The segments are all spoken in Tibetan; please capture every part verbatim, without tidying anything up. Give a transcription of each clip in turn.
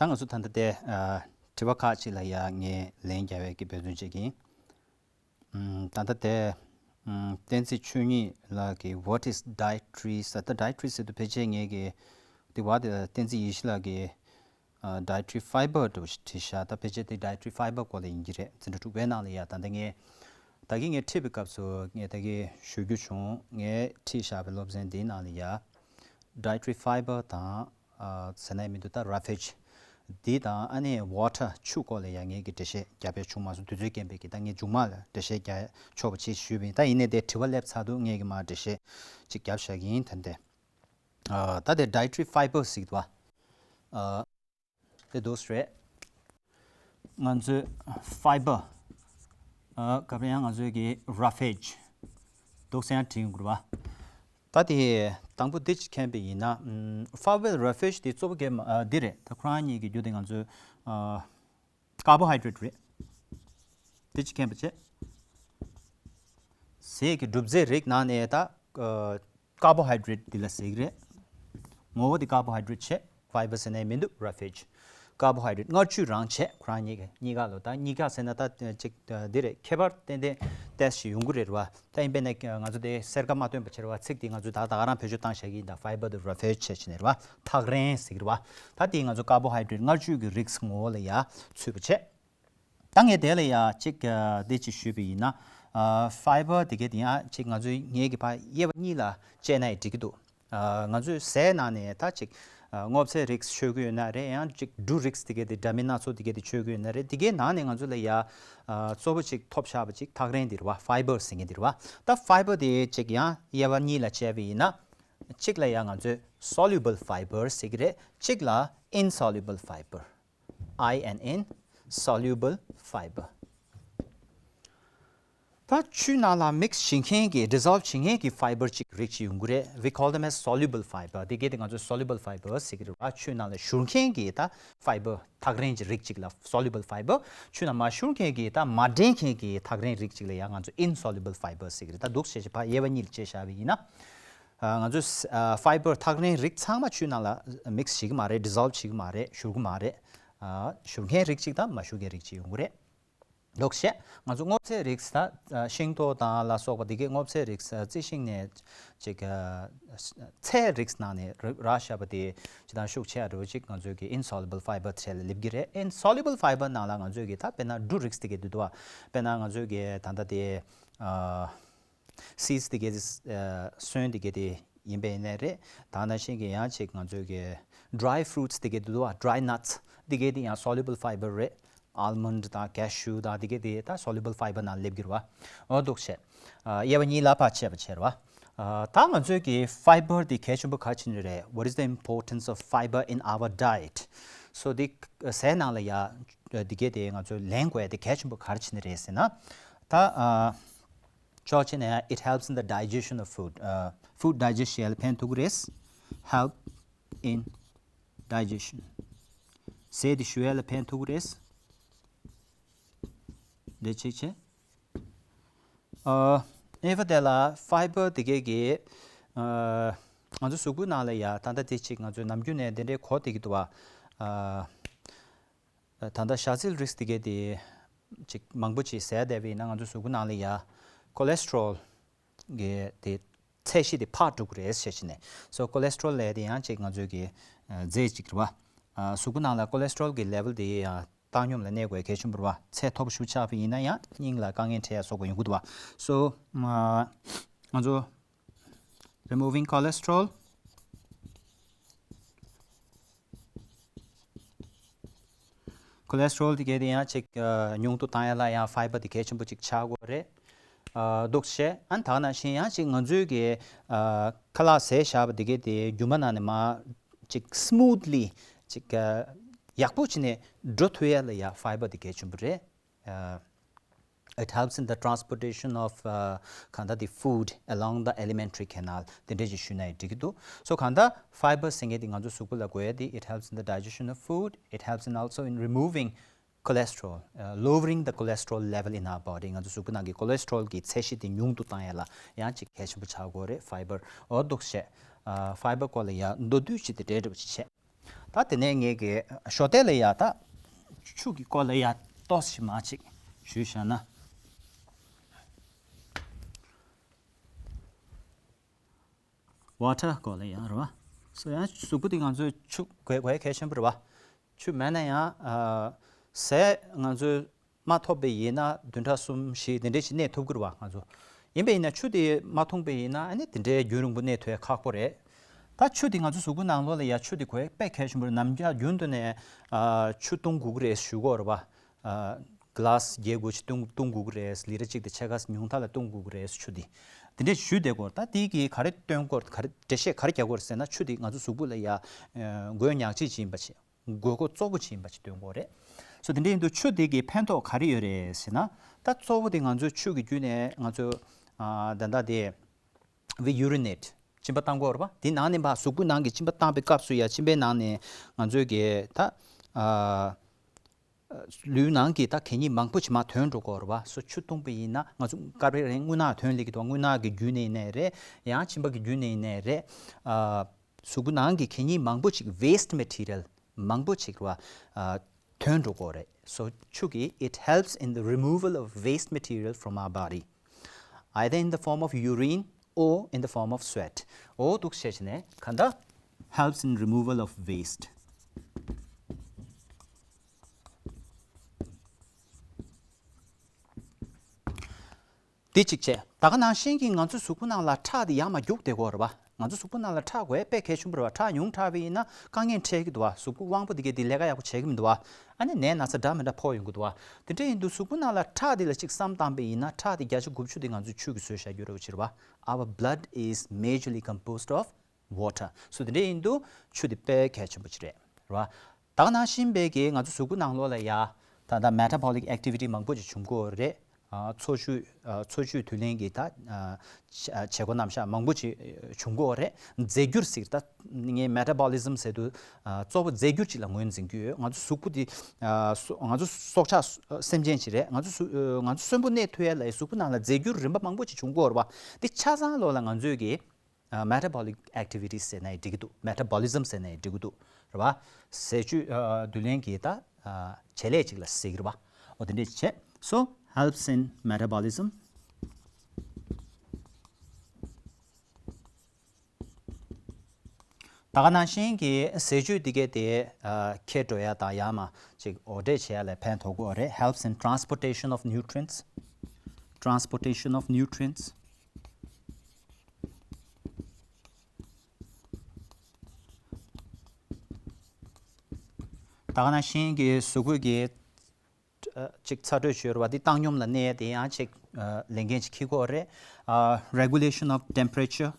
ད་ང་ཚོ་ད་ལྟ་དེ་ཨ་དྲི་བ་ཁག་ཅིག་ལ་ཡ་ངས་ལན་རྒྱག་པའི་གི་འབད་བརྩོན་བྱེད་ཀྱི་ཡིན། ཨམ། ད་ལྟ་དེ་ཨམ། བསྟན་འཛིན་ཆོས་ཉིད་ལགས་ཀྱིས། What is dietary? ཟེར། ད་dietary ཟེར་དུས་ཕལ་ཆེར་ངས་ཀྱི་དེ་བ་དེ་བསྟན་འཛིན་ཡེ་ཤེས་ལགས་ཀྱིས་ཨ་dietary fiber འདྲ་བོ་ཞིག་བྲིས་ཤག་ད་ཕལ་ཆེར་དེ་dietary fiber སྐོར་ལ་ཡིན་གྱི་རེད། འཛིན་གྲྭ་དྲུག་པའི་ནང་ལ་ཡ་ད་ལྟ་ངས་ད་གིན་ངས་ཁྲིད་པའི་སྐབས་སུ་ངས་ད་གིན་ཞུ་རྒྱུ་བྱུང་། ངས་ཁྲིད་བཞག་པའི་སློབ་ཚན་འདིའི་ནང་ལ་ཡ་dietary fiber དང་ཨ་ཟེར་ན་མི་འདུག་ད་roughage འདི་དང་ཨ་ནི་water ཆུ་སྐོར་ལ་ཡ་ངས་ཀྱི་འགྲེལ་བཤད་རྒྱག་པའི་བྱུང་མ་སོང་། དུས་ཚོད་རྐྱེན་པས་ཀྱི་ད་ངས་མཇུག་མ་ལ་འགྲེལ་བཤད་རྒྱག་ཆོག་པ་ཅིག་ཞུས་པ་ཡིན། ད་ཡིན་ནའི་དེ་དྲི་བ་སླེབས་ཚར་དུས་ངས་ཀྱི་མར་འགྲེལ་བཤད་ཅིག་རྒྱབ་བཞག་གི་ཡིན། ད་འདི་ཨ་ད་དེ་dietary fiber ཟེར་གྱི་འདུག་བ། ཨ་དེ་འདུག་སེ་རེད། ང་ཚོའི་fiber ཨ་སྐབས་རེ་ཡང་ང་ཚོའི་གི་roughage འདུག་སེ་ཡང་དྲན་དགོས་པ། ད་དེ་དང་པོ་འདི་ཅིག་མཁྱེན་པ་ཡིན་ན། ཨམ། fiber roughage དེ་གཙོ་བོ་གལ་མ་ཨ་འདི་རེད། ད་ཁོ་རང་གཉིས་ཀྱི་རྒྱུ་དེ་ང་ཚོའི་ཨ་carbohydrate རེད། འདི་ཅིག་མཁྱེན་པ་བྱེད། ཟས་ཀྱི་གྲུབ་རྫས་རིགས་ནང་ནས་ད་ཨ་carbohydrate འདི་ལ་ཟེར་གྱི་རེད། ངོ་བོ་དེ་carbohydrate བྱེད། fiber ཟེར་ནའི་མི་འདུག roughage། carbohydrate མངར་བཅུད་རང་བྱེད། ཁོ་རང་གཉིས་ཀ་གཉིས་ཀ་ལོ། ད་གཉིས་ཀ་ཟེར་ན་ད་ཅིག་འདི་རེད། ཁྱད་པར་ཏན་ཏན་ཏོག་ཙམ་ཡོང་གི་རེད་བ། ད་ཡིན་པས་ན་ང་ཚོ་དེ་གསལ་ཁ་མ་སྟོན་པ་བྱེད་རེད་བ། ཚིག་དེ་ང་ཚོས་ད་ད་ག་རང་བེད་སྤྱོད་བཏང་བཞག་གི་ཡིན། ད་fiber དེ་roughage བྱེད་བྱེད་ནས་རེད་བ། ཐག་རིང་ཟེར་གི་རེད་བ། ད་དེ་ང་ཚོ་carbohydrate མངར་བཅུད་ཀྱི་རིགས་ངོ་བོ་ལ་ཡ་ཚུད་པ་བྱེད། ད་ངས་དེ་ལ་ཡ་གཅིག་ཨ་འདི་གཅིག་ཞུས་པ་ཡིན་ན། ཨ་fiber དེ་གའི་དེ་ཡང་གཅིག་ང་ཚོའི་ངའི་གི་ཕར་དབྱེ་བ་གཉིས་ལ་དབྱེ་ན་ཡང་འགྲིག་གི་འདུག་ཨ་ང་ཚོའི་ཟས་ནང་ནས་ད་གཅིག་ཨ་སྔོ་ཚལ་རིགས་མཆོད་ཀྱི་ཡོད་ན་རེད། ཡང་གཅིག་འབྲུ་རིགས་དེ་གའི་དེ་འདྲ་མིན་སྣ་ཚོགས་དེ་གའི་དེ་མཆོད་ཀྱི་ཡོད་ན་རེད། དེ་གའི་ནང་ནས་ང་ཚོ་ལ་ཡ་ཨ་གཙོ་བོ་གཅིག་ཐོབ་བཞག་པ་གཅིག་ཐག་རིང་དེ་རེད་བ། fiber ཟེར་མཁན་དེ་རེད་བ། ད་fiber དེ་གཅིག་ཡང་དབྱེ་བ་གཉིས་ལ་དབྱེ་བ་ཡིན་ན། གཅིག་ལ་ཡ་ང་ཚོས་soluble fiber ཟེར་གི་རེད། གཅིག་ལ་insoluble fiber། I N N soluble fiber། ད་ཆུ་ནང་ལ་mix བྱེད་མཁན་གྱི་dissolve བྱེད་མཁན་གྱི་fiber གཅིག་རིགས་གཅིག་ཡོང་གི་རེད། We call them as soluble fiber། དེ་གའི་དེ་ང་ཚོས་soluble fiber ཟེར་གི་རེད་བ། ཆུ་ནང་ལ་ཞུར་མཁན་གྱི་ད་fiber ཐག་རིང་གི་རིགས་གཅིག་ལ་soluble fiber། ཆུ་ནང་མ་ཞུར་མཁན་གྱི་ད་མ་འདྲེས་མཁན་གྱི་ཐག་རིང་རིགས་གཅིག་ལ་ཡང་ང་ཚོས་insoluble fiber ཟེར་གི་རེད། ད་འདུག་སེ་བྱས་བྱས་ཕར་དབྱེ་བ་གཉིས་ལ་དབྱེ་བཞག་པ་ཡིན་ན། ང་ཚོས་fiber ཐག་རིང་རིགས་ཚང་མ་ཆུ་ནང་ལ་mix བྱེད་ཀྱི་མ་རེད། dissolve བྱེད་ཀྱི་མ་རེད། ཞུར་གྱི་མ་རེད། ཞུར་མཁན་རིགས་གཅིག་དང་མ་ཞུར་མཁན་རིགས་གཅིག་ཡོང་གི་རེད། འདུག་སེ་ང་ཚོ་སྔོ་ཚལ་རིགས་ད་ཤིང་ཏོག་དང་ལ་སོགས་པ་དེ་གའི་སྔོ་ཚལ་རིགས་རྩི་ཤིང་ནས་ཅིག་ཚལ་རིགས་ནང་ནས་རག་བཞག་པ་དེ་ཇི་ལྟར་ཤུགས་ཆེ་འགྲོ་ཅིག་ང་ཚོས་ཀྱི་insoluble fiber གྲས་ལ་སླེབས་ཀྱི་རེད། insoluble fiber ནང་ལ་ང་ཚོས་ཀྱི་ད་དཔེར་ན་འབྲུ་རིགས་དེ་གའི་དེ་འདུག་བ། དཔེར་ན་ང་ཚོས་ཀྱི་ད་ལྟ་དེ་seeds དེ་གའི་སོན་དེ་གའི་དེ་ཡིན་པ་ཡིན་ནའི་རེད། ད་ནང་བཞིན་གྱི་ཡང་ཅིག་ང་ཚོས་ཀྱི་dry fruits དེ་གའི་དེ་འདུག་བ། dry nuts དེ་གའི་དེ་ཡང་soluble fiber རེད། almond དང་cashew དང་དེ་གའི་དེ་ད་soluble fiber ནང་སླེབས་ཀྱི་རེད་བ། འོ་འདུག་སེ་དབྱེ་བ་གཉིས་ལ་ཕར་ཕྱེ་བ་བྱས་རེད་བ། ད་ང་ཚོས་ཀྱི་fiber དེ་གལ་ཆེན་པོ་ག་རེ་བྱས་ནས་རེད། What is the importance of fiber in our diet? So དེ་ཟས་ནང་ལ་ཡ་དེ་གའི་དེ་ང་ཚོས་ལེན་དགོས་ཡ་དེ་གལ་ཆེན་པོ་ག་རེ་བྱས་ནས་རེད་ཟེར་ན། ད་ཨ་ཅོག་ཅེ་ནས་it helps in the digestion of food. ཨ་food digest བྱེད་ཡ་ལ་ཕན་ཐོགས་ཀྱི་རེད། Help in digestion. ཟས་དེ་ཞུ་ཡ་ལ་ཕན་ཐོགས་ཀྱི་རེད། འདི་གཅིག་བྱས། ཨ་ཨེ་ཕ་དེ་ལ་fiber དེ་གའི་གི་ཨ་ང་ཚོ་གཟུགས་པོའི་ནང་ལ་ཡ་ད་ལྟ་དེ་ཅིག་ང་ཚོས་ནམ་རྒྱུན་ནས་དེ་འདྲའི་གོ་བསྡད་ཀྱི་འདུག་བ། ཨ་ད་ལྟ་ཞ་ཚིལ་རིགས་དེ་གའི་དེ་ཅིག་མང་པོ་ཅིག་ཟས་བསྡད་པ་ཡིན་ན་ང་ཚོ་གཟུགས་པོ་ནང་ལ་ཡ་cholesterol གི་དེ་ཚད་གཞི་དེ་འཕར་འགྲོ་གི་རེད་ཟེར་བྱས་ནས། So cholesterol ལབ་ཡ་དེ་ཡང་ཅིག་ང་ཚོའི་གི་ཨ་རྫས་ཅིག་རེད་བ། ཨ་གཟུགས་པོ་ནང་ལ་cholesterol གི་level དེ་ཡང་བཏང་སྙོམས་ལ་གནས་དགོས་གལ་ཆེན་པོ་རེད་བ། ཚད་མཐོ་པོ་ཞིག་ཆགས་པ་ཡིན་ན་ཡང་སྙིང་ལ་དཀའ་ངལ་འཕྲད་ཡ་སོགས་པ་ཡོང་གི་འདུག་བ། So ཨ་ང་ཚོ removing cholesterol cholesterol དེ་གའི་དེ་ཡང་ཅིག་ཨ་ཉུང་དུ་བཏང་ཡ་ལ་ཡང་fiber དེ་གལ་ཆེན་པོ་ཅིག་ཆགས་དགོས་རེད། ཨ་འདུག་སེ་ཨ་ད་ནང་བཞིན་ཡང་ཅིག་ང་ཚོའི་གི་ཨ་ཁ་ལག་ཟས་བཞག་པ་དེ་གའི་དེ་རྒྱུ་མ་ནང་ནས་མར་ཅིག་smoothly ཅིག་ཨ་ཡག་པོ་བྱས་ནས་འགྲོ་ཐུབ་ཡ་ལ་ཡ་fiber དེ་གལ་ཆེན་པོ་རེད། ཨ། It helps in the transportation of ཨ་གང་ལྟར་the food along the alimentary canal དེ་འདྲས་ཅིག་ཞུས་ན་ཡང་འགྲིག་གི་འདུག So གང་ལྟར་fiber ཟེར་མཁན་དེ་ང་ཚོ་གཟུགས་པོ་ལ་དགོས་ཡ་དེ། It helps in the digestion of food. It helps in also in removing cholesterol, uh, lowering the cholesterol level in our body. ང་ཚོ་གཟུགས་པོ་ནང་གི་cholesterol གི་ཚད་གཞི་དེ་ཉུང་དུ་བཏང་ཡ་ལ་ཡང་ཅིག་གལ་ཆེན་པོ་ཆགས་དགོས་རེད། fiber འོ་འདུག་སེ་ཨ་fiber སྐོར་ལ་ཡ་མདོར་བསྡུས་ཅིག་དེ་འདྲས་འདྲ་པོ་ཅིག་བྱས། ད་དེ་ནས་ངས་ཀྱི་ཞོ་ཏའི་ལ་ཡ་ད་ཆུ་གི་སྐོར་ལ་ཡ་ཏོག་ཙམ་མ་ཅིག་ཞུས་བཞག་ན། ཝ་ཊར་སྐོར་ལ་ཡ་རེད་བ། སོ་ཡང་གཟུགས་པོ་དེ་ང་ཚོས་ཆུ་དགོས་དགོས་གལ་ཆེན་པོ་རེད་བ། ཆུ་མེད་ན་ཡང་ཨ་ཟས་ང་ཚོས་མ་ཐོབ་པ་ཡིན་ན་བདུན་ཕྲག་གསུམ་བཞི་དེ་འདྲས་ཞིག་གནས་ཐུབ་ཀྱི་རེད་བ་ང་ཚོ། ཡིན་པ་ཡིན་ན་ཆུ་དེ་མ་འཐུང་པ་ཡིན་ན་ཨ་ནི་དེ་འདྲའི་རྒྱུན་རིང་པོ་གནས་ཐུབ་ཡ་ཁག་པོ་རེད། ད་ཆུ་དེ་ང་ཚོ་གཟུགས་པོ་ནང་ལོགས་ལ་ཡ་ཆུ་དེ་དགོས་དཔེ་གལ་ཆེན་པོ་རེད། ནམ་རྒྱུན་དུ་ནས་ཨ་ཆུ་འཐུང་དགོས་ཀྱི་རེད་ཞུ་གི་ཡོད་རེད་བ། ཨ་གི་ལཱ་སི་བརྒྱད་དགུ་ཅིག་འཐུང་འཐུང་དགོས་ཀྱི་རེད། ལི་ཊར་གཅིག་དང་ཕྱེད་ཀ་ཉུང་མཐའ་ལ་འཐུང་དགོས་ཀྱི་རེད་ཆུ་དེ། དེ་འདྲས་ཞུས་བསྡད་ཀྱི་ཡོད་རེད། ད་དེ་གི་ག་རེ་སྟོན་གྱི་ཡོད་རེད། ག་རེ་འགྲེལ་བཤད་ག་རེ་རྒྱག་གི་ཡོད་རེད་ཟེར་ན་ཆུ་དེ་ང་ཚོ་གཟུགས་པོ་ལ་ཡ་ཨ་དགོས་ཉག་གཅིག་ཅིག་ཡིན་པ་ཅིག་དགོས་མཁོ་གཙོ་བོ་ཅིག་ཡིན་པ་ཅིག་སྟོན་གྱི་ཡོད་རེད། སོ་དེ་འདྲ་ཡིན་དུས་ཆུ་དེ་གི་ཕན་ཐོགས་ག་རེ་ཡོད་རེད་ཟེར་ན། ད་གཙོ་བོ་དེ་ང་ཚོའི་ཆུ་གི་བརྒྱུད་ནས་ང་ཚོ་ཨ་ད་ལྟ་དེ་we urinate གཅིན་པ་བཏང་གི་ཡོད་རེད་པ། དེ་ནང་ནས་ཕར་གཟུགས་པོའི་ནང་གི་གཅིན་པ་བཏང་པའི་སྐབས་སུ་ཡ་གཅིན་པའི་ནང་ནས་ང་ཚོའི་གི་ད་ཨ་ལུས་ནང་གི་ད་གད་སྙིགས་མང་པོ་ཅིག་མར་ཐོན་འགྲོ་གི་ཡོད་རེད་པ། སོ་ཆུ་འཐུང་པ་ཡིན་ན་ང་ཚོ་སྐབས་རེ་རེ་རྔུལ་ནག་ཐོན་སླེབས་ཀྱི་འདུག་རྔུལ་ནག་གི་བརྒྱུད་ནས་ཡིན་ནའི་རེད། ཡང་གཅིན་པ་གི་བརྒྱུད་ནས་ཡིན་ནའི་རེད། ཨ་གཟུགས་པོ་ནང་གི་གད་སྙིགས་མང་པོ་ཅིག waste material མང་པོ་ཅིག་རེད་པ། ཨ་ཐོན་འགྲོ་གི་ཡོད་རེད། So ཆུ་གིས it helps in the removal of waste material from our body, either in the form of urine or in the form of sweat. འོ་འདུག་བྱས་བྱས་ནས་གང་ལྟར་helps in removal of waste. དེ་གཅིག་བྱས། ད་ག་ནང་བཞིན་གྱི་ང་ཚོའི་གཟུགས་པོ་ནང་ལ་ཁྲག་དེ་ཡར་མར་རྒྱུག་བསྡད་ཀྱི་ཡོད་རེད་པ། ང་ཚོ་གཟུགས་པོ་ནང་ལ་ཁྲག་དགོས་དཔེ་གལ་ཆེན་པོ་རེད་པ། ཁྲག་ཉུང་དྲགས་པ་ཡིན་ན་དཀའ་ངལ་འཕྲད་ཀྱི་འདུག་པ། གཟུགས་པོ་དབང་པོ་དེ་གས་དེ་ལས་ཀ་ཡག་པོ་བྱེད་ཀྱི་མི་འདུག་པ། ཨ་ནི་ནད་ན་ཚ་འདྲ་མི་འདྲ་ཕོག་ཡོང་གི་འདུག་པ། དེ་འདྲ་ཡིན་དུས་གཟུགས་པོ་ནང་ལ་ཁྲག་དེ་ལ་གཅིག་བསམ་བཏང་པ་ཡིན་ན་ཁྲག་དེ་བརྒྱ་ཆ་དགུ་བཅུ་དེ་ང་ཚོས་ཆུ་གིས་བཟོས་བཞག་རྒྱུ་རེད་པ། ཕྱིར་བ། Our blood is majorly composed of water. So དེ་འདྲ་ཡིན་དུས་ཆུ་དེ་དཔེ་གལ་ཆེན་པོ་ཅིག་རེད། རེད་པ། ད་ག་ནང་བཞིན་པའི་གི་ང་ཚོ་གཟུགས་པོ་ནང་ལོགས་ལ་ཡ་ད་ལྟ་metabolic activity མང་པོ་ཅིག་བྱུང་གི་ཡོད་རེད། ཨ་འཚོ་བཅུད་ཨ་འཚོ་བཅུད་བསྡུ་ལེན་གྱི་ད་ཨ་བྱེད་སྒོ་རྣམ་གཞག་མང་པོ་ཅིག་བྱུང་གི་ཡོད་རེད། རྫས་འགྱུར་ཟེར་ད་ངས་metabolism ཟེར་དུས་ཨ་གཙོ་བོ་རྫས་འགྱུར་ཅིག་ལ་ངོས་འཛིན་གྱི་ཡོད། ང་ཚོ་གཟུགས་པོ་འདི་ཨ་སྲོག་ང་ཚོ་སྲོག་ཆགས་སེམས་ཅན་ཅིག་རེད། ང་ཚོ་གཟུགས་ཨ་ང་ཚོ་གསོན་པོ་གནས་ཐུབ་ཡ་ལ་གཟུགས་པོ་ནང་ལ་རྫས་འགྱུར་རིམ་པ་མང་པོ་ཅིག་བྱུང་གི་ཡོད་རེད་པ། འདི་ཆ་ཚང་ལོགས་ལ་ང་ཚོས་ཀྱི་ཨ་metabolic activities ཟེར་ནའི་འགྲིག་གི་འདུག metabolism ཟེར་ནའི་འགྲིག་གི་འདུག་རེད་པ། ཟས་བཅུད་ཨ་བསྡུ་ལེན་གྱི་ད་ཨ་བྱེད་ལས་ཅིག་ལ་ཟེར་གྱི་རེད་པ། འོ་དེ་འདྲས་བྱས། So helps in metabolism. ད་ག་ནང་བཞིན་གྱི་ཟས་བཅུད་འདི་གས་དེ་ཨ་འཁྱེར་འགྲོ་ཡ་དང་ཡར་མར་ཅིག་འོར་འདྲེན་བྱེད་ཡ་ལ་ཕན་ཐོགས་ཀྱི་ཡོད་རེད། Helps in transportation of nutrients. Transportation of nutrients. ད་ག་ནང་བཞིན་གྱི་གཟུགས་པོ་གི་ཨ་ཅིག་ཚ་དྲོད་ཤོར་བ་དེ་བཏང་སྙོམས་ལ་གནས་དེ་ཡང་ཅིག་ཨ་ལས་འགན་ཅིག་འཁྱེར་དགོས་རེད། ཨ་regulation of temperature.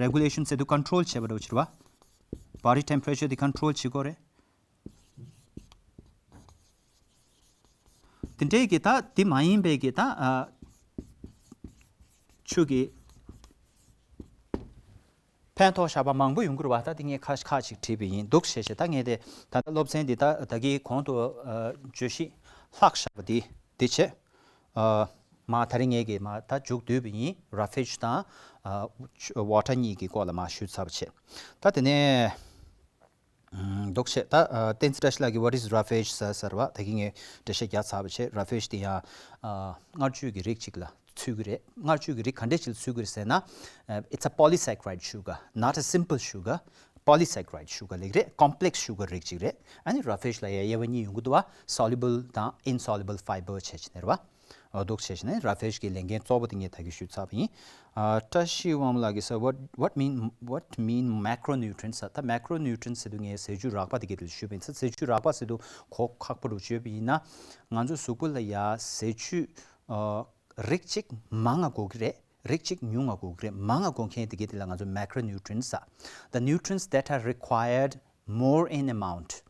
Regulation ཟེར་དུས་control བྱེད་པ་འདྲ་བོ་ཅིག་རེད་པ། Body temperature དེ་control བྱེད་དགོས་རེད། དེ་འདྲའི་གི་ད་དེ་མ་ཡིན་པའི་གི་ད་ཨ་ཆུ་གི་ཕན་ཐོགས་བཞག་པ་མང་པོ་ཡོང་གི་རེད་པ། ད་དེ་ངས་ཁ་ཁ་ཅིག་བྲིས་པ་ཡིན། འདུག་བྱས་བྱས་ད་ངས་དེ་ད་ལྟ་སློབ་ཚན་འདི་ད་ད་གིན་གོང་དུ་ཨ་བརྗོད་གཞི་ལྷག་བཞག་པ་འདི་འདི་བྱས། ཨ་མ་ད་རེས་ངས་གི་མ་ད་མཇུག་བསྡུས་པ་ཡིན། Roughage དང་ཨ་water གཉིས་ཀྱི་སྐོར་ལ་མ་ཞུས་ཚར་བ་བྱས། ད་དེ་ནས། འདུག་བྱས། ད་ཨ་བསྟན་འཛིན་བཀྲ་ཤིས་ལགས་ཀྱིས་What is roughage ཟེར་ཟེར་བ་ད་གིན་ངས་འགྲེལ་བཤད་རྒྱག་ཚར་བ་བྱས། Roughage དེ་ཡང་ཨ་མངར་ཆུ་གི་རིགས་ཅིག་ལ་ཚུད་ཀྱི་རེད། མངར་ཆུ་གི་རིགས་ག་འདྲས་ཅིག་ལ་ཚུད་ཀྱི་རེད་ཟེར་ན། ཨ་it's a polysaccharide sugar, not a simple sugar, polysaccharide sugar ལབ་ཀྱི་རེད། Complex sugar རིགས་ཅིག་རེད། ཨ་ནི་Roughage ལ་ཡང་དབྱེ་བ་གཉིས་ཡོང་གི་འདུག་པ། Soluble དང་insoluble fiber བྱས་བྱས་ནས་རེད་པ། འོ་འདུག་བྱས་བྱས་ནས་Roughage གི་ལས་འགན་གཙོ་བོ་དེ་ངས་ད་གིན་ཞུས་ཚར་བ་ཡིན། ཨ་བཀྲ་ཤིས་དབང་མོ་ལགས་ཀྱིས་ཟེར། What, what mean, what mean macronutrients? ད་macronutrients ཟེར་དུས་ངས་ཟས་བཅུད་རགས་པ་དེ་གའི་དེ་ལ་ཞུས་པ་ཡིན་ཙང་། ཟས་བཅུད་རགས་པ་ཟེར་དུས་གོ་ཁག་པོ་རུ་བརྗོད་པ་ཡིན་ན། ང་ཚོ་གཟུགས་པོ་ལ་ཡ་ཟས་བཅུད་ཨ་རིགས་གཅིག་མང་ང་དགོས་ཀྱི་རེད། རིགས་གཅིག་ཉུང་ང་དགོས་ཀྱི་རེད། མང་ང་དགོས་མཁན་དེ་གའི་དེ་ལ་ང་ཚོ་macronutrients ཟེར། The nutrients that are required more in amount.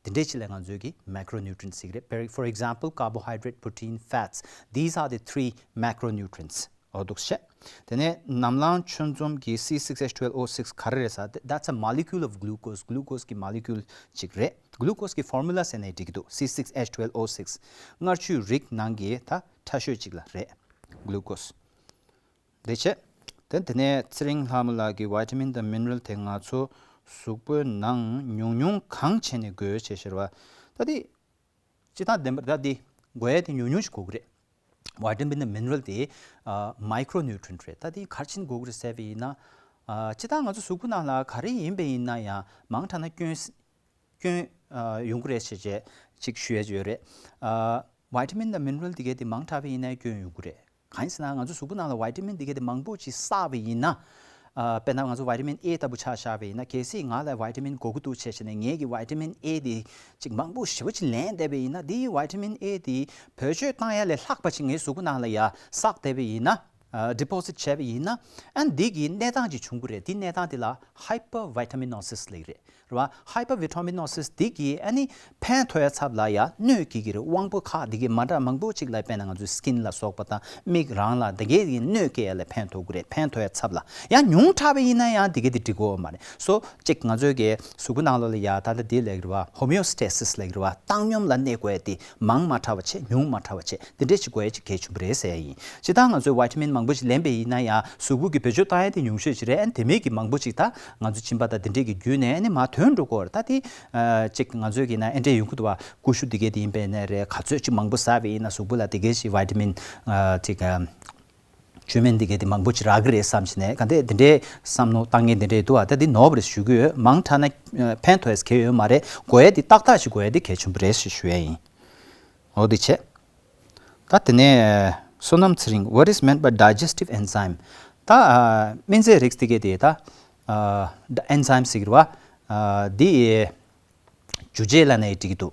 དེ་འདྲའི་ཅིག་ལ་ང་ཚོས་ཀྱི་macronutrients ཟེར་གྱི་རེད། For, for example, carbohydrate, protein, fats. These are the three macronutrients. འོ་འདུག་བྱས། དེ་ནས་ནམ་ལངས་ཆུ་འཛོམས་ཀྱི་C six H twelve O six ག་རེ་རེད་ཟེར། That's a molecule of glucose. Glucose གི་molecule ཅིག་རེད། Glucose གི་formula ཟེར་ནའི་འགྲིག་གི་འདུག C six H twelve O six མངར་ཆུའི་རིགས་ནང་གི་ད་ཕྲ་ཤོས་ཅིག་ལ་རེད། Glucose དེ་བྱས། དེ་དེ་ནས་ཚེ་རིང་ལྷ་མོ་ལགས་ཀྱིས་vitamin དང་mineral དེ་ང་ཚོ་ གཟུགས་པོའི་ནང་ཉུང་ཉུང་གང་བྱས་ནས་དགོས་ཞེས་ཟེར་བ། ད་དེ་སྤྱིར་བཏང་བདེན་པར་ད་དེ་དགོས་ཡས་དེ་ཉུང་ཉུང་ཞིག་དགོས་ཀྱི་རེད། Vitamin དང་mineral དེ་micronutrient རེད། ད་དེ་ག་རེ་བྱས་ནས་དགོས་ཀྱི་རེད་ཟེར་བ་ཡིན་ན། སྤྱིར་བཏང་ང་ཚོ་གཟུགས་པོ་ནང་ལ་ག་རེ་ཡིན་པ་ཡིན་ན་ཡང་མང་དྲགས་ན་སྐྱོན་སྐྱོན་ཡོང་གི་རེད་ཞེས་བྱས་ཅིག་ཞུ་ཡས་ཡོད་རེད། Vitamin དང་mineral དེ་གས་དེ་མང་དྲགས་པ་ཡིན་ན་སྐྱོན་ཡོང་གི་རེད། གང་ཡིན་ཟེར་ན་ང་ཚོ་གཟུགས་པོ་ནང་ལ་Vitamin དེ་གས་དེ་མང་པོ་ཅིག་བསགས་པ་ཡིན་ན། དཔེར་ན་ང་ཚོ་Vitamin A ལྟ་བུ་ཆ་བཞག་པ་ཡིན་ན། གལ་སྲིད་ང་ལ་Vitamin དགོས་ཀྱི་འདུག་བྱས་བྱས་ནས་ངེད་ཀྱི་Vitamin A དེ་ཅིག་མང་པོ་ཞེ་པོ་ཅིག་ལེན་བསྡད་པ་ཡིན་ན། དེའི་Vitamin A དེ་བེད་སྤྱོད་བཏང་ཡ་ལས་ལྷག་པ་ཅིག་ངའི་གཟུགས་པོ་ནང་ལ་ཡ་བསགས་བསྡད་པ་ཡིན་ན། deposit བྱས་པ་ཡིན་ན། ཨ་ནི་འདི་གི་གནས་སྟངས་ཅིག་བྱུང་གི་རེད། འདི་གནས་སྟངས་དེ་ལ་hypervitaminosis ལབ་ཀྱི་རེད། རེད་བ། Hypervitaminosis འདི་གིས་ཨ་ནི་ཕན་ཐོགས་ཡ་ཚབ་ལ་ཡ་གནོད་སྐྱེལ་གྱི་རེད། དབང་པོ་ཁག་འདི་གི་མ་འདྲ་མང་པོ་ཅིག་ལ། དཔེར་ན་ང་ཚོའི་skin ལ་སོགས་པ་དང་མིག་རང་ལ་འདི་གའི་གི་གནོད་སྐྱེལ་ཡ་ལ་ཕན་ཐོགས་ཀྱི་རེད། ཕན་ཐོགས་ཡ་ཚབ་ལ། ཡང་ཉུང་དྲགས་པ་ཡིན་ན་ཡང་འདི་གའི་དེ་འགྲིག་གི་ཡོད་མ་རེད། སོ་གཅིག་ང་ཚོའི་གི་གཟུགས་པོ་ནང་ལོགས་ལ་ཡ་ད་ལྟ་འདི་ལབ་ཀྱི་རེད་བ། Homeostasis ལབ་ཀྱི་རེད་བ། བཏང་སྙོམས་ལ་གནས་དགོས་ཡ་དེ་མང་མ་དྲགས་པ་བྱས། ཉུང་མ་དྲགས་པ་བྱས། འདི་འདྲས་ཅིག་དགོས་ཡ་ཅིག་གལ་ཆེན་པོ་རེད་ཟེར་ཡ་ཡིན། སྤྱིར་བཏང་ང་ཚོས་Vitamin མང་པོ་ཞིག་ལེན་པ་ཡིན་ན་ཡང་གཟུགས་པོ་གི་བེད་སྤྱོད་བཏང་ཡ་དེ་ཉུང་ཤོས་ཤིག་རེད། ཨ་ནི་དེ་མིན་གྱི་མང་པོ་ཅིག་ད་ང་ཚོ་གཅིན་པ་དང་དེ་འདྲས་ཀྱི་བརྒྱུད་ནས་ཨ་ནི་མར་ཐོན་འགྲོ་གི་ཡོད་རེད། ད་དེ་ཅིག་ང་ཚོས་ཀྱི་ན་ཨེ་འདྲས་ཡོང་གི་འདུག་བ། ཀུ་ཤུ་དེ་གས་དེ་ཡིན་པས་ན་རེད། ག་ཚོད་ཅིག་མང་པོ་ཟ་བ་ཡིན་ན་གཟུགས་པོ་ལ་དེ་གས་ཤིག་Vitamin ཅིག་བཅུད་སྨན་དེ་གས་དེ་མང་པོ་ཅིག་རག་གི་རེད་བསམ་བྱས་ནས་ག་འདྲས་དེ་འདྲས་བསམ་བློ་བཏང་མཁན་དེ་འདྲས་འདུག་བ། ད་དེ་ནོར་བ་རེད་ཞུ་གི་ཡོད། མང་དྲགས་ན་ཕན་ཐོགས་ཡས་གལ་ཡོད་མ་རེད། དགོས་ཡས་དེ་ཏག་ཏག་ཞིག་དགོས་ཡས་དེ་གལ་ཆེན་པོ་རེད་ཞེས་ཞུ་ཡས་ཡིན། འོ་དེ་བྱས། ད་དེ་ནས་བསོད་ནམས་ཚེ་རིང་། What is meant by digestive enzyme? ད་སྨན་རྫས་རིགས་དེ་གས་དེ་ད་enzyme ཟེར་གྱི་རེད་བ། འདི་འཇུ་བྱེད་ལབ་ནའི་འགྲིག་གི་འདུག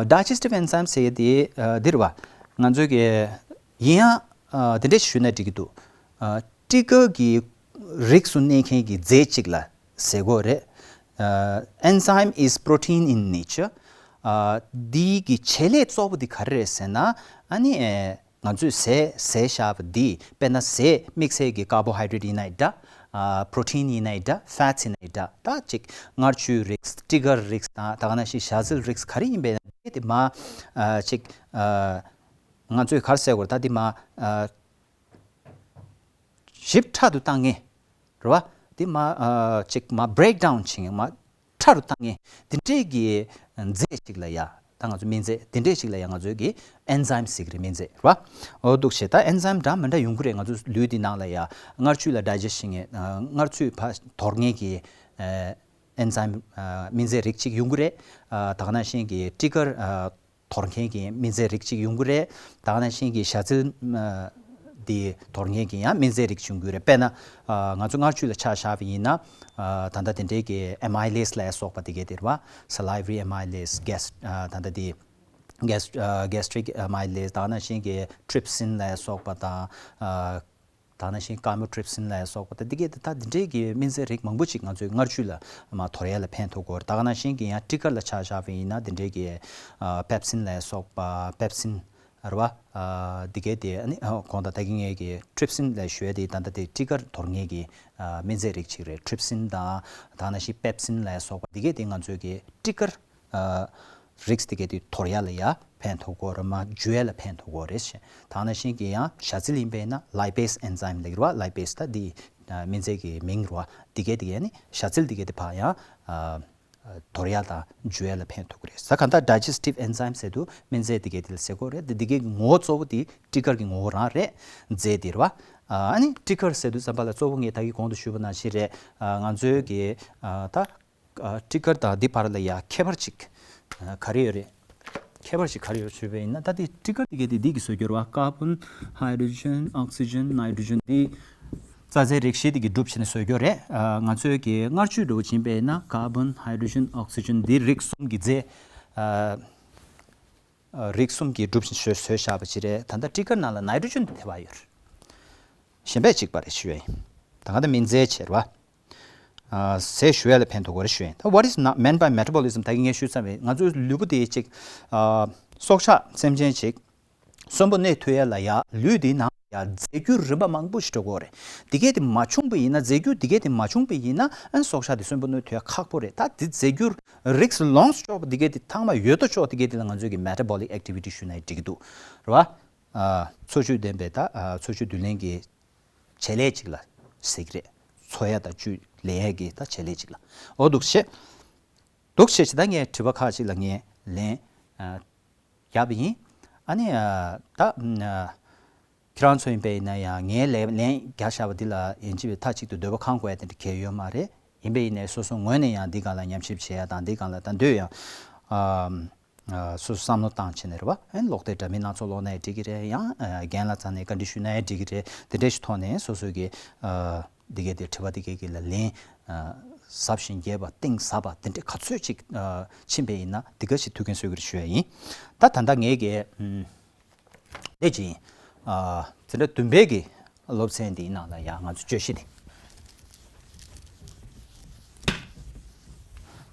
digestive enzyme ཟེར་གྱི་དེ་འདི་རེད་བ། ང་ཚོའི་གི་ཡིན་ཡང་དེ་འདྲས་ཞུས་ན་འགྲིག་གི་འདུག་སྤྲི་དཀར་གྱི་རིགས་སུ་གནས་མཁན་གྱི་རྫས་གཅིག་ལ་ཟེར་གྱི་རེད། Enzyme is protein in nature. འདི་གི་བྱེད་ལས་གཙོ་བོ་འདི་ག་རེ་རེད་ཟེར་ན། ཨ་ནི་ང་ཚོས་ཟས་ཟས་བཞག་པ་འདི། དཔེར་ན་ཟས་དམིགས་བསལ་གྱི་carbohydrate ཡིན་ནའི་འདྲ། protein ཡིན་ནའི་འདྲ། fats ཡིན་ནའི་འདྲ། ད་ཅིག་མངར་ཆུའི་རིགས། སྤྲི་དཀར་རིགས་དང་། ད་ག་ནང་བཞིན་ཞལ་འཛེར་རིགས་ག་རེ་ཡིན་པའི་དེ་མ་ཅིག་ང་ཚོས་ག་རེ་ཟེར་དགོས་རེད། ད་འདི་མ་ཞིབ་ཕྲ་དུ་བཏང་ངེས་རེད་བ། འདི་མ་ཅིག་མ་break down བྱེད་ངེས། མ་ཕྲ་རུ་བཏང་ངེས། འདི་འདྲས་ཀྱི་རྫས་ཅིག་ལ་ཡ། ད་ང་ཚོ་སྨན་རྫས་འདི་འདྲས་ཅིག་ལ་ཡ་ང་ཚོའི་གི་enzyme ཟེར་གི་རེད། སྨན་རྫས་རེད་བ། འོ་འདུག་བྱས། ད་enzyme འདྲ་མི་འདྲ་ཡོང་གི་རེད། ང་ཚོ་ལུས་འདི་ནང་ལ་ཡ་མངར་ཆུ་ལ་digest བྱེད་ངེས། མངར་ཆུ་ཕར་དོར་ངེས་ཀྱི་enzyme སྨན་རྫས་རིགས་གཅིག་ཡོང་གི་རེད། ད་ག་ནང་བཞིན་གྱི་སྤྲི་དཀར་དོར་མཁན་གྱི་སྨན་རྫས་རིགས་གཅིག་ཡོང་གི་རེད། ད་ག་ནང་བཞིན་གྱི་ཞལ་འཛེར་འདི་དོར་མཁན་གྱི་ཡང་སྨན་རྫས་རིགས་ཡོང་གི་རེད། དཔེར་ན་ང་ཚོ་མངར་ཆུ་ལ་ཆ་བཞག་པ་ཡིན་ན། ད་ལྟ་དེ་འདྲའི་གི་amylase ལ་སོགས་པ་དེ་གས་དེ་རེད་བ། salivary amylase, gas ད་ལྟ་དེ་gas gastric amylase། ད་ག་ནང་བཞིན་གྱི་trypsin ལ་སོགས་པ་དང་། ད་ག་ནང་བཞིན་chymotrypsin ལ་སོགས་པ་དང་། འདི་གས་ད་འདི་འདྲའི་གི་སྨན་རྫས་རིགས་མང་པོ་ཅིག་ང་ཚོའི་མངར་ཆུ་ལ་མ་དོར་ཡ་ལ་ཕན་ཐོགས་ཀྱི་ཡོད་རེད། ད་ག་ནང་བཞིན་གི་ཡང་སྤྲི་དཀར་ལ་ཆ་བཞག་པ་ཡིན་ན། འདི་འདྲའི་གི་pepsin ལ་སོགས་པ། pepsin རེད་བ། འདི་གས་དེ་ཨ་ནི་གོང་དང་ད་གིན་ངས་གི་trypsin ལ་ཞུ་ཡ་དེ་ད་ལྟ་དེ་སྤྲི་དཀར་དོར་མཁན་གྱི་སྨན་རྫས་རིགས་ཅིག་རེད། trypsin དང་། ད་ག་ནང་བཞིན་pepsin ལ་སོགས་པ། འདི་གས་དེ་ང་ཚོའི་གི་སྤྲི་དཀར་རིགས་དེ་གས་དེ་དོར་ཡ་ལ་ཡ་ཕན་ཐོགས་ཀྱི་ཡོད་རེད། མར་འཇུ་ཡ་ལ་ཕན་ཐོགས་ཀྱི་ཡོད་རེད་ཞེས། ད་ག་ནང་བཞིན་གྱི་ཡང་ཞལ་འཛེར་ཡིན་པས་ན་lipase enzyme ལབ་ཀྱི་རེད་བ། lipase ད་འདི་སྨན་རྫས་ཀྱི་མིང་རེད་བ། འདི་གས་དེ་གས་ནི་ཞལ་འཛེར་འདི་གས་དེ་ཕར་ཡང་དོར་ཡ་དང་འཇུ་ཡ་ལ་ཕན་ཐོགས་ཀྱི་རེད། ད་གང་ལྟར་digestive enzyme ཟེར་དུས་སྨན་རྫས་འདི་གས་དེ་ལ་ཟེར་གྱི་ཡོད་རེད། འདི་འདི་གས་ཀྱི་ངོ་བོ་གཙོ་བོ་དེ་སྤྲི་དཀར་གྱི་ངོ་བོ་རང་རེད། རྫས་དེ་རེད་བ། ཨ་ནི་སྤྲི་དཀར་ཟེར་དུས་ཙམ་པ་ལ་གཙོ་བོ་ངས་ད་གིན་གོང་དུ་ཞུས་པ་ནང་བཞིན་རེད། ང་ཚོའི་གི་ད་སྤྲི་དཀར་དང་འདི་བར་ལ་ཡ་ཁྱད་པར་ཅིག་ག་རེ་ཡོད་རེད། ཁྱད་པར་ཅིག་ག་རེ་ཡོད་ཞུས་པ་ཡིན་ན། ད་འདི་སྤྲི་དཀར་འདི་གས་དེ་འདི་གིས་བཟོས་ཀྱི་ཡོད་རེད་བ། carbon, hydrogen, oxygen, nitrogen འདི་རྩ་རྫས་རིགས་བཞི་འདི་གིས་གྲུབ་བྱས་ནས་བཟོས་ཀྱི་ཡོད་རེད། ང་ཚོའི་གི་མངར་ཆུ་འདྲ་བོ་ཅིག་ཡིན་པས་ན་carbon, hydrogen, oxygen འདི་རིགས་གསུམ་གྱི་རྫས། རིགས་གསུམ་གྱིས་གྲུབ་བྱས་བཟོས་བཞག་པ་ཅིག་རེད། ད་ལྟ་སྤྲི་དཀར་ནང་ལ་nitrogen དེ་ཐེབས་ཡོད་རེད། གཞན་པས་གཅིག་པ་རེད་ཞུ་ཡ་ཡིན། ད་ག་ད་སྨན་རྫས་བྱས་རེད་བ། ཟས་ཞུ་ཡ་ལ་ཕན་ཐོགས་ཀྱི་རེད་ཞུ་ཡ་ཡིན། ད་what is not meant by metabolism ད་གིན་ངས་ཞུས་ཚར་བས། ང་ཚོའི་ལུས་པོ་དེ་ཅིག་སྲོག་ཆགས་སེམས་ཅན་ཅིག་གསོན་པོ་གནས་ཐུབ་ཡ་ལ་ཡ་ལུས་དེའི་ནང་ཡ་རྫས་འགྱུར་རིམ་པ་མང་པོ་ཞིག་འགྲོ་གི་ཡོད་རེད། དེ་གས་དེ་མ་བྱུང་པ་ཡིན་ན། རྫས་འགྱུར་དེ་གས་དེ་མ་བྱུང་པ་ཡིན་ན་ཨ་ནི་སྲོག་ཆགས་དེ་གསོན་པོ་གནས་ཐུབ་ཡ་ཁག་པོ་རེད། ད་དེ་རྫས་འགྱུར་རིགས་ལོངས་སུ་སྤྱོད་པ་དེ་གས་དེ་ཚང་མ་ཡོད་དོ་ཅོག་དེ་གས་དེ་ལ་ང་ཚོས་ཀྱི་metabolic activity ཞུ་ན་འགྲིག་གི་འདུག་རེད་བ། འཚོ་བཅུད་ལྡན་པའི་ད་འཚོ་བཅུད་བསྡུ་ལེན་གྱི་བྱེད་ལས་ཅིག་ལ་ཟེར་གྱི་རེད། འཚོ་ཡ་དང་བཅུད་ལེན་ཡ་གི་ད་བྱེད་ལས་ཅིག་ལ། འོ་འདུག་བྱས། འདུག་བྱས་ཅི་ད་ངས་དྲི་བ་ཁག་ཅིག་ལ་ངས་ལན་ཨ་བརྒྱབ་ཡིན། ཨ་ནི་ཨ་ད་ཨ་ཁྱེད་རང་ཚོ་ཡིན་པ་ཡིན་ན་ཡང་ངའི་ལན་ལན་རྒྱག་བཞག་པ་འདི་ལ་ཡིན་གཅིག་པའི་མཐའ་གཅིག་ཏུ་འདོད་པ་ཁེངས་དགོས་ཡ་དེ་འདྲ་གལ་ཡོད་མ་རེད། ཡིན་པ་ཡིན་ནའི་སོ་སོ་ངོས་ནས་ཡང་འདི་སྒང་ལ་ཉམས་ཞིབ་བྱེད་ཡ་དང་འདི་སྒང་ལ་ད་འདོད་ཡང་ཨ་ཨ་སོ་སོ་བསམ་བློ་བཏང་བྱས་ནས་རེད་བ། ཨ་ནི་ཀློག་དེབ་འདྲ་མིན་སྣ་ཚོགས་ཀློག་ནའི་འགྲིག་གི་རེད། ཡང་ཨ་རྒན་ལགས་རྩ་ནས་བཀའ་འདྲི་ཞུས་ནའི་འགྲིག་གི་རེད། དེ་འདྲའི་ཞིག་ཐོག་ནས་སོ་སོ་གི་ཨ་འདི་གའི་དེ་དྲི་བ་འདི་གའི་གི་ལ་ལན་ཨ་ཟབ་ཞིང་རྒྱས་པ་གཏིང་ཟབ་པ་དེ་འདྲའི་ག་ཚོད་ཅིག་ཨ་ཕྱིན་པ་ཡིན་ན་འདི་ག་ཞིག་ཐུགས་འགན་གསོས་ཀྱི་རེད་ཞུ་ཡ་ཡིན། ད་ད་ལྟ་ངས་གི་ཨམ། དེ་བཞིན། ཨ། འཛིན་གྲྭ་བདུན་པའི་གི་སློབ་ཚན་འདིའི་ནང་ལ་ཡང་ང་ཚོ་བརྗོད་གཞི་དེ།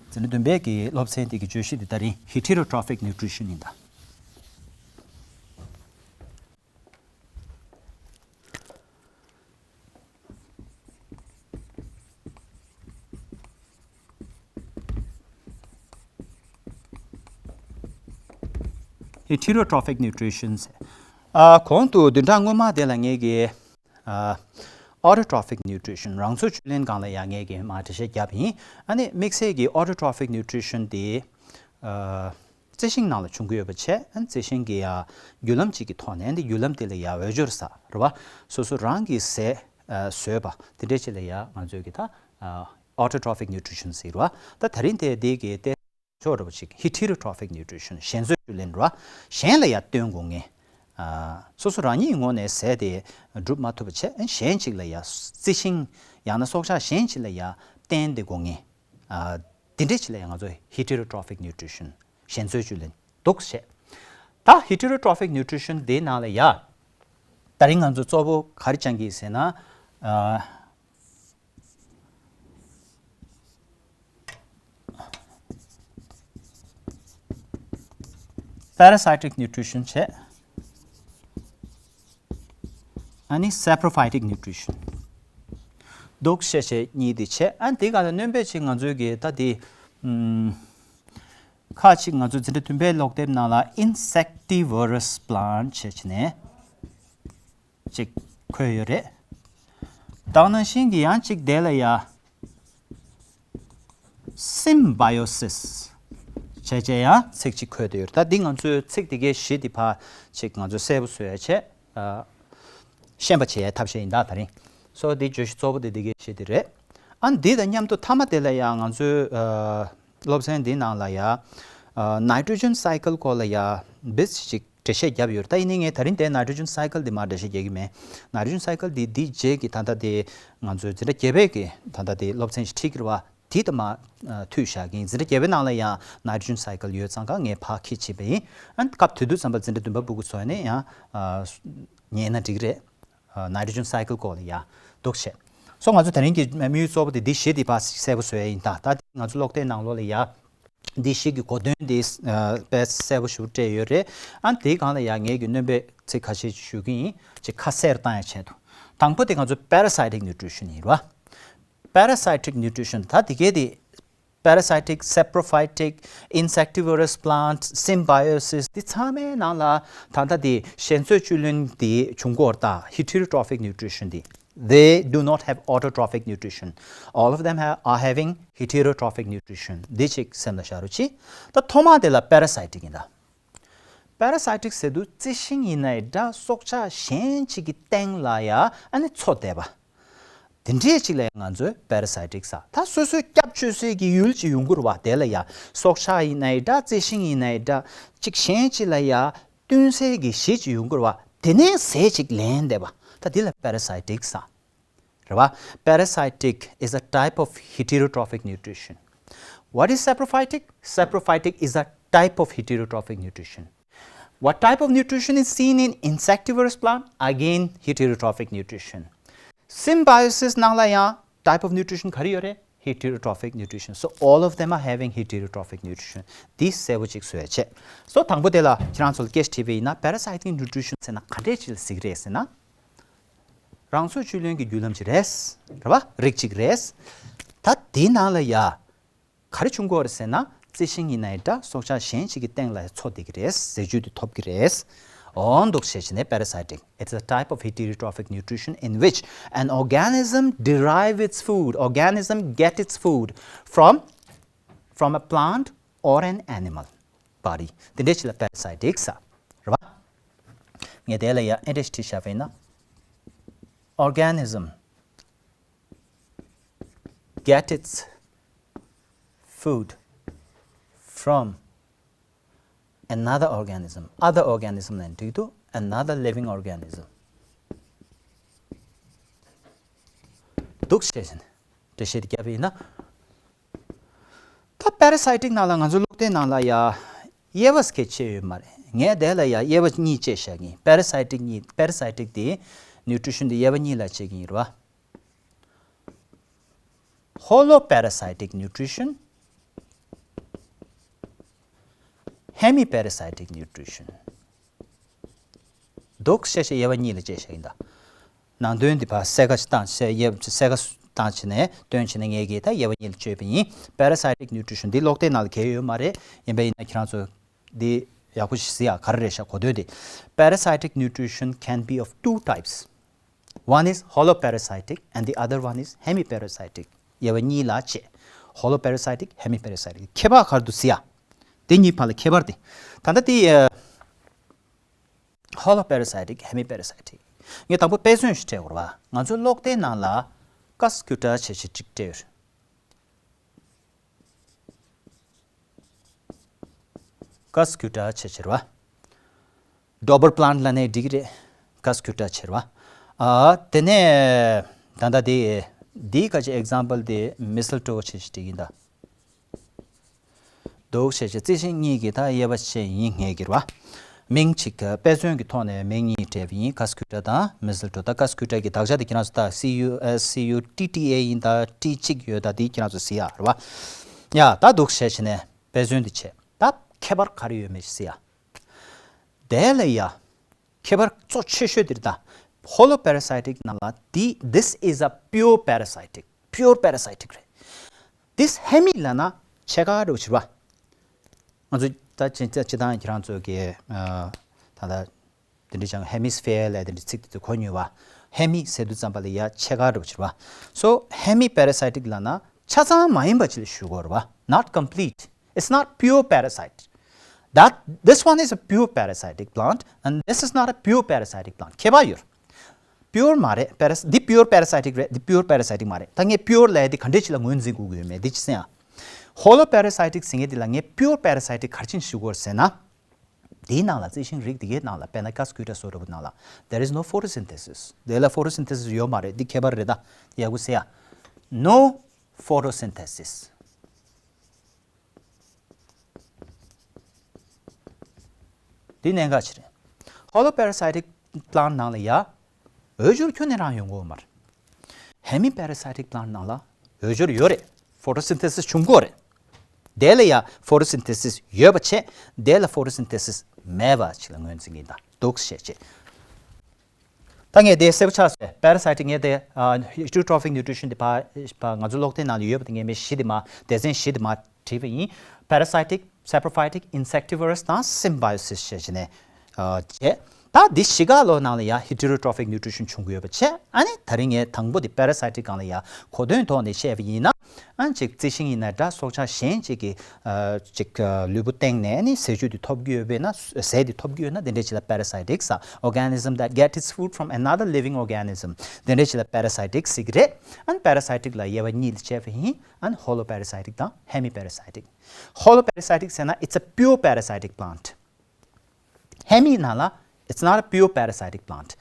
འཛིན་གྲྭ་བདུན་པའི་གི་སློབ་ཚན་འདི་གི་བརྗོད་གཞི་འདི་ད་རིང་Heterotrophic Nutrition ཡིན་ད། Heterotrophic Nutrition ཟེར། ཨ། གོང་དུ་བདུན་ཕྲག་སྔོན་མ་དེ་ལ་ངས་ཀྱི་ཨ། Autotrophic Nutrition རང་འཚོ་བཅུད་ལེན་སྒང་ལ་ཡང་ངས་ཀྱི་མར་འགྲེལ་བཤད་བརྒྱབ་ཡིན། ཨ་ནི་དམིགས་བསལ་གྱི་Autotrophic Nutrition དེ་ཨ། རྩི་ཤིང་ནང་ལ་བྱུང་གི་ཡོད་པ་བྱས། ཨ་ནི་རྩི་ཤིང་གི་ཡ་བརྒྱུད་ལམ་གཅིག་གི་ཐོག་ནས་འདི་བརྒྱུད་ལམ་དེ་ལ་ཡ་འོས་སྦྱོར་ཟེར་རེད་བ། སོ་སོ་རང་གིས་ཟས་ཨ། བཟོས་པ་དེ་འདྲས་ཅིག་ལ་ཡ་ང་ཚོས་ཀྱི་ད་ཨ། Autotrophic Nutrition ཟེར་བ། ད་ད་རིང་དེ་འདི་གི་ཏེ་ཕྱོགས་འདྲ་པོ་ཅིག Heterotrophic Nutrition གཞན་འཚོ་བཅུད་ལེན་རེད་བ། གཞན་ལ་ཡ་བཏོན་དགོས་ངེས། ཨ། སོ་སོ་རང་ཉིད་ངོས་ནས་ཟས་དེ་སྒྲུབ་མ་ཐུབ་པ་བྱས། གཞན་ཅིག་ལ་ཡ་རྩི་ཤིང་ཡང་ན་སྲོག་ཆགས་གཞན་ཅིག་ལ་ཡ་བརྟེན་ཏེ་དགོས་ངེས། ཨ། དེ་འདྲས་ཅིག་ལ་ཡ་ང་ཚོ་Heterotrophic Nutrition གཞན་འཚོ་བཅུད་ལེན་འདུག་བྱས། ད་Heterotrophic Nutrition དེའི་ནང་ལ་ཡ་ད་རིང་ང་ཚོ་གཙོ་བོ་ག་རེ་སྦྱང་གི་ཡིན་ཟེར་ན། ཨ། Parasitic Nutrition བྱས། ཨ་ནི་Saprophytic Nutrition འདུག་བཤད་བཤད་གཉིས་དེ་བྱས། ཨ་ནི་དེ་ག་ལ་སྣོན་པ་ཅིག་ང་ཚོའི་གི་ད་དེ་ཨམ། ཁ་ཅིག་ང་ཚོ་འཛིན་གྲྭ་བདུན་པའི་ཀློག་དེབ་ནང་ལ་Insectivorous Plant བྱས་བྱས་ནས་ཅིག་འཁོད་ཡོད་རེད། ད་ག་ནང་བཞིན་གྱི་ཡང་ཅིག་དེ་ལ་ཡ་Symbiosis བྱས་བྱས་ཡང་ཚིག་ཅིག་འཁོད་དེ་ཡོད་རེད། ད་འདི་ང་ཚོའི་ཚིག་དེ་གའི་གཞི་དེ་ཕར་ཅིག་ང་ཚོས་གསལ་པོ་བཟོ་ཡ་བྱས། ཨ། ཤེས་པ་བྱེད་ཡའི་ཐབས་ཤེས་ཡིན་ད་ད་རིང་། སོ་འདི་བརྗོད་གཞི་གཙོ་བོ་དེ་འདི་གའི་གཞི་དེ་རེད། ཨ་འདི་དང་མཉམ་དུ་མཐའ་མ་དེ་ལ་ཡང་ང་ཚོའི་ཨ། སློབ་ཚན་འདི་ནང་ལ་ཡ་ཨ། Nitrogen Cycle སྐོར་ལ་ཡ་བིས་ཅིག་འགྲེལ་བཤད་བརྒྱབ་ཡོད་རེད། ད་ཡིན་ནའི་ངས་ད་རིང་དེ་Nitrogen Cycle འདི་མར་འགྲེལ་བཤད་རྒྱག་གི་མེད། Nitrogen Cycle འདི་འདི་རྗེས་ཀྱི་ད་ལྟ་དེ་ང་ཚོའི་འཛིན་གྲྭ་བརྒྱད་པའི་གི་ད་ལྟ་དེ་སློབ་ཚན་ཞིག་ཁྲིད་ཀྱི་རེད་བ། དེ་དང་མ་མཐུད་བཞག་གི་ཡིན། འཛིན་གྲྭ་བརྒྱད་པའི་ནང་ལ་ཡང་Nitrogen Cycle ཡོད་ཙང་ཀ་ངས་ཕར་ཁྱེར་བྱས་པ་ཡིན། ཨ་ནི་སྐབས་དེ་དུས་ཙམ་པ་འཛིན་གྲྭ་བདུན་པ་ཕྲུ་གུ་ཚོ་ནས་ཡང་ཨ། ཉན་ན་འགྲིག་རེད། ཨ། Nitrogen Cycle སྐོར་ལ་ཡ་འདུག་བྱས། སོ་ང་ཚོ་དེ་རིང་གི་དམིགས་ཡུལ་གཙོ་བོ་དེ་འདི་བཞི་དེ་ཕར་གསལ་པོ་བཟོ་ཡ་ཡིན་ད། ད་ང་ཚོ་ཀློག་དེབ་ནང་ལོགས་ལ་ཡ་འདི་བཞི་གི་གོ་དོན་དེ་ཨ། དཔེ་གསལ་པོ་ཞིག་སྤྲད་ཡོད་རེད། ཨ་དེའི་སྒང་ལ་ཡ་ངས་ཀྱི་སྣོན་པ་ཚིག་ཁ་ཤས་ཤིག་ཞུ་གི་ཡིན། ཅིག་ཁ་གསལ་བཏང་ཡ་ཆེད་དུ། དང་པོ་དེ་ང་ཚོ་Parasitic Nutrition ཡིན་རེད་བ། Parasitic Nutrition ད་དེ་གའི་དེ་Parasitic, Saprophytic, Insectivorous Plant, Symbiosis འདི་ཚང་མའི་ནང་ལ་ད་ལྟ་དེ་གཞན་འཚོ་བཅུད་ལེན་འདི་བྱུང་གི་ཡོད་རེད་ད། Heterotrophic Nutrition འདི། They do not have autotrophic nutrition. All of them have, are having heterotrophic nutrition. འདི་ཅིག་སེམས་ལ་བཞག་རོགས་གྱིས། ད་ཐོག་མ་དེ་ལ་Parasitic ཡིན་ད། Parasitic ཟེར་དུས་རྩི་ཤིང་ཡིན་ནའི་འདྲ་སྲོག་ཆགས་གཞན་ཅིག་གི་སྟེང་ལ་ཡ་ཨ་ནི་འཚོ་བསྡད་པ། དེ་འདྲས་ཅིག་ལ་ཡ་ང་ཚོས་Parasitic ཟེར། ད་སོ་སོའི་སྐྱབས་བཅོལ་སའི་གི་ཡུལ་ཅིག་ཡོང་གི་རེད་བ། དེ་ལ་ཡ་སྲོག་ཆགས་ཡིན་ནའི་འདྲ་རྩི་ཤིང་ཡིན་ནའི་འདྲ་ཅིག་གཞན་ཅིག་ལ་ཡ་བསྟུན་སའི་གི་གཞི་ཅིག་ཡོང་གི་རེད་བ། དེ་ནས་ཟས་ཅིག་ལེན་བསྡད་པ། ད་དེ་ལ་Parasitic ཟེར། རེད་བ། Parasitic is a type of heterotrophic nutrition. What is saprophytic? Saprophytic is a type of heterotrophic nutrition. What type of nutrition is seen in insectivorous plant? Again, heterotrophic nutrition. Symbiosis ནང་ལ་ཡང་type of nutrition ག་རེ་ཡོད་རེད། Heterotrophic nutrition. So all of them are having heterotrophic nutrition. འདི་གསལ་པོ་ཅིག་བཟོ་ཡ་བྱས། So དང་པོ་དེ་ལ་ཁྱེད་རང་ཚོ་ལ་སྐད་ཆ་དྲིས་པ་ཡིན་ན་Parasitic nutrition ཟེར་ན་ག་འདྲས་ཅིག་ལ་ཟེར་གི་རེད་ཟེར་ན། རང་འཚོ་བཅུད་ལེན་གྱི་བརྒྱུད་ལམ་ཅིག་རེད། རེད་བ། རིགས་གཅིག་རེད། ད་དེའི་ནང་ལ་ཡ། ག་རེ་བྱུང་གི་ཡོད་རེད་ཟེར་ན་རྩི་ཤིང་ཡིན་ནའི་འདྲ་སྲོག་ཆགས་གཞན་ཞིག་གི་སྟེང་ལ་འཚོ་བསྡད་ཀྱི་རེད། ཟས་བཅུད་དེ་ཐོབ་ཀྱི་རེད། འོ་འདུག་བྱས་བྱས་ནས་parasitic. It's a type of heterotrophic nutrition in which an organism derive its food, organism get its food from, from a plant or an animal body. དེ་འདྲས་ཅིག་ལ་parasitic ཟེར་རེད་བ། ངས་དེ་ལ་ཡ་ཨེ་འདྲས་ཞིག་བྲིས་བཞག་པ་ཡིན་ན། Organism get its food from another organism. Other organism ལ་འགྲིག་འདུག another living organism. འདུག་བྱས་ཟིན། འགྲེལ་བཤད་དེ་བརྒྱབ་པ་ཡིན་ན། ད་parasitic ནང་ལ་ང་ཚོ་སློབ་དེབ་ནང་ལ་ཡ་དབྱེ་བ་སྐད་ཆ་ཡོད་མ་རེད། ངས་དེ་ལ་ཡ་དབྱེ་བ་གཉིས་བཅད་བཞག་གིན། parasitic གཉིས། parasitic དེ་nutrition དེ་དབྱེ་བ་གཉིས་ལ་བཅད་ཀྱི་ཡིན་རེད་བ། Holoparasitic nutrition, hemiparasitic nutrition. འདུག་བྱས་བྱས་དབྱེ་བ་གཉིས་ལ་བཅད་བཞག་ཡིན་ད། ནང་དོན་འདི་ཕར་གསལ་ཁ་ཞིག་བཏང་བྱས། དབྱེ་གསལ་ཁ་བཏང་བྱས་ནས་སྟོན་བྱས་ནས་ངས་ཀྱིས་ད་དབྱེ་བ་གཉིས་ལ་བཅད་པ་ཡིན། Parasitic nutrition འདི་ཀློག་དེབ་ནང་ལ་གང་ཡང་ཡོད་མ་རེད། ཡིན་པ་ཡིན་ན་ཁྱེད་རང་ཚོ་འདི་ཡག་པོ་ཞིག་གཟིགས་ཡ། ག་རེ་རེད་ཤག་གོ་དོན་འདི། Parasitic nutrition can be of two types. One is holoparasitic and the other one is hemiparasitic. དབྱེ་བ་གཉིས་ལ་བཅད། Holoparasitic, hemiparasitic. ཁྱད་པར་ག་རེ་འདུག་གཟིགས་ཡ། དེ་གཉིས་བར་ལ་ཁྱད་པར་དེ། ད་ལྟ་དེ་ཨ། Holoparasitic, hemiparasitic. ངས་དང་པོ་དཔེ་མཚོན་ཞིག་སྤྲད་དགོས་རེད་བ། ང་ཚོའི་ཀློག་དེབ་ནང་ལ་ཀ་སི་ཀུ་ཊ་བྱས་བྱས་ཅིག་སྤྲད་ཡོད་རེད། ཀ་སི་ཀུ་ཊ་བྱས་བྱས་རེད་བ། Dauber plant ལབ་ནའི་འགྲིག་གི་རེད། ཀ་སི་ཀུ་ཊ་བྱས་རེད་བ། ཨ། དེ་ནས་ད་ལྟ་དེ་འདིའི་ཁ་ཅིག་example དེ་mistletoe བྱས་བྱས་བྲིས་ཡིན་ད། འདུག་བྱས་བྱས་རྩི་ཤིང་གཉིས་ཀྱི་ད་དབྱེ་བ་ཕྱེ་ཡིན་ངེས་ཀྱི་རེད་བ། མིང་གཅིག་དཔེ་མཚོན་གྱི་ཐོག་ནས་མིང་གཉིས་སྤྲད་པ་ཡིན། ཀ་སི་ཀུ་ཊ་དང་mistletoe། ད་ཀ་སི་ཀུ་ཊ་གི་དག་ཆ་དེ་ཁྱེད་རང་ཚོ་ད་C U S C U T T A ཡིན་ད། T གཅིག་ཡོད་ད། དེ་ཁྱེད་རང་ཚོ་གཟིགས་ཡ་རེད་བ། ཡ་ད་འདུག་བྱས་བྱས་ནས་དཔེ་མཚོན་དེ་བྱས། ད་ཁྱད་པར་ག་རེ་ཡོད་མེད་ཅིག་གཟིགས་ཡ། དེ་ལ་ཡ། ཁྱད་པར་གཙོ་ཆེ་ཤོས་དེ་རེད་ད། Holoparasitic ནང་ལ་འདི། This is a pure parasitic. Pure parasitic རེད། This hemi ལབ་ན་ཕྱེད་ཀ་འདྲ་བོ་ཅིག་རེད་བ། ང་ཚོ་ད་སྤྱིར་སྤྱིར་བཏང་ཁྱེད་རང་ཚོ་གི་ཨ། ད་ལྟ་དེ་འདྲ་ཅང་hemisphere ལབ་དེ་འདྲ་ཚིག་དེ་ཚོ་གོ་མྱོང་བ། Hemi ཟེར་དུས་ཙམ་པ་ལ་ཡ་ཕྱེད་ཀ་འདྲ་བོ་ཅིག་རེད་བ། So hemiparasitic ལབ་ན་ཆ་ཚང་མ་ཡིན་པ་ཅིག་ལ་ཞུ་དགོས་རེད་བ། Not complete. It's not pure parasite. That, this one is a pure parasitic plant and this is not a pure parasitic plant. ཁྱད་པར་ཡོད། Pure མ་རེད། Paras- འདི་pure parasitic རེད། འདི་pure parasitic མ་རེད། ད་ངས་pure ལབ་ཡ་འདི་ག་འདྲས་ཅིག་ལ་ངོས་འཛིན་དགོས་ཀྱི་ཡོད་མེད་འདི་ཅིག་གསན་ཨ། Holoparasitic ཟེར་མཁན་འདི་ལ་ངས་pure parasitic ག་རེ་བྱས་ནས་ཞུ་དགོས་རེད་ཟེར་ན། འདིའི་ནང་ལ་རྩི་ཤིང་རིགས་འདི་གའི་ནང་ལ། དཔེར་ན་ཀ་སི་ཀུ་ཊ་བཟོ་འདྲ་པོ་ནང་ལ། There is no photosynthesis. དེ་ལ་photosynthesis ཡོད་མ་རེད། འདི་ཁྱད་པར་རེད་ད། ཡག་པོ་གཟིགས་ཡ། No photosynthesis. འདི་གནད་འགག་ཅིག་རེད། Holoparasitic plant ནང་ལ་ཡ། འོས་སྦྱོར་ཁྱོན་ནས་རང་ཡོང་གི་ཡོད་མ་རེད། Hemiparasitic plant ནང་ལ་འོས་སྦྱོར་ཡོད་རེད། Photosynthesis བྱུང་གི་ཡོད་རེད། དེ་ལ་ཡ་photosynthesis ཡོད་པ་བྱས། དེ་ལ་photosynthesis མེད་པ་ཅིག་ལ་ངོས་འཛིན་གྱི་ཡིན་ད། འདུག་བྱས་བྱས། ད་ངས་དེ་གསལ་པོ་ཆགས་སོང་། Parasitic ངས་དེ་ཨ། Heterotrophic nutrition དེ་ཕར་ཕར་ང་ཚོ་ཀློག་དེབ་ནང་ལ་ཡོད་པ་དེ་ངས་མར་བཞི་དེ་མར། སྡེ་ཚན་བཞི་དེ་མར་བྲིས་པ་ཡིན། Parasitic, saprophytic, insectivorous དང་symbiosis ཞེས་བྱས་ནས་ཨ། བྱས། ད་འདི་བཞི་ཀ་ལོ་ནང་ལ་ཡ་heterotrophic nutrition བྱུང་གི་ཡོད་པ་བྱས། ཨ་ནི་ད་རིང་ངས་དང་པོ་དེ་parasitic སྒང་ལ་ཡ་གོ་དོན་ཐོག་ནས་བཤད་པ་ཡིན་ན། ཨ་ནི་ཅིག་རྩི་ཤིང་ཡིན་ན་འདྲ། སྲོག་ཆགས་གཞན་ཅིག་གི་ཨ། ཅིག་ལུས་པོ་སྟེང་ནས་ནི་ཟས་བཅུད་དེ་ཐོབ་ཀྱི་ཡོད་པས་ན། ཟས་དེ་ཐོབ་ཀྱི་ཡོད་ན་དེ་འདྲས་ཅིག་ལ་parasitic ཟེར། Organism that get its food from another living organism དེ་འདྲས་ཅིག་ལ་parasitic ཟེར་གྱི་རེད། ཨ་ནི་parasitic ལ་དབྱེ་བ་གཉིས་ལ་བཅད་པ་ཡིན། ཨ་ནི་holoparasitic དང་hemiparasitic། Holoparasitic ཟེར་ན་it's a pure parasitic plant. Hemi ནང་ལ་it's not a pure parasitic plant.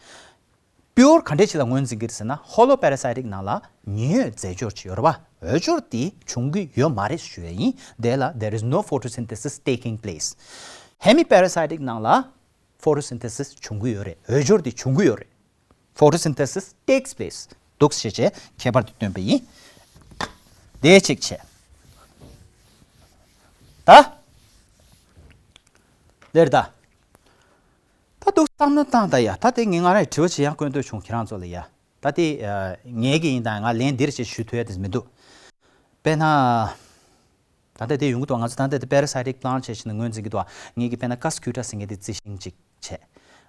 Pure ག་འདྲས་ཅིག་ལ་ངོས་འཛིན་གྱི་རེད་ཟེར་ན། Holoparasitic ནང་ལ་ཉེན་ཡོད་རྫས་སྦྱོར་ཅིག་ཡོད་རེད་བ། འོས་སྦྱོར་དེ་བྱུང་གི་ཡོད་མ་རེད་ཞུ་ཡ་ཡིན། དེ་ལ་there is no photosynthesis taking place. Hemiparasitic ནང་ལ་photosynthesis བྱུང་གི་ཡོད་རེད། འོས་སྦྱོར་དེ་བྱུང་གི་ཡོད་རེད། Photosynthesis takes place. འདུག་བྱས་བྱས་ཁྱད་པར་དེ་སྟོན་པ་ཡིན། དེ་གཅིག་བྱས། ད། ལེར་ད། ད་འདུག་བསམ་བློ་བཏང་ད་ཡ། ད་དེ་ངས་ང་རང་དྲི་བ་ཅིག་ཡང་བཀོད་འདོད་བྱུང་ཁྱེད་རང་ཚོ་ལ་ཡ། ད་དེ་ཨ། ངེད་ཀྱི་ཡིན་ད། ང་ལན་འདིར་ཅིག་ཞུ་ཐུབ་ཡ་དེ་མི་འདུག་དཔེར་ན། ད་ལྟ་དེ་ཡོང་གི་འདུག་ང་ཚོ་ད་ལྟ་དེ་parasitic plant བྱས་བྱས་ནས་ངོས་འཛིན་གྱི་འདུག་ངེད་ཀྱི་དཔེར་ན་ཀ་སི་ཀུ་ཊ་ཟེར་མཁན་དེ་རྩི་ཤིང་ཅིག་བྱས།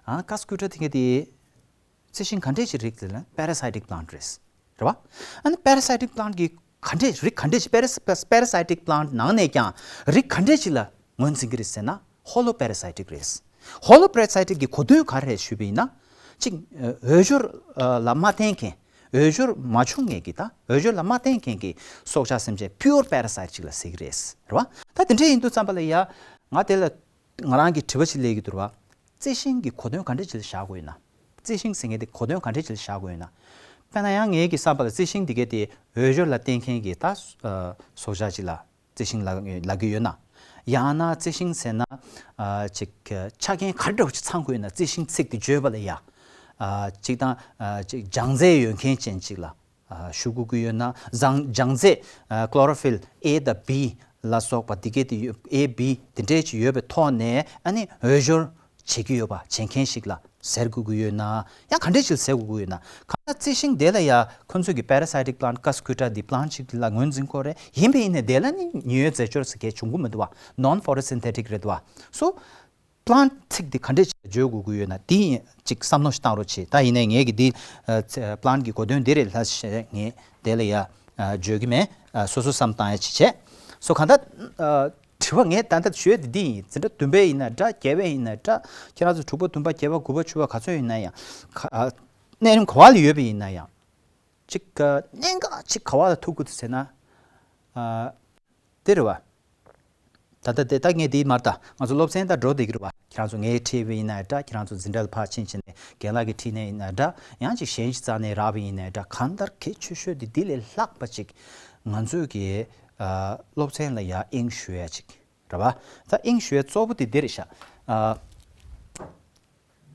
ཨ་ཀ་སི་ཀུ་ཊར་དེ་ག་དེ་རྩི་ཤིང་ག་འདྲས་ཅིག་རིགས་དེ་ལ་པེ་ར་སའི་ཊིག་པི་ལན་ཊི་རེད། རེད་བ། ཨ་ནི་པེ་ར་སའི་ཊིག་པི་ལན་ཊི་གི་ག་འདྲས་རིགས་ག་འདྲས་ཅིག་པེ་ར་པེ་ར་སའི་ཊིག་པི་ལན་ཊི་ནང་ནས་ཀྱང་རིགས་ག་འདྲས་ཅིག་ལ་ངོས་འཛིན་གྱི་རེད་ཟེར་ན་ཧོ་ལོ་པེ་ར་སའི་ཊིག་རེད། ཧོ་ལོ་པེ་ར་སའི་ཊིག་གི་གོ་དོན་ག་རེ་རེད་ཞུས་པ་ཡིན་ན། གཅིག་འོས་སྦྱོར་ལ་མ་བརྟེན་མཁན། འོས་སྦྱོར་མ་བྱུང་མཁན་གྱི་དང་འོས་སྦྱོར་ལ་མ་བརྟེན་མཁན་གྱི་སྲོག་ཆགས་སེམས་ཅན་པིའུར་པེ་ར་སའི་ཊི་ཅིག་ལ་ཟེར་གྱི་རེད། རེད་བ། ད་དེ་འདྲས་ཡིན་དུས་ཙམ་པ་ལ་ཡ། ང་དེ་ལ་ང་རང་གི་དྲི་བ་ཞིག་སླེབས་ཀྱི་འདུག་ར་བ། རྩི་ཤིང་གི་གོ་དོན་ག་འདྲས་ཅིག་ལ་བཞག་དགོས་ཡོད་ན། རྩི་ཤིང་ཟེར་མཁན་དེ་གོ་དོན་ག་འདྲས་ཅིག་ལ་བཞག་དགོས་ཡོད་ན། དཔེར་ན་ཡང་ངའི་གི་བསམ་པ་ལ་རྩི་ཤིང་འདི་གའི་དེ་འོས་སྦྱོར་ལ་བརྟེན་མཁན་གྱི་ད་སྲོག་ཆགས་ཅིག་ལ་རྩི་ཤིང་ལབ་ལབ་ཀྱི་ཡོད་ན། ཡང་ན་རྩི་ཤིང་ཟེར་ན་ཅིག་ཆ་རྐྱེན་ག་འདྲ་བོ་ཅིག་ཚང་དགོས་ཡོད་ན་རྩི་ཤིང་ཚིག་དེ་བརྗོད་པ་ལ་ཡ། ཅིག་དང་ཅིག་ལྗང་རྫས་ཡོད་མཁན་ཅན་ཅིག་ལ། ཞུ་དགོས་ཀྱི་ཡོད་ན་ལྗང་ལྗང་རྫས་ཀློ་རོ་ཕིལ་ཨེ་དང་བི་ལ་སོགས་པ་འདི་གས་དེ་ཡོད་ཨེ་བི་དེ་འདྲས་ཅིག་ཡོད་པའི་ཐོག་ནས་ཨ་ནི་འོས་སྦྱོར་བྱེད་ཀྱི་ཡོད་པ་བྱེད་མཁན་ཞིག་ལ་ཟེར་དགོས་ཀྱི་ཡོད་ན་ཡང་ག་འདྲས་ཅིག་ཟེར་དགོས་ཀྱི་ཡོད་ན་གང་ལྟར་རྩི་ཤིང་དེ་ལ་ཡ་ཁོ་ཚོས་ཀྱི་པེ་ར་སའི་ཊིག་པི་ལན་ཊི་ཀ་སི་ཀུ་ཊ་འདི་པི་ལན་ཊི་ཞིག་ལ་ངོས་འཛིན་དགོས་རེད། ཡིན་པས་ཡིན་ནའི་དེ་ལ་ནི་ཉེན་གཡོལ་རྫས་སྦྱོར་ཟེར་མཁན་བྱུང་གི་མི་འདུག་བ། ནོན་ཕོ་ཊོ་སིན་ཐེ་ཊིག་རེད་འདུག་བ། སོ། པི་ལན་ཊི་ཚིག་འདི་ག་འདྲས་བྱས་བརྗོད་དགོས་ཀྱི་ཡོད་ན་འདི་ཡིན་ཅིག་བསམ་བློ་ཞིག་བཏང་རོགས་བྱེད། ད་ཡིན་ནའི་ངས་ཀྱི་འདི་པི་ལན་ཊི་གི་གོ་དོན་འདི་རེད་ལ་ཞེས་ངས་དེ་ལ་ཡ་བརྗོད་ཀྱི་མེད། སོ་སོ་བསམ་བཏང་ཡ་ཅིག་བྱས། སོ་གང་ལྟར་དྲི་བ་ངས་ད་ལྟ་ཞུས་དེ་འདི་ཡིན། འཛིན་གྲྭ་བདུན་པའི་ཡིན་ན་འདྲ་བརྒྱད་པའི་ཡིན་ན་འདྲ་ཁྱེད་རང་ཚོ་དྲུག་པ་བདུན་པ་བརྒྱད་པ་དགུ་པ་བཅུ་པ་ག་ཚོད་ཡིན་ན་ཡང་གནས་རིམ་ག་བ་ལ་ཡོད་པ་ཡིན་ན་ཡང་། ཅིག་གནད་འགག་ཅིག་ག་བ་ལ་ཐུག་གི་འདུག་ཟེར་ན། དེ་རེད་བ། ད་ལྟ་དེ་ད་ངས་དེའི་མར་ད་ང་ཚོ་སློབ་ཚན་ད་འགྲོ་བསྡད་ཀྱི་རེད་བ། ཁྱེད་རང་ཚོ་ངའི་ཁྲིད་པ་ཡིན་ན་འདྲ། ཁྱེད་རང་ཚོ་འཛིན་གྲྭ་ལ་ཕར་ཕྱིན་ཕྱིན་ནས་རྒན་ལགས་ཀྱི་ཁྲིད་ནས་ཡིན་ན་འདྲ། ཡང་ཅིག་གཞན་ཞིག་རྩ་ནས་རག་པ་ཡིན་ན་འདྲ། གང་ལྟར་གལ་ཆེ་ཤོས་དེ་འདི་ལས་ལྷག་པ་ཅིག་ང་ཚོས་ཀྱི་སློབ་ཚན་ལ་ཡ་དབྱིངས་ཞུ་ཡ་ཅིག་རེད་བ། ད་དབྱིངས་ཞུ་ཡ་གཙོ་བོ་དེ་འདི་རེད་ཤག་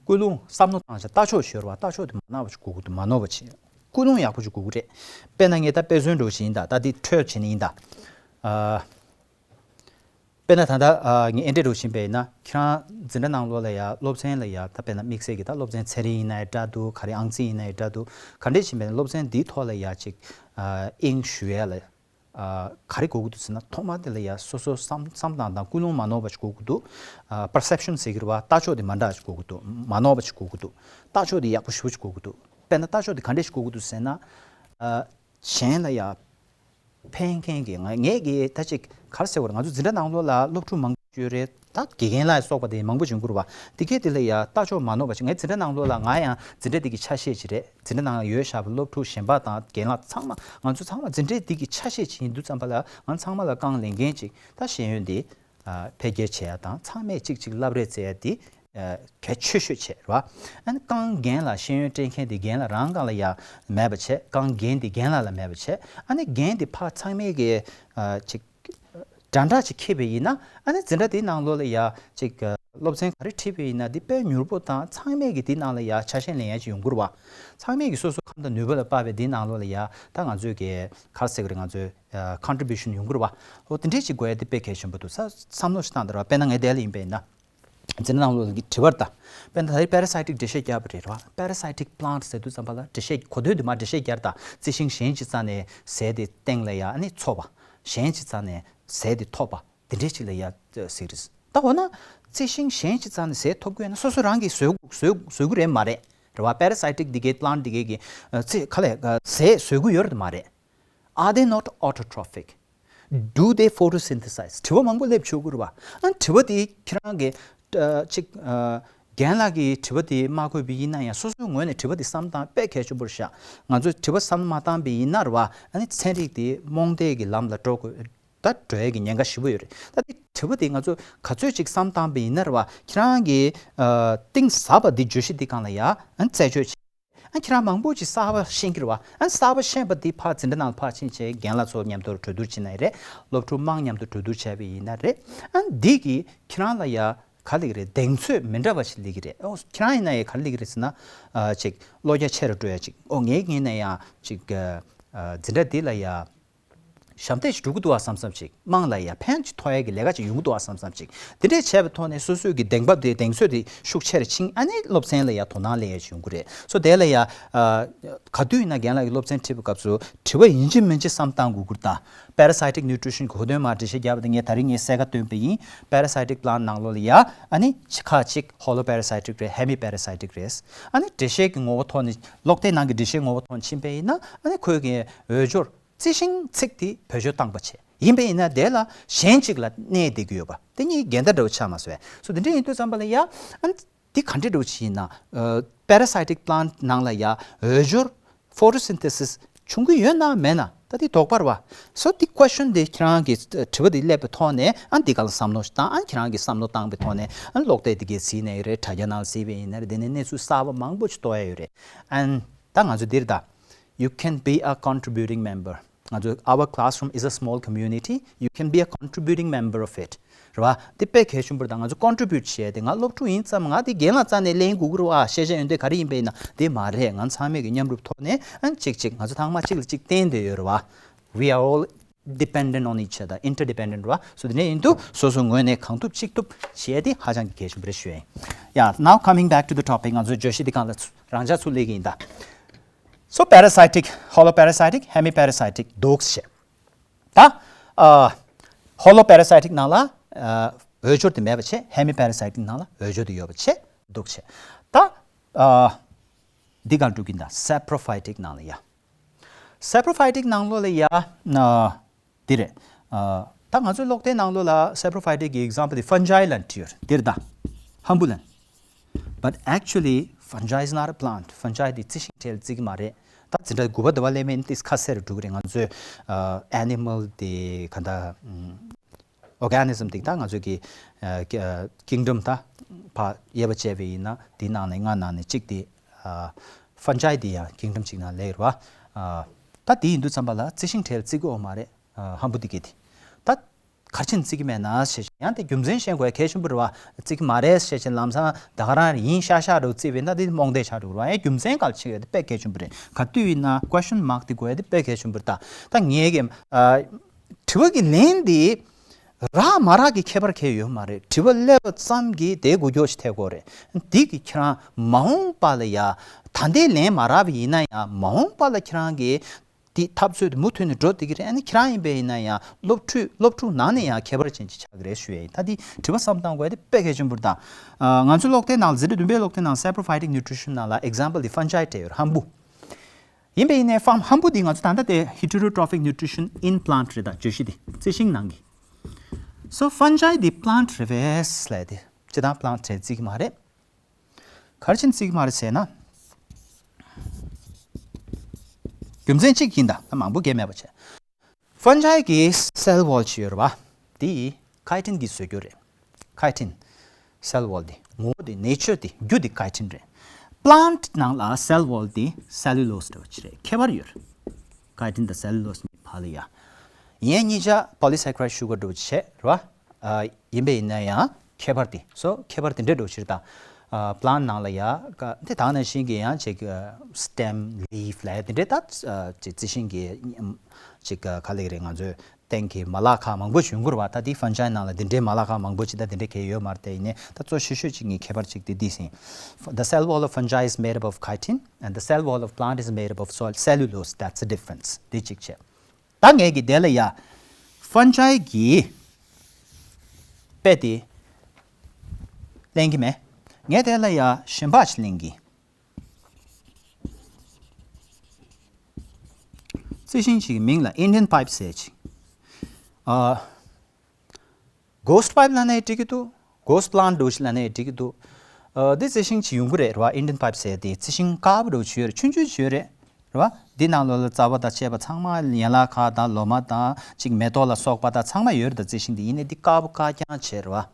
ཀུན་སློང་བསམ་བློ་བཏང་བྱ་ལྟ་ཕྱོགས་ཤོར་བ། ལྟ་ཕྱོགས་དེ་མ་ནོར་བ་ཞིག་དགོས་ཀྱི་འདུག་མ་ནོར་བ་ཞིག་ཀུན་སློང་ཡག་པོ་ཞིག་དགོས་ཀྱི་རེད། དཔེར་ན་ངས་ད་དཔེ་མཚོན་འདྲ་བོ་ཞིག་ཡིན་ད། ད་འདི་འཕྲོས་བྱས་ནས་ཡིན་ད། ཨ། དཔེར་ན་ད་ལྟ་ཨ་ངས་ཨེ་འདྲས་འདྲ་བོ་ཞིག་ཡིན་པ་ཡིན་ན་ཁྱེད་རང་འཛིན་གྲྭ་ནང་ལོགས་ལ་ཡ་སློབ་ཚན་ལ་ཡ་ད་དཔེར་ན་དམིགས་བསལ་གྱི་ད་སློབ་ཚན་ཚན་རིག་ཡིན་ན་ཡང་འདྲ་འདུག་ག་རེ་ཨང་རྩིས་ཡིན་ན་ཡང་འདྲ་འདུག་ག་འདྲས་ཞིག་ཡིན་པ་ཡིན་ན་སློབ་ཚན་འདིའི་ཐོག་ལ་ཡ་ཅིག་ཨ་དབྱིངས་ཞུ་ཡ་ལ། ཨ་ག་རེ་དགོས་ཀྱི་འདུག་ཟེར་ན་ཐོག་མར་དེ་ལ་ཡ་སོ་སོ་བསམ་བསམ་སྟངས་དང་ཀུན་སློང་མ་ནོར་བ་ཞིག་དགོས་ཀྱི་འདུག་ཨ་པར་སེབ་ཤན་ཟེར་གྱི་རེད་བ། ལྟ་ཕྱོགས་དེ་མ་འདྲ་ཞིག་དགོས་ཀྱི་འདུག་མ་ནོར་བ་ཞིག་དགོས་ཀྱི་འདུག་ལྟ་ཕྱོགས་དེ་ཡག་པོ་ཞེ་པོ་ཞིག་དགོས་ཀྱི་འདུག་དཔེར་ན་ལྟ་ཕྱོགས་དེ་ག་འདྲས་ཞིག་དགོས་ཀྱི་འདུག་ཟེར་ན། ཨ་གཞན་ལ་ཡ་ཕན་མཁན་གྱི་ང་ངས་ཀྱི་ད་ཅིག་ག་རེ་ཟེར་དགོས་རེད། ང་ཚོ་འཛིན་གྲྭ་ནང་ལོགས་ལ་སློབ་ཕྲུག་མང་པོ་ཡོད་རེད། ད་དགེ་རྒན་ལ་སོགས་པ་དེ་མང་པོ་བྱུང་གི་རེད་བ། དེ་གས་དེ་ལ་ཡ་ལྟ་ཕྱོགས་མ་ནོར་བ་ཞིག་ངའི་འཛིན་གྲྭ་ནང་ལོགས་ལ་ང་ཡང་འཛིན་གྲྭ་འདི་གི་ཆ་ཤས་ཅིག་རེད། འཛིན་གྲྭ་ནང་ཡོད་བཞག་པའི་སློབ་ཕྲུག་གཞན་པ་དང་རྒན་ལགས་ཚང་མ་ང་ཚོ་ཚང་མ་འཛིན་གྲྭ་འདི་གི་ཆ་ཤས་ཅིག་ཡིན་དུས་ཙམ་པ་ལ་ང་ཚང་མ་ལ་རྐང་ལེན་མཁན་ཅིག་ད་ཤེས་ཡོན་འདི་འཕེལ་རྒྱས་བྱེད་ཡ་དང་ཚང་མས་གཅིག་གཅིག་བསླབ་རེས་བྱེད་ཡ་འདི་གལ་ཆེ་ཤོས་བྱེད་རེད་བ། ཨ་ནི་རྐང་རྒན་ལ་ཤེས་ཡོན་སྤྲད་མཁན་འདི་རྒན་ལགས་རང་རྐང་ལ་ཡ་མེད་པ་བྱེད། རྐང་རྒན་འདི་རྒན་ལགས་ལ་མེད་པ་བྱེད། ཨ་ནི་རྒན་འདི་ཕར་ཚང་མས་གི་ཅིག་འདྲ་འདྲ་ཅིག་འཁྱེར་བ་ཡིན་ན་ཨ་ནི་འཛིན་གྲྭ་དེའི་ནང་ལོགས་ལ་ཡ་ཅིག་སློབ་ཚན་ག་རེ་ཁྲིད་པ་ཡིན་ན་འདི་དཔེ་མྱུར་པོ་དང་ཚང་མས་ཀྱི་དེའི་ནང་ལ་ཡ་ཆ་ཤས་ལེན་ཡ་ཅིག་ཡོང་གི་རེད་བ། ཚང་མས་ཀྱི་སོ་སོ་ཁམས་དང་ནུས་པ་ལ་དཔག་པའི་དེའི་ནང་ལོགས་ལ་ཡ་ད་ང་ཚོས་ཀྱི་ག་རེ་ཟེར་གི་རེད། ང་ཚོས་ཀོན་ཊི་བྷུ་ཤན་ཡོང་གི་རེད་བ། འོ་དེ་འདྲས་ཅིག་དགོས་ཡ་དེ་དཔེ་གལ་ཆེན་པོ་འདུག་ས་བསམ་བློ་ཞིག་བཏང་དང་རེད་བ། དཔེར་ན་ངའི་དེ་ལ་ཡིན་པ་ཡིན་ན། འཛིན་གྲྭ་ནང་ལོགས་ཀྱི་དྲི་བར་ལྟ། དཔེར་ན་ད་རེས་པེ་ར་སའི་ཊིག་འགྲེལ་བཤད་བརྒྱབ་པ་རེད་བ། པེ་ར་སའི་ཊིག་པི་ལན་ཊི་ཟེར་དུས་ཙམ་པ་ལ་འགྲེལ་བཤད་གོ་དོན་དེ་མར་འགྲེལ་བཤད་བརྒྱབ་དང་རྩི་ཤིང་གཞན་གཅིག་རྩ་ནས་ཟས་དེ་སྟེང་ལ་ཡ་ཨ་ནི་འཚོ་བ། གཞན་གཅིག་རྩ་ནས་ཟས་དེ་ཐོབ་པ་དེ་འདྲས་ཅིག་ལ་ཡ་ཟེར་གི་རེད། ད་འོ་ན་རྩི་ཤིང་གཞན་གཅིག་རྩ་ནས་ཟས་ཐོབ་དགོས་ན་སོ་སོ་རང་གིས་ཟོས་ཟོས་ཟོས་གི་རེད་མ་རེད། རེད་བ། པེ་ར་སའི་ཊིག་འདི་གའི་པི་ལན་ཊི་འདི་གའི་གི་ཨ་ཚེ་ག་ལས་ཨ་ཟས་ཟོས་གི་ཡོད་རེད་མ་རེད། Are they not autotrophic? Do they photosynthesize? དྲི་བ་མང་པོ་སླེབས་ཆོག་གི་རེད་བ། ཨ་དྲི་བ་དེ་ཁྱེད་རང་གི་ཨ་ཅིག་ཨ་རྒན་ལགས་ཀྱིས་དྲི་བ་དེ་མ་འགོད་པ་ཡིན་ན་ཡང་སོ་སོའི་ངོས་ནས་དྲི་བ་དེ་བསམ་སྟངས་དཔེ་གལ་ཆེན་པོ་རེད་ཤག་ང་ཚོས་དྲི་བ་བསམ་མ་བཏང་པ་ཡིན་ན་རེད་བ། ཨ་ནི་ཚན་རིག་དེ་རྨོངས་དད་ཀྱི་ལམ་ལ་འགྲོ་དགོས་ད་འགྲོ་ཡས་ཀྱི་ཉེན་ཁ་ཞེ་པོ་ཡོད་རེད། ད་དེ་དྲི་བ་དེ་ང་ཚོས་ག་ཚོད་ཅིག་བསམ་བཏང་པ་ཡིན་ན་རེད་བ། ཁྱེད་རང་གི་ཨ་གཏིང་ཟབ་པ་འདི་བརྗོད་གཞི་འདི་སྒང་ལ་ཡ་ཨ་རྩད་གཅོད་བྱེད། ཨ་ཁྱེད་རང་མང་པོ་ཅིག་གསར་པ་ཤེས་ཀྱི་རེད་བ། ཨ་གསར་པ་ཤེས་པ་འདི་ཕར་འཛིན་གྲྭ་ནང་ཕར་ཕྱིན་བྱས་རྒན་ལགས་ཚོ་མཉམ་དུ་གྲོས་བསྡུར་བྱེད་ན་ཡི་རེད། སློབ་ཕྲུག་དམངས་མཉམ་དུ་གྲོས་བསྡུར་བྱས་པ་ཡིན་ན་རེད། ཨ་འདི་གིས་ཁྱེད་རང་ལ་ཡ་ག་ལེགས་རེད། གདེང་ཚོད་མི་འདྲ་བ་ཞིག་སླེབས་ཀྱི་རེད། ཨོ་ཁྱེད་རང་ཡིན་ན་ཡ་ག་རེ་སླེབས་ཀྱི་རེད་ཟེར་ན། ཨ་ཅིག་བློ་རྒྱ་ཆེ་རུ་འགྲོ་ཡ་ཅིག་ཨོ་ངའི་ངོས་ནས་ཡང་ཅིག་ཨ་འཛིན་གྲྭ་འདི་ལ་ཡ། ཞབས་འདེགས་ཤིག་འགྲོ་གི་འདུག་བ་བསམ་བསམ་ཅིག་དམངས་ལ་ཡ་ཕན་ཅིག་ཐོགས་ཡ་གི་ལས་ཀ་ཅིག་ཡོང་གི་འདུག་བ་བསམ་བསམ་ཅིག་དེ་འདྲས་བྱས་པའི་ཐོག་ནས་སོ་སོའི་གི་གདེང་པ་དེ་གདེང་ཚོད་དེ་ཤུགས་ཆེ་རུ་ཕྱིན། ཨ་ནི་སློབ་ཚན་ལ་ཡ་དོ་སྣང་སླེབས་ཡ་ཅིག་ཡོང་གི་རེད། སོ་དེ་ལ་ཡ་ཨ་ག་དུས་ཡིན་ན་རྒན་ལགས་ཀྱིས་སློབ་ཚན་ཁྲིད་པའི་སྐབས་སུ་དྲི་བ་ཡིན་གཅིག་མིན་གཅིག་བསམ་བཏང་དགོས་ཀྱི་རེད་ད། Parasitic nutrition གོ་དོན་མར་འགྲེལ་བཤད་བརྒྱབ་པ་དེ་ངས་ད་རིང་ངས་གསལ་ཁ་བཏོན་པ་ཡིན། Parasitic plant ནང་ལོགས་ལ་ཡ་ཨ་ནི་ཁ་ཅིག་holoparasitic རེད། hemiparasitic རེད། ཨ་ནི་འགྲེལ་བཤད་ཀྱི་ངོ་བོ་ཐོག་ནས་ཀློག་དེབ་ནང་གི་འགྲེལ་བཤད་ངོ་བོ་ཐོག་ནས་ཕྱིན་པ་ཡིན་ན་ཨ་ནི་ཁོའི་གི་འོས་སྦྱོར་རྩི་ཤིང་ཚིག་དེ་བེད་སྤྱོད་བཏང་པ་བྱས་ཡིན་པ་ཡིན་ན་དེ་ལ་གཞན་གཅིག་ལ་གནས་བསྡད་ཀྱི་ཡོད་པ་དེ་གཉིས་འགལ་ཟླ་འདྲ་བོ་ཆགས་མ་སོང་ངས། སོ་དེ་འདྲ་ཡིན་དུས་ཙམ་པ་ལ་ཡ་ཨ་ནི་འདི་ག་འདྲ་འདྲ་བོ་ཞིག་ཡིན་ན། ཨ་parasitic plant ནང་ལ་ཡ་འོས་སྦྱོར་photosynthesis བྱུང་གི་ཡོད་ན་མེད་ན་ད་འདི་དོགས་པ་རེད་བ། སོ་འདི་question འདི་ཁྱེད་རང་གི་དྲི་བ་འདི་སླེབས་པའི་ཐོག་ནས་ཨ་འདི་སྒང་ལ་བསམ་བློ་ཞིག་བཏང་། ཨ་ཁྱེད་རང་གི་བསམ་བློ་བཏང་པའི་ཐོག་ནས་ཨ་ཀློག་དེབ་འདི་གའི་གཟིགས་ནས་ཡོད་རེད། དྲ་རྒྱ་ནང་གཟིགས་པ་ཡིན་ན་རེད། དེ་ནས་གནས་ཚུལ་གསར་པ་མང་པོ་ཞིག་རྟོགས་ཡ་ཡོད་རེད། ཨ་ད་ང་ཚོ་འདིར་ད། You can be a contributing member. ང་ཚོ our classroom is a small community. You can be a contributing member of it. རེད་བ། འདི་དཔེ་གལ་ཆེན་པོ་རེད། ད་ང་ཚོ་contribute བྱས་ཏེ་ང་སློབ་ཕྲུག་ཡིན་ཙམ་ང་འདི་རྒན་ལགས་རྩ་ནས་ལེན་དགོས་ཀྱི་རེད་བ། ཤེས་བྱ་ཡོན་ཏན་ག་རེ་ཡིན་པ་ཡིན་ན་འདི་མ་རེད། ང་ཚང་མས་ཀྱི་མཉམ་རུབ་ཐོག་ནས་ཨ་གཅིག་གཅིག་ང་ཚོ་ཐང་མ་གཅིག་ལ་གཅིག་བརྟེན་བསྡད་ཡོད་རེད་བ། We are all dependent on each other, interdependent རེད་བ། སོ་དེ་ནས་ཡིན་དུས་སོ་སོ་ངོས་ནས་གང་ཐུབ་ཅི་ཐུབ་བྱས་ཏེ་ཧ་ཅང་གི་གལ་ཆེན་པོ་རེད་ཞུ་ཡ་ཡིན། Yeah, now coming back to the topic. ང་ཚོའི་བརྗོད་གཞི་འདི་སྒང་ལ་ཚུ་རང་འཇགས་ཚུར་སླེབས་ཀྱི་ཡིན་ད། So parasitic, holoparasitic, hemiparasitic འདུག་ཟེར། ད་ཨ་holoparasitic ནང་ལ་ཨ་འོས་སྦྱོར་དེ་མེད་པ་བྱས། hemiparasitic ནང་ལ་འོས་སྦྱོར་དེ་ཡོད་པ་བྱས་འདུག་ཟེར། ད་ཨ་འདི་སྒང་འགྲོ་གི་ཡིན་ད། saprophytic ནང་ལ་ཡ། saprophytic ནང་ལོགས་ལ་ཡ་ཨ་འདི་རེད། ཨ་ད་ང་ཚོའི་ཀློག་དེབ་ནང་ལོགས་ལ་saprophytic གི་example དེ་fungi ལ་བྲིས་ཡོད་རེད། འདིར་ད་ཧམ་བུ་ལན། But actually, fungi is not a plant. Fungi དེ་རྩི་ཤིང་གྲས་ལ་བརྩི་གི་མ་རེད། ད་འཛིན་གྲྭ་དགུ་པ་དེ་བ་ལས་མིན་ཏིས་ཁ་གསལ་རུ་འགྲོ་གི་རེད། ང་ཚོའི་ཨ་animal དེ་ག་འདྲ་ཨམ་organism དེ་ད་ང་ཚོའི་གི་ཨ་ཀི་ཨ་kingdom ད་ཕ་དབྱེ་བ་བྱས་པ་ཡིན་ན་དེ་ནང་ནས་ལྔ་ནང་ནས་གཅིག་དེ་ཨ་fungi དེ་ཡང་kingdom གཅིག་ནང་ལས་རེད་བ། ཨ་ད་དེ་ཡིན་དུས་ཙམ་པ་ལ་རྩི་ཤིང་གྲས་ལ་བརྩི་གི་ཡོད་མ་རེད། ཨ་ཧམ་བུ་དེ་གི་དེ་ད། ག་རེ་བྱས་ནས་བརྩི་གི་མེད་ན་ཞེས་ཡང་དེ་རྒྱུ་མཚན་ཤེས་དགོས་ཡ་གལ་ཆེན་པོ་རེད་བ། བརྩི་གི་མ་རེད་ཞེས་བྱས་ལམ་སང་ད་ག་རང་ཡིན་ཤག་ཤག་རུ་བརྩི་བས་ན་དེ་རྨོངས་དད་ཆགས་འགྲོ་གི་རེད་བ། ཡང་རྒྱུ་མཚན་ག་རེ་བྱེད་ཀྱི་ཡོད་དེ་དཔེ་གལ་ཆེན་པོ་རེད། ག་དུས་ཡིན་ན་question mark དེ་དགོས་ཡ་དེ་དཔེ་གལ་ཆེན་པོ་རེད། ད་ད་ངས་གི་ཨ་དྲི་བ་གི་ལན་དེ་རག་མ་རག་གི་ཁྱད་པར་གང་ཡང་ཡོད་མ་རེད། དྲི་བ་སླེབས་པ་ཙམ་གྱིས་དེ་འགུལ་སྐྱོད་ཞིག་ཐེབས་དགོས་རེད། འདི་གི་ཁྱེད་རང་མ་འོངས་པ་ལ་ཡ་ད་ལྟའི་ལན་མ་རག་པ་ཡིན་ན་ཡང་མ་འོངས་པ་ལ་ཁྱེད་རང་གི་དེ་འཐབ་རྩོད་དེ་མུ་མཐུད་ནས་འགྲོ་བསྡད་ཀྱི་རེད། ཨ་ནི་ཁྱེད་རང་ཡིན་པ་ཡིན་ན་ཡང་སློབ་ཕྲུག་སློབ་ཕྲུག་ནང་ནས་ཡང་ཁྱད་པར་ཅན་ཅིག་ཆགས་ཀྱི་རེད་ཞུ་ཡ་ཡིན། ད་དེ་དྲི་བ་བསམ་བཏང་དགོས་ཡ་དེ་དཔེ་གལ་ཆེན་པོ་རེད་ད། ཨ་ང་ཚོའི་ཀློག་དེབ་ནང་ལ་འཛིན་གྲྭ་བདུན་པའི་ཀློག་དེབ་ནང་saprophytic nutrition ནང་ལ་example དེ་fungi སྤྲད་ཡོད་རེད། ཧམ་བུ། ཡིན་པ་ཡིན་ནའི་ཧམ་ཧམ་བུ་དེ་ང་ཚོ་ད་ལྟ་དེ་heterotrophic nutrition in plant རེད་ད། བརྗོད་གཞི་དེ་རྩི་ཤིང་ནང་གི། So fungi དེ་plant རེད་པས་ལབ་དེ་སྤྱིར་བཏང་plant རེད་བརྩི་གི་མ་རེད། ག་རེ་བྱས་ནས་བརྩི་གི་མ་རེད་ཟེར་ན། རྒྱུ་མཚན་གཅིག་ཡིན་ད། ད་མང་པོ་གས་མེད་པ་བྱས། fungi གི་cell wall ཅིག་ཡོད་རེད་བ། དེ་chitin གིས་བཟོས་རྒྱུ་རེད། chitin cell wall དེ་ངོ་བོ་དེ་nature དེ་རྒྱུ་དེ་chitin རེད། plant ནང་ལ་cell wall དེ་cellulose འདྲ་བ་ཅིག་རེད། ཁྱད་པར་ཡོད་རེད། chitin དང་cellulose གཉིས་བར་ལ་ཡ། ཡིན་ཡང་གཉིས་ཆ་polysaccharide sugar འདྲ་བ་ཅིག་བྱས་རེད་བ། ཨ་ཡིན་པ་ཡིན་ན་ཡང་ཁྱད་པར་དེ། so ཁྱད་པར་དེ་འདྲ་འགྲོ་ཕྱིར་དང་། ཨ་plant ནང་ལ་ཡ་ཀ་དེ་དག་ནང་བཞིན་གྱི་ཡང་ཅིག་ཨ་stem, leaf ལ་ཡ་དེ་འདྲའི་ད་ཨ་ཅིག་རྩི་ཤིང་གི་ཨམ་ཅིག་ཨ་ག་ལེགས་རེད། ང་ཚོའི་སྟེང་གི་མ་ལག་ཁག་མང་པོ་ཞིག་ཡོང་གི་རེད་བ། ད་དེ་fungi ནང་ལ་དེ་འདྲའི་མ་ལག་ཁག་མང་པོ་ཅིག་ད་དེ་འདྲའི་གས་ཡོད་མ་རེད། དེ་ཡིན་ནའི་ད་གཙོ་ཆེ་ཤོས་ཅིག་གི་ཁྱད་པར་ཅིག་དེ་འདི་ཟིན། The cell wall of fungi is made up of chitin and the cell wall of plant is made up of sol- cellulose. That's the difference. དེ་གཅིག་བྱས། ད་ངས་ཀྱི་དེ་ལ་ཡ་fungi གི་དཔེ་དེ་ལེན་གྱི་མེད། ངས་དེ་ལ་ཡ་གཞན་པ་ཞིག་ལེན་གྱི། རྩི་ཤིང་ཅིག་གི་མིང་ལ་Indian pipe ཟེར་ཅིག་ཨ། ghost pipe ལབ་ནའི་འགྲིག་གི་འདུག ghost plant འདྲ་བོ་ཞིག་ལབ་ནའི་འགྲིག་གི་འདུག་ཨ་འདི་རྩི་ཤིང་ཅིག་ཡོང་གི་རེད་རེད་བ། Indian pipe ཟེར་དེ་རྩི་ཤིང་དཀར་པོ་འདྲ་བོ་ཅིག་ཡོད་རེད། ཆུང་ཆུང་ཅིག་ཡོད་རེད་རེད་བ། འདི་ནང་ལོགས་ལ་རྩ་བ་དང་བཅས་པ་ཚང་མ་ཡན་ལག་ཁག་དང་ལོ་མ་དང་ཅིག་མེ་ཏོག་ལ་སོགས་པ་དང་ཚང་མ་ཡོད་རེད། ད་རྩི་ཤིང་འདི་ཡིན་ནའི་འདི་དཀར་པོ་དཀར་རྐྱང་བྱས་རེད་བ།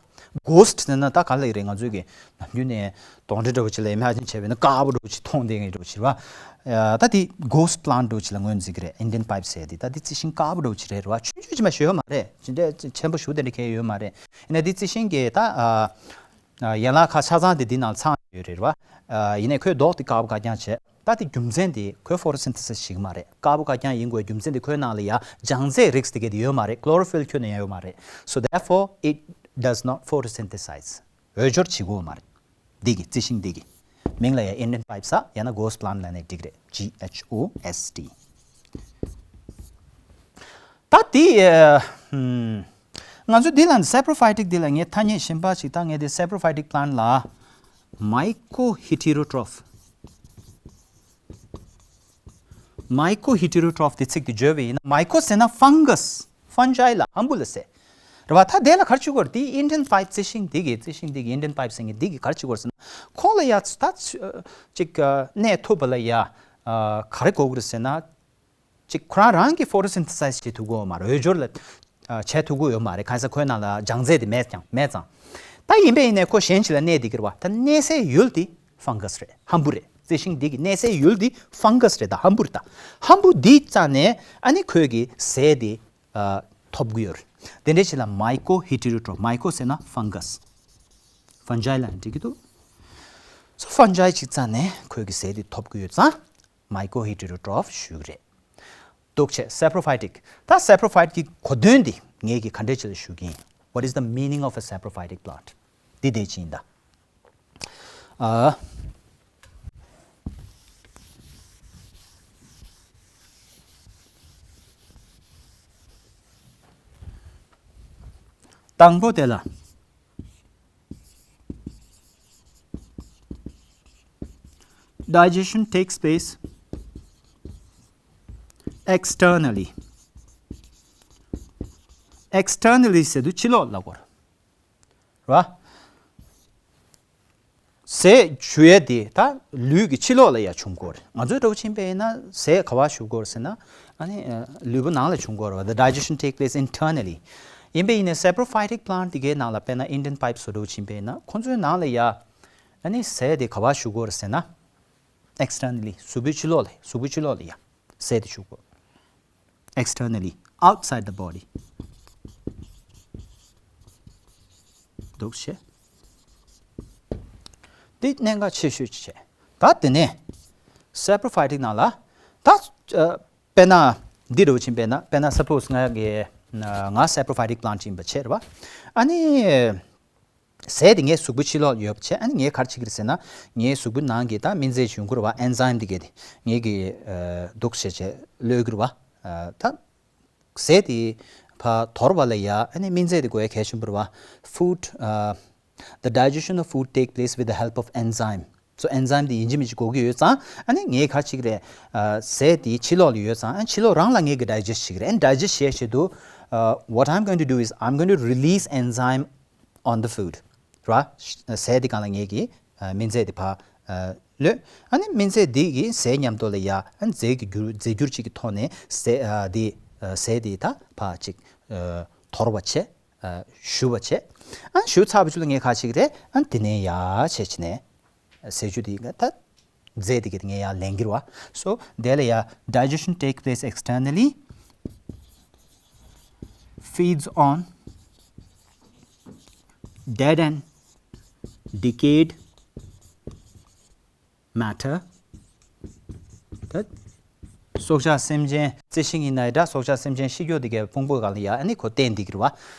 ghost ཟེར་ན་ད་ག་ལ་ཡི་རེད། ང་ཚོས་ཀྱི་ནམ་རྒྱུན་ནས་གདོན་འདྲེ་འདྲ་བོ་ཅིག་ལ་ཡ་མེད་ཨ་ཅན་བྱས་པས་ན་དཀར་པོ་འདྲ་བོ་ཅིག་མཐོང་བསྡད་མཁན་འདྲ་བོ་ཅིག་རེད་བ། ད་དེ་ghost plant འདྲ་བོ་ཅིག་ལ་ངོས་འཛིན་གྱི་རེད། Indian pipe ཟེར་དེ། ད་དེ་རྩི་ཤིང་དཀར་པོ་འདྲ་བོ་ཅིག་རེད་རེད་བ། ཆུང་ཆུང་ཅིག་མ་ཞིག་ཡོད་མ་རེད། ཅི་འདྲའི་ཆེན་པོ་ཞིག་དེ་འདྲ་གང་ཡང་ཡོད་མ་རེད། ཡིན་ན་དེ་རྩི་ཤིང་གི་ད་ཡན་ལག་ཁག་ཆ་ཚང་དེ་འདི་ནང་ཚང་ཡོད་རེད་རེད་བ། ཡིན་ནའི་ཁོའི་མདོག་དེ་དཀར་པོ་དཀར་རྐྱང་བྱས། ད་དེ་རྒྱུ་མཚན་དེ་ཁོས་ཕོ་ཊོ་སིན་ཐེ་སིས་བྱེད་ཀྱི་མ་རེད། དཀར་པོ་དཀར་རྐྱང་ཡིན་དགོས་རྒྱུ་མཚན་དེ་ཁོའི་ནང་ལ་ཡ་ལྗང་རྫས་རིགས་དེ་གས་དེ་ཡོད་མ་རེད། ཁོ་ལོ་རོ་ཕིལ་ཁྱོན་ནས་ཡང་ཡོད་མ་རེད། So therefore it does not photosynthesize. འོས་སྦྱོར་བྱེད་ཀྱི་ཡོད་མ་རེད། འདི་གི་རྩི་ཤིང་འདི་གི་མིང་ལ་ཡ་Indian pipe ཟེར་ཡང་ན་ghost plant ལབ་ནའི་འགྲིག་རེད། G H O S T། ད་དེ་ཨ། ཧུམ། ང་ཚོ་འདི་ལ་saprophytic འདི་ལ་ངས་ཐ་སྙད་གཞན་པ་ཞིག་ད་ངས་དེ་saprophytic plant ལ་mycoheterotroph mycoheterotroph དེ་ཚིག་དེ་བརྗོད་པ་ཡིན་ན། མའི་ཀོ་ཟེར་ན་fungus, fungi ལ་ཧམ་བུ་ལ་ཟེར། རེད་བ། ད་དེ་ལ་ག་རེ་བྱེད་ཀྱི་ཡོད་རེད། དེ་Indian pipe རྩི་ཤིང་འདི་གི་རྩི་ཤིང་འདི་གི་Indian pipe ཟེར་མཁན་འདི་གི་ག་རེ་བྱེད་ཀྱི་ཡོད་རེད་ཟེར་ན། ཁོ་ལ་ཡ་ད་ཅིག་གནས་ཐུབ་པ་ལ་ཡ་ག་རེ་དགོས་ཀྱི་རེད་ཟེར་ན། ཅིག་ཁོ་རང་རང་གིས་ཕོ་ཊོ་སིན་ཐེ་སའིཛ་བྱེད་ཐུབ་ཀྱི་ཡོད་མ་རེད། འོས་སྦྱོར་ལ་ཨ། བྱེད་ཐུབ་ཀྱི་ཡོད་མ་རེད། གང་ཟེར་ཁོའི་ནང་ལ་ལྗང་རྫས་དེ་མེད་ཀྱང་མེད་ཙང་། ད་ཡིན་པས་ཡིན་ནའི་ཁོ་གཞན་ཞིག་ལ་གནས་བསྡད་ཀྱི་རེད་བ། ད་གནས་སའི་ཡུལ་དེ་ཕང་ག་སི་རེད། ཧམ་བུ་རེད། རྩི་ཤིང་འདི་གི་གནས་སའི་ཡུལ་དེ་ཕང་ག་སི་རེད། ད་ཧམ་བུ་རེད། ད་ཧམ་བུ་འདི་རྩ་ནས་ཨ་ནི་ཁོས་གི་ཟས་དེ་ཨ། ཐོབ་ཀྱི་ཡོད་རེད། དེ་འདྲའི་ཆེད་ལ་མའི་ཀོ་ཧི་ཊི་རོ་ཊོ་ཕི། མའི་ཀོ་ཟེར་ན་ཕང་ག་སི། ཕང་ཇའི་ལབ་ན་འགྲིག་གི་འདུག་སོ་ཕང་ཇའི་ཅིག་རྩ་ནས་ཁོས་གི་ཟས་དེ་ཐོབ་ཀྱི་ཡོད་ཙང་། མའི་ཀོ་ཧི་ཊི་རོ་ཊོ་ཕི་ཞུ་གི་རེད། འདུག་བྱས། སེ་པོ་རོ་ཕའི་ཊིག་ད་སེ་པོ་རོ་ཕའི་ཊིག་གི་གོ་དོན་འདི་ངས་ཀྱི་ག་འདྲས་ཅིག་ལ་ཞུ་གི་ཡིན། What is the meaning of a saprophytic plant? འདི་དེ་ཅི་ཡིན་ད། ཨ། དང་པོ་དེ་ལ། Digestion takes place externally. Externally ཟེར་དུས་ཕྱི་ལོགས་ལ་གོ་ར། ར། ཟས་ཞུ་ཡས་དེ་ད་ལུས་ཀྱི་ཕྱི་ལོགས་ལ་ཡ་བྱུང་གོ་རེད། ང་ཚོའི་འདྲ་བོ་ཕྱིན་པ་ཡིན་ན་ཟས་ག་བ་ཞུ་གོ་རེད་ཟེར་ན། ཨ་ནི་ལུས་པོ་ནང་ལ་བྱུང་གོ་རེད་བ། The digestion take place internally. ཡིན་པས་ཡིན་ནའི་སེ་པོ་རོ་ཕའི་ཊིག་པི་ལན་ཊི་དེ་གའི་ནང་ལ་དཔེར་ན་ཨིན་ཌི་ཡན་པའིབ་བཟོ་འདྲ་བོ་ཕྱིན་པ་ཡིན་ན་ཁོང་ཚོའི་ནང་ལ་ཡ། ཨ་ནི་ཟས་དེ་ག་བ་ཞུ་གོ་རེད་ཟེར་ན། Externally གཟུགས་པོའི་ཕྱི་ལོགས་ལ་གཟུགས་པོའི་ཕྱི་ལོགས་ལ་ཡ། ཟས་དེ་ཞུ་གོ། Externally, outside the body. འདུག་བྱས། འདི་གནད་འགག་ཆེ་ཤོས་ཅིག་བྱས། ད་དེ་ནས་སེ་པོ་རོ་ཕའི་ཊིག་ནང་ལ་ད་ཨ། དཔེར་ན་འདི་འདྲ་བོ་ཕྱིན་པས་ན། དཔེར་ན་སཔོ་སི་ང་གི་ང་སེ་པོ་རོ་ཕའི་ཊིག་པི་ལན་ཊི་ཅིག་ཡིན་པ་བྱས་རེད་བ། ཨ་ནི། ཟས་དེ་ངའི་གཟུགས་པོའི་ཕྱི་ལོགས་ཡོད་པ་བྱས། ཨ་ནི་ངས་ག་རེ་བྱེད་ཀྱི་རེད་ཟེར་ན། ངའི་གཟུགས་པོའི་ནང་གི་ད་སྨན་རྫས་ཡོང་གི་རེད་བ། ཨེན་ཛའིམ་དེ་གས་དེ་ངས་ཀྱི་ཨ། འདུག་བྱས་བྱས་གློད་ཀྱི་རེད་བ། ཨ། ད་ཟས་དེ་ཕར་དོར་བ་ལ་ཡ་ཨ་ནི་སྨན་རྫས་དེ་དགོས་ཡ་གལ་ཆེན་པོ་རེད་བ། Food, uh, the digestion of food take place with the help of enzyme. So enzyme དེ་ཡིན་གཅིག་མིན་གཅིག་དགོས་ཀྱི་ཡོད་ཙང་། ཨ་ནི་ངས་ག་རེ་བྱེད་ཀྱི་རེད། ཨ། ཟས་དེ་ཕྱི་ལོགས་ལ་ཡོད་ཙང་། ཨ། ཕྱི་ལོགས་རང་ལ་ངས་ཀྱི་ཌའི་ཇེ་སི་ཊི་བྱེད་ཀྱི་རེད། ཨ་ནི་ཌའི་ཇེ་སི་ཊི་བྱེད་ཆེད་དུ། Uh, what I'm going to do is I'm going to release enzyme on the food. ར། ཟས་དེ་སྒང་ལ་ངས་ཀྱི་ཨ། སྨན་རྫས་དེ་ཕར་ཨ། གློད། ཨ་ནི་སྨན་རྫས་དེ་གི་ཟས་མཉམ་དུ་ལ་ཡ། ཨ། རྫས་ཀྱི་འགྱུར་རྫས་འགྱུར་ཅིག་གི་ཐོག་ནས་ཟས་ཨ། དེ་ཨ། ཟས་དེ་ད་ཕར་ཅིག་ཨ། དོར་བ་བྱས། ཨ། ཞུ་བ་བྱས། ཨ། ཞུ་ཚར་བའི་རྗེས་ལ་ངས་ག་རེ་བྱེད་ཀྱི་རེད། ཨ། དེ་ནས་ཡར་བྱས་བྱས་ནས་ཟས་བཅུད་དེ་ད་རྫས་དེ་གི་ངས་ཡར་ལེན་གྱི་རེད་བ། So དེ་ལ་ཡ། Digestion take place externally, feeds on dead and decayed matter. ད་སྲོག་ཆགས་སེམས་ཅན། རྩི་ཤིང་ཡིན་ནའི་འདྲ། སྲོག་ཆགས་སེམས་ཅན་ཤི་འགྱོ་དེ་གའི་ཕུང་པོ་སྒང་ལ་ཡ། ཨ་ནི་ཁོ་བསྟེན་བསྡད་ཀྱི་རེད་བ།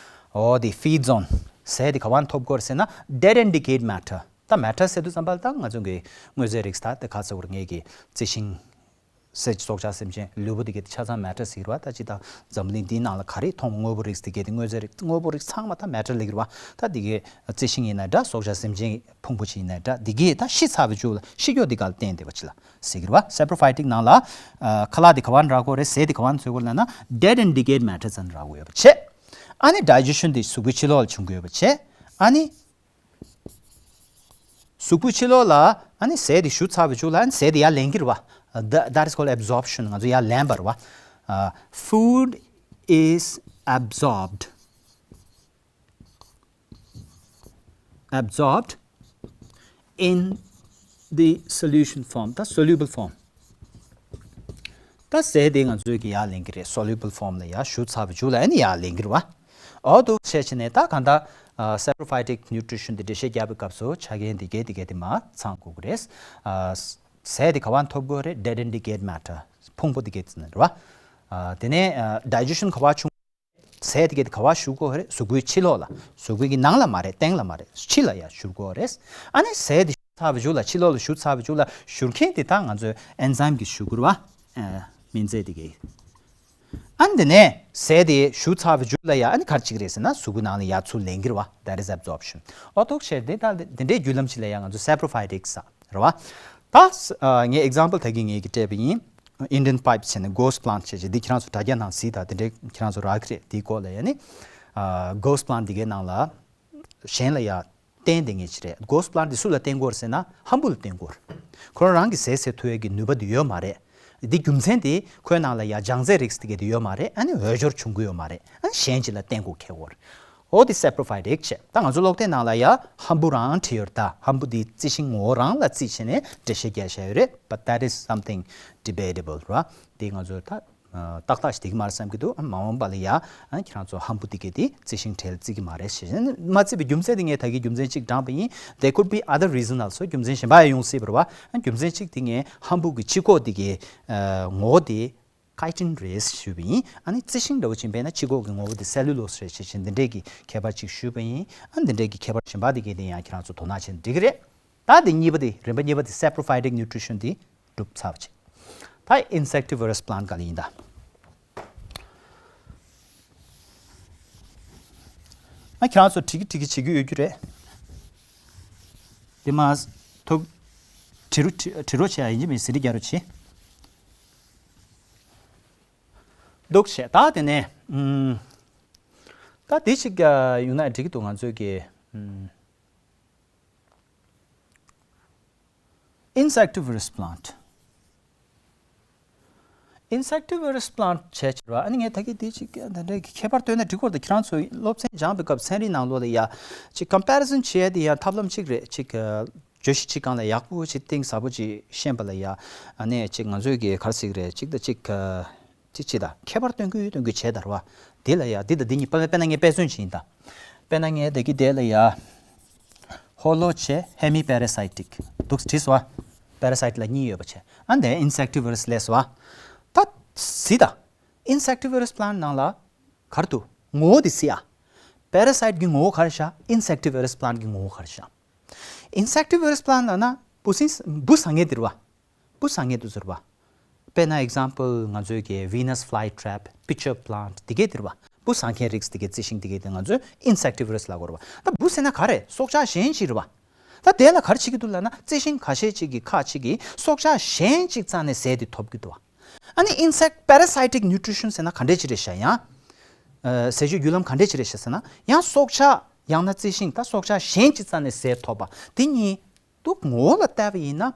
འོ་དེ་feeds on ཟས་དེ་ག་བ་ནས་ཐོབ་ཀྱི་ཡོད་རེད་ཟེར་ན། Dead and decayed matter. ད་མེ་ཊར་ཟེར་དུས་ཙམ་པ་ལ་ད་ང་ཚོ་གི་དངོས་རྫས་རིགས་ད་དེ་ག་ཚོད་བར་ངེད་ཀྱི་རྩི་ཤིང་ཟེར། སྲོག་ཆགས་སེམས་ཅན་ལུས་པོ་དེ་གའི་ཆ་ཚང་མེ་ཊར་ཟེར་གྱི་རེད་བ། ད་ཅི་ད་འཛམ་གླིང་འདིའི་ནང་ལ་ག་རེ་མཐོང་། དངོས་པོ་རིགས་དེ་གའི་དེ། དངོས་རྫས་རིགས། དངོས་པོ་རིགས་ཚང་མ་ད་མེ་ཊར་ལབ་ཀྱི་རེད་བ། ད་དེ་གའི་རྩི་ཤིང་ཡིན་ན་འདྲ། སྲོག་ཆགས་སེམས་ཅན་ཕུང་པོ་ཅིག་ཡིན་ན་འདྲ། དེ་གའི་ད་ཤི་ཚར་བའི་མཇུག་ལ་ཤི་འགྱོ་དེ་ག་ལ་བརྟེན་བསྡད་པ་ཅིག་ལ་ཟེར་གྱི་རེད་བ། སེ་པོ་རོ་ཕའི་ཊིག་ནང་ལ་ཨ། ཁ་ལག་དེ་ག་བ་ནས་རག་གི་ཡོད་རེད། ཟས་དེ་ག་བ་ནས་འཚོལ་གྱི་ཡོད་རེད་ལབ་ན། Dead and decayed matter ཙམ་རག་གི་ཡོད་པ་བྱས། ཨ་ནི་ཌའི་ཇེ་ཤན་དེ་གཟུགས་པོའི་ཕྱི་ལོགས་ལ་བྱུང་གི་ཡོད་པ་བྱས། ཨ་ནི་གཟུགས་པོའི་ཕྱི་ལོགས་ལ་ཨ་ནི་ཟས་དེ་ཞུ་ཚར་བའི་མཇུག་ལ། ཨ་ནི་ཟས་དེ་ཡར་ལེན་གྱི་རེད་བ། That, that is called absorption. ང་ཚོ་ཡར་ལེན་པ་རེད་བ། Uh, food is absorbed, absorbed in the solution form. ད་soluble form. ད་ཟས་དེ་ང་ཚོས་ཀྱི་ཡར་ལེན་གྱི་རེད། soluble form ལ་ཡར་ཞུ་ཚར་བའི་མཇུག་ལ་ཨ་ནི་ཡར་ལེན་གྱི་རེད་བ། འོ་འདུག་བྱས་བྱས་ནས་ད་གང་ལྟར་ཨ། Saprophytic nutrition དེ་འགྲེལ་བཤད་རྒྱབ་པའི་སྐབས་སུ་ཆ་རྐྱེན་དེ་གའི་དེ་གའི་དེ་མར་ཚང་དགོས་ཀྱི་རེད། ཨ། ཟས་དེ་ག་བ་ཐོབ་དགོས་རེད། Dead and decayed matter. ཕུང་པོ་དེ་གས་ནས་རེད་བ། ཨ། དེ་ནས་ཨ་digestion ག་བ་བྱུང་། ཟས་དེ་གས་དེ་ག་བ་ཞུགས་དགོས་རེད། གཟུགས་པོའི་ཕྱི་ལོགས་ལ། གཟུགས་པོའི་གི་ནང་ལ་མ་རེད། སྟེང་ལ་མ་རེད། ཕྱི་ལ་ཡ་ཞུགས་དགོས་རེད། ཨ་ནི་ཟས་དེ་ཞུགས་ཚར་བའི་མཇུག་ལ། ཕྱི་ལོགས་ལ་ཞུགས་ཚར་བའི་མཇུག་ལ། ཞུགས་མཁན་དེ་ད་ང་ཚོའི་enzyme གིས་ཞུགས་དགོས་རེད་བ། ཨ། སྨན་རྫས་དེ་གས། ཨ་ནི་དེ་ནས་ཟས་དེ་ཞུགས་ཚར་བའི་མཇུག་ལ་ཡ། ཨ་ནི་ག་རེ་བྱེད་ཀྱི་རེད་ཟེར་ན། གཟུགས་པོའི་ནང་ལ་ཡར་ཚུར་ལེན་གྱི་རེད་བ། That is absorption. འོ་ཐུག་བྱས་དེ་ད་དེ་འདྲའི་བརྒྱུད་ལམ་ཞིག་ལ་ཡ་ང་ཚོ་saprophytic ཟེར་རེད་བ། ད་ཨ་ངས་example ད་གིན་ངས་ཀྱིས་སྤྲད་པ་ཡིན། Indian pipe བྱས་ནས་ghost plant བྱས་བྱས། འདི་ཁྱེད་རང་ཚོ་དྲ་རྒྱ་ནང་གཟིགས་དང་། དེ་འདྲའི་ཁྱེད་རང་ཚོ་རག་གི་རེད། དེའི་སྐོར་ལ་ཡ་ནི། ཨ། ghost plant འདི་གའི་ནང་ལ་གཞན་ལ་ཡ་བསྟེན་བསྡད་མཁན་ཅིག་རེད། ghost plant འདི་སུ་ལ་བསྟེན་དགོས་རེད་ཟེར་ན། ཧམ་བུ་ལ་བསྟེན་དགོས་རེད། ཁོ་རང་རང་གི་ཟས་ཟ་ཐུབ་ཡས་ཀྱི་ནུས་པ་འདི་ཡོད་མ་རེད། འདི་རྒྱུ་མཚན་དེ་ཁོའི་ནང་ལ་ཡ་ལྗང་རྫས་རིགས་དེ་གས་དེ་ཡོད་མ་རེད། ཨ་ནི་འོས་སྦྱོར་བྱུང་གི་ཡོད་མ་རེད། ཨ་ནི་གཞན་ཅིག་ལ་བསྟེན་དགོས་ཁེལ་ཡོད་རེད། འོ་དེ་saprophytic བྱས། ད་ང་ཚོ་ཀློག་དེབ་ནང་ལ་ཡ་ཧམ་བུ་རང་བྲིས་ཡོད་རེད། ད་ཧམ་བུ་དེ་རྩི་ཤིང་ངོ་བོ་རང་ལ་བརྩིས་བྱས་ནས་འགྲེལ་བཤད་རྒྱག་བཞག་ཡོད་རེད། But that is something debatable ར། དེ་ང་ཚོ་ད་ཨ་ཏག་ཏག་ཞིག་འགྲིག་གི་མ་རེད་བསམ་གྱི་འདུག་ཨ། མ་འོངས་པ་ལ་ཡ། ཨ། ཁྱེད་རང་ཚོ་ཧམ་བུ་དེ་གས་དེ་རྩི་ཤིང་གྲལ་བརྩི་གི་མ་རེད་ཞེས་མ་བརྩིས་པའི་རྒྱུ་མཚན་དེ་ངས་ད་གིན་རྒྱུ་མཚན་གཅིག་དྲངས་པ་ཡིན། There could be other reason also. རྒྱུ་མཚན་གཞན་པ་ཡང་ཡོང་སྲིད་པ་རེད་བ། ཨ། རྒྱུ་མཚན་གཅིག་དེ་ངས་ཧམ་བུ་གི་ཕྱི་ཁོག་དེ་གའི་ཨ་ངོ་བོ་དེ་chitin རེད་ཞུས་པ་ཡིན། ཨ་ནི་རྩི་ཤིང་འདྲ་བོ་ཅིག་ཡིན་པས་ན་ཕྱི་ཁོག་གི་ངོ་བོ་དེ་cellulose རེད་ཞེས་བྱས། འདི་འདྲས་ཀྱི་ཁྱད་པར་ཅིག་ཞུས་པ་ཡིན། ཨ། འདི་འདྲས་ཀྱི་ཁྱད་པར་གཞན་པ་དེ་གས་དེ་ཡང་ཁྱེད་རང་ཚོ་དོ་སྣང་བྱས་ན་འགྲིག་གི་རེད། ད་དེ་གཉིས་པ་དེ། རིམ་པ་གཉིས་པ་དེ་saprophytic nutrition དེ་གྲུབ་ཚར་བ་བྱས། ད་insectivorous plant ག་ལ་ཡིན་ད། ཨ། ཁྱེད་རང་ཚོ་བྲིས་ཀྱི་བྲིས་ཀྱི་བྱེད་ཀྱི་ཡོད་རྒྱུ་རེད། དེ་མ་ཐུག་བྲི་རོགས་བྲི་བྲི་རོགས་བྱེད་ཡ་ཡིན་གཅིག་མིན་གཅིག་རྒྱག་རོགས་བྱེད། འདུག་བྱས། ད་དེ་ནས་ཨུམ། ད་དེ་ཞིག་ཡོང་ན་འགྲིག་གི་འདུག་ང་ཚོའི་གི་ཨུམ། Insectivorous plant. Insectivorous plant བྱས་ཕྱིར་བ། ཨ་ནི་ངས་ད་གིན་དེ་ཅིག་ད་འདྲའི་ཁྱད་པར་བཏོན་ན་འགྲིག་གི་རེད་ད། ཁྱེད་རང་ཚོ་སློབ་ཚན་སྦྱངས་པའི་སྐབས་ཚན་རིག་ནང་ལོགས་ལ་ཡ་ཅིག་comparison བྱེད་ཡ་དེ་ཡང་ཐབས་ལམ་གཅིག་རེད། ཅིག་བརྗོད་གཞི་གཅིག་སྒང་ལ་ཡག་པོ་ཅིག་གཏིང་ཟབ་པོ་ཅིག་ཤེས་པ་ལ་ཡ། ཨ་ནི་ཅིག་ང་ཚོའི་གི་ག་རེ་ཟེར་གི་རེད། ཅིག་དང་ཅིག་ཅིག་ཅིག་དང་ཁྱད་པར་སྟོན་གི་སྟོན་གི་བྱས་ད་རེད་བ། དེ་ལ་ཡ་འདི་དང་འདི་གཉིས་དཔེ་དཔེར་ན་ངས་དཔེ་མཚོན་ཅིག་ཡིན་ད། དཔེར་ན་ངས་ད་གིན་དེ་ལ་ཡ་hollow བྱས་hemiparasitic འདུག་བྲིས་སོང་བ། parasite ལ་གཉིས་ཡོད་པ་བྱས། ཨ་འདི་insectivorous སླེབས་སོང་བ། ད་གཟིགས་ད། Insectivorous plant ནང་ལ་ག་རེ་འདུག་ངོ་བོ་དེ་གཟིགས་ཨ། parasite གི་ངོ་བོ་ག་རེ་བཞག Insectivorous plant གི་ངོ་བོ་ག་རེ་བཞག Insectivorous plant ལབ་ན་འབུ་སྲིན། འབུ་ཟ་མཁན་དེ་རེད་བ། འབུ་ཟ་མཁན་དེ་ཚོ་རེད་བ། དཔེར་ན་example ང་ཚོའི་གི་Venus flytrap, pitcher plant དེ་གས་དེ་རེད་བ། འབུ་ཟ་མཁན་རིགས་དེ་གས་རྩི་ཤིང་དེ་གས་དེ་ང་ཚོས་insectivorous ལབ་དགོས་རེད་བ། ད་འབུ་ཟེར་ན་ག་རེ། སྲོག་ཆགས་གཞན་ཞིག་རེད་བ། ད་དེ་ལ་ག་རེ་བྱེད་ཀྱི་འདུག་ལབ་ན། རྩི་ཤིང་ཁ་ཤས་ཅིག་གི་ཁག་ཅིག་གིས་སྲོག་ཆགས་གཞན་ཅིག་རྩ་ནས་ཟས་དེ་ཐོབ་ཀྱི་འདུག་བ། ཨ་ནི་insect parasitic nutrition ཟེར་ན་ག་འདྲས་ཅིག་རེད་ཤག་ཡང་། ཨ། ཟས་སྤྱོད་བརྒྱུད་ལམ་ག་འདྲས་ཅིག་རེད་ཤག་ཟེར་ན། ཡང་སྲོག་ཆགས་ཡང་ན་རྩི་ཤིང་། ད་སྲོག་ཆགས་གཞན་ཅིག་རྩ་ནས་ཟས་ཐོབ་པ་དེ་གཉིས་འདུག་ངོ་བོ་ལ་བལྟས་པ་ཡིན་ན་